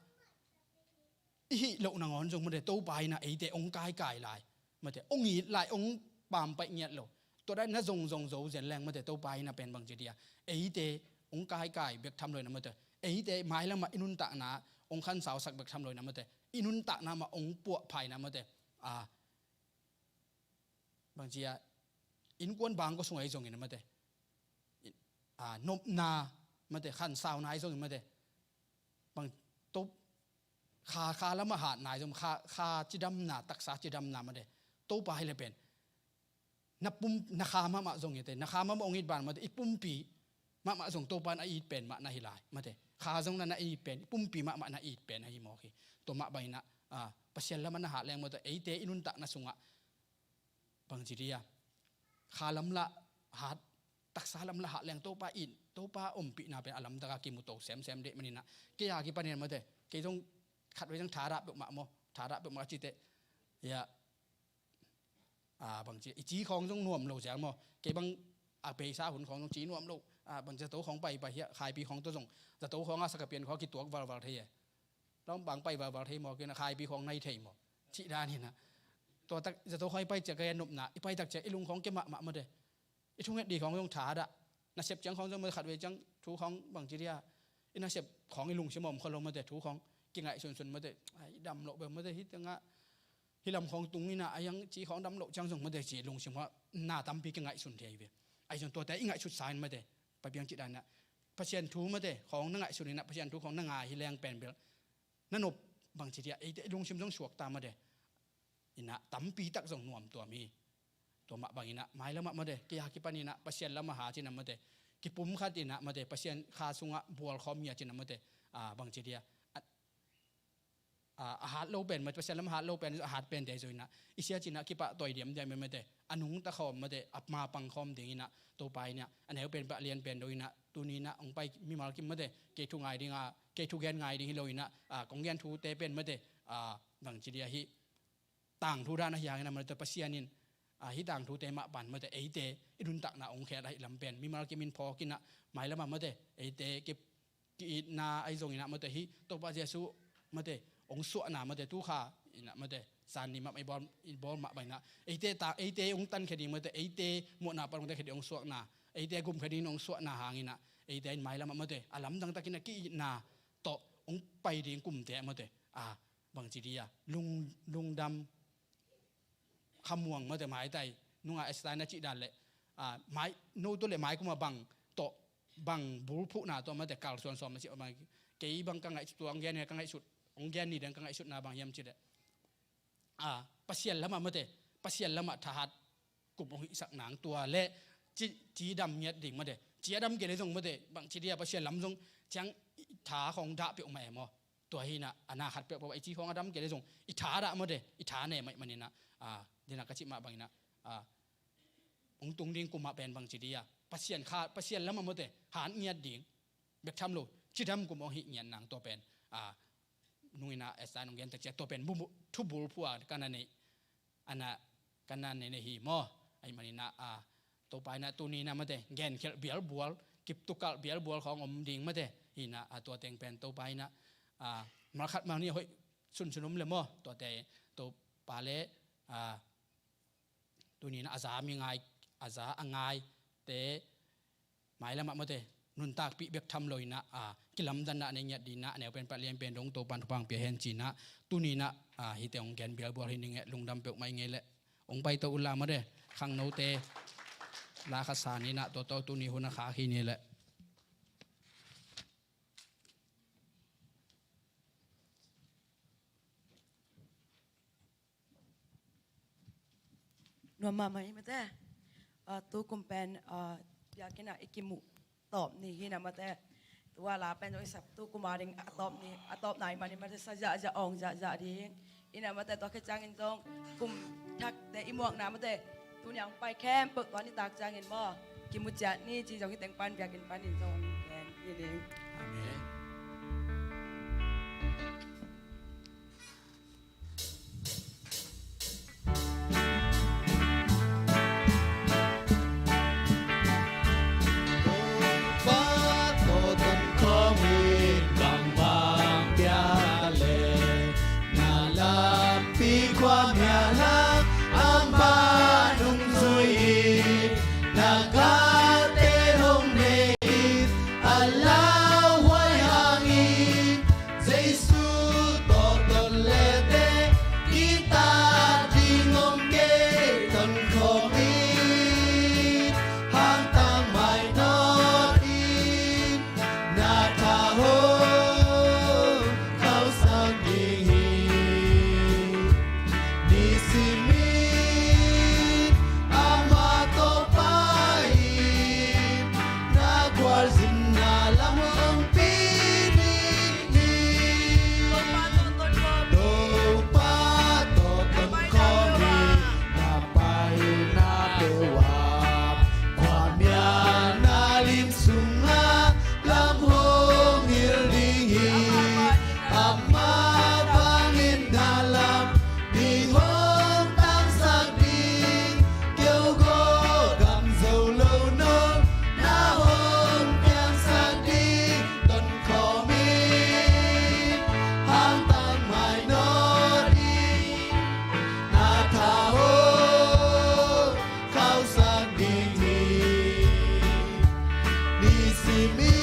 i hih loh nangawn zong mate, Topa in ah eite hong kaikai lai mate, hong it lai, hong pampaih ngiat lo. Tua dan na zongzong zo zen leng mate, Topa in ah pen bangci dia, eite hong kaikai bek tham lo in ah mate, eite mailam ah i nuntakna hong khansausak bek tham lo in ah mate, i nuntakna mah hong puahpha in ah mate, a, bangci a, innkuan bangkua sung ahi zongin ah mate, a, nopna mate, khansauna ahi zongin mate, bang, To, kha, kha lamah hatna ahi zong, kha, kha cidamna, taksa cidamna mate, Topa hi le pen, na pum, na kha mahmah zong hi te, na kha mahmah hong it ban mate, i pumpi mahmah zong Topa in a it pen mah na hi lai mate, kha zong na, na it pen, i pumpi mahmah na it pen ahi mawk hi. Tua mah bang in ah, a, Pasian lamah na hat leng mate, eite i nuntakna sungah bangci dia, kha lam lah hat, taksa lam lah hat leng Topa in, Topa ompihna pen a lamtak a kimu to semsem deuh manin ah, kei a kipanin mate, kei zong khatvei zong thadah peuhmah maw, thadah peuhmah ci teh, ya, a, bangci, i ci khawng zong nuam lo ciang maw, kei bang a beisa hun khawng zong ci nuam lo, a, bang zato khawng paipai hi a, Khaipi khawng tawh zong, zato khawng a sakapian khawng a kituak valval thei e. Lampang pai valval thei maw, kei na Khaipi khawng nai thei maw, cih dan hi in ah. Tua tak, zato khawng i pai ciang ka gen nopna, i pai tak ciang i lung khawng kia mahmah mate, i thunget ding khawng zong thadah, nasep ciang khawng zong mate, khatvei ciang thu khawng bangci dia, i nasep khawng i lungsim ah om kha lo mate, thu khawng kingaihsunsun mate, ai, dam loh bek mate, hih tengah, hih lam khawng tung in ah, a yang ci khawng dam loh ciang zong mate, ci lungsim khawng na tampi kingaihsun thei ve. Ahi zong tuate i ngaihsutsa in mate, pai piang cih dan in ah, Pasian thu mate khawng na ngaihsun in ah, Pasian thu khawng na ngai hi leng pen bel, na nop, bangci dia, eite i lungsim zong suakta mate, in ah tampi tak zong nuamtuam hi. Tua mah bang in ah mailam ah mate, kei a kipan in ah Pasian lamah hat in ah mate, kipumkhat in ah mate, Pasian kha sungah bualkhawm ngiat in ah mate, a, bangci dia, a, a, a hat lo pen mate, Pasian lamah hat lo pen, a hat pente zo in ah, i sia cih in ah kipahtawi diamdiam in mate, a nungta khawm mate, a mapang khawm ding in ah, Topa in ah a neu pen pah lian pen lo in ah, tuni in ah hong pai mimal kim mate, kei thu ngai ding a, kei thugen ngai ding hi lo in ah, a, kong gen thute pen mate, a, bangci dia, hih tangthu dan ahi hangin ah mate, Pasian in, a, hih tangthute mah pan mate, eite i nuntakna hong khel ahih lam pen mimal kim in phawk in ah, mailam ah mate, eite ki, ki-itna ahi zongin ah mate, hih Topa Jesuh mate hong suahna mate, tu kha in ah mate, San ni mah i bawl, i bawl mah bang inah eite ta, eite hong tankhia ding mawte, eite muhna pan hong tankhia ding hong suahna, eite gumkhia ding hong suahna hang inah eite in mailam ah mawte a lamdang takin a ki-itna tawh hong pai ding kumte ah mawte, a, bangci dih a, lung, lungdam khamuang mawte maitai, nungah Esther in a cih dan leh, a, mai, no tawh leh mai kum a bang tawh, bang bulphuhna tawh mawte kalsuan sawm a cih bang, kei bang ka ngaihsut, tua hong gen ni ka ngaihsut, hong gen ni dang ka ngaihsutna bang hiam cih leh, a, Pasian lamah mawte, Pasian lamah thahat kum hong hihsak nang tua leh ci, cidam ngiat ding mawte, cidam kei leh zong mawte, bangci dih a, Pasian lam zong ciang tha khawng dah peuhmah e maw. Tua hi inah a na khat peuhpeuh ah i ci khawng a dam kei leh zong i tha dah mawte, i tha ne maih man inah, a, dih inah ka cih mah bang inah, a, hong tung ding kum ah pen bangci dih a, Pasian kha, Pasian lamah mawte han ngiat ding bek tham lo, cidam kum hong hih ngiat nang tua pen, a, nung inah Esther in hong gen tak ciang tua pen bu, bu, thu bulphuh a ka na neih, a na, ka na neih hi maw. Ahih man inah, a, Topa inah tuni inah mawte genkhelh bialbual, kiptukalh bialbual khawng om ding mawte hi inah, a, tua teng pen Topa inah, a, malkhat malni a hoih sunsun om leh maw, tuate Topa leh, a, tuni inah a za mi ngai, a za a ngaite mailam ah mawte nuntakpih bek tham lo inah, a, kilamdanna a nei ngiat ding inah a neu pen pat lian pen dong Topa'n thupha hong pia hen ci inah tuni inah, a, hihte hong gen bialbual hi ning e, lungdam peuhmah ing e leh. Hong pai to uh la mawte, khangnote la kha sa ni inah, tua tawh tuni hun a khak hi ni leh. Nuam mahmah hi mawte. Ah, tu kum pen, ah, biakinn ah i kimuh tawp ni hi inah mawte. Tua la pen zong i sap tu kum a ding a tawp ni, a tawpna ahih manin mawte sa zahzah awng zahzah ding. Inah mawte tua khit ciangin zong kum thakte i muakna mawte tuni a hong pai khempeuh tua nitak ciangin maw kimu ciat ni ci zong hih teng pan biakinn panin zong gen hi ding. Amen. Topa tawh tonkhawm in bangbang pia leh, na lampi khuamial ah amah nungzui in, na galte hong nei in, a lauhuai hangin, Jesu tawh ton lete, kitat ding om kei, tonkhawm in, hangtang mainawt in, na tha hong khauhsak ding hi. Nisimin amah tawh pai in, na gualzinna lam hong pi ding hi. Topa tawh tonkhawm in, na paina peuh ah khuamial na lim sungah lam hong hilh ding hi. Amah bangin na lam mi hong tangsak ding, keu gaw gam zo lo nong na hong piangsak ding, tonkhawm in, hangtang mainawt in, na tha hong khauhsak ding hi. Nisimin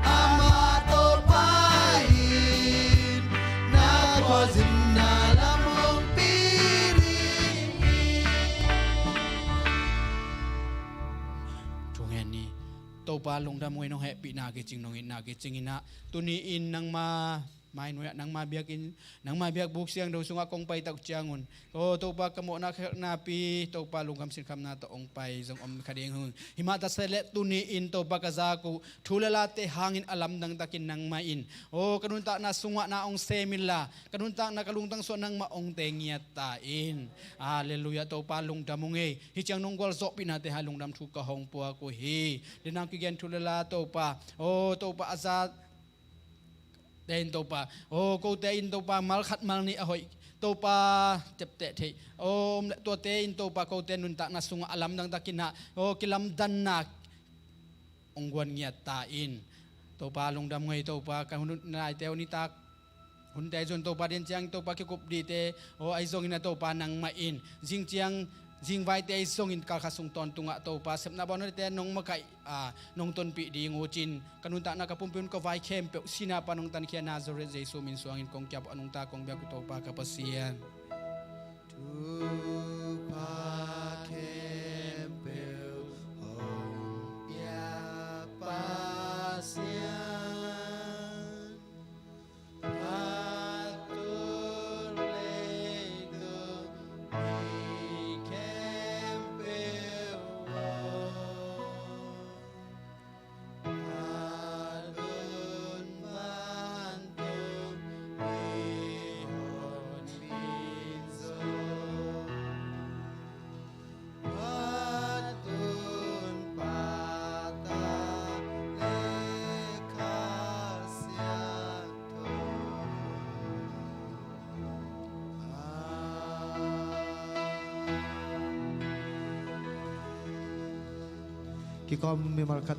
amah tawh pai in, na gualzinna lam hong pi ding hi. Thungen ni. Topa lungdam ung ei, nong hehpihna kicing, nong itna kicing inah tuni in nangma mainuai ah, nangma biakinn, nangma biakbuk siangtho sungah kong pai tak ciangun, aw Topa, ka mawhna khelhna pi, Topa lungkham sinkhamna tawh hong pai zong om kha ding hi. Himah ta se leh tuni in Topa, ka zak uh thu le late hangin a lamdang takin nangmah in, aw ka nuntakna sungah na hong sem inla, ka nuntakna, ka lungtang sungah nangmah hong teng ngiat ta in. Halleluiah, Topa lungdam ung ei. Hih ciang nong gualzawhpihnate hang lungdam thu ka hong puak uh hi. Dena kigen thu le la Topa, aw Topa, a za te in Topa, aw kote in Topa, mal khat mal nih a hoih Topa, tepteh theih, aw om leh tuate in Topa, kote nuntakna sungah a lamdang takin ah, aw kilamdanna hong guan ngiat ta in. Topa lungdam ung ei Topa, ka hun naite uh nitak hunte ahi zongin Topa, den ciang Topa kikup dihte aw ahi zongin a Topa nangmah in zing ciang zingvaite ahi zongin kalkhat sung tawntungah Topa sepna bawnate nong makaih a nong tonpih ding uh cin ka nuntakna ka pumpi hun ka vai khempeuh sihna pan hong tankhia Nazareth Jesu min suangin kong kiap a nungta kong biak uh Topa ka Pasian. Thupha khempeuh hong pia Pasian, phat tun leitung mi khempeuh aw. Kikhawm mimal khat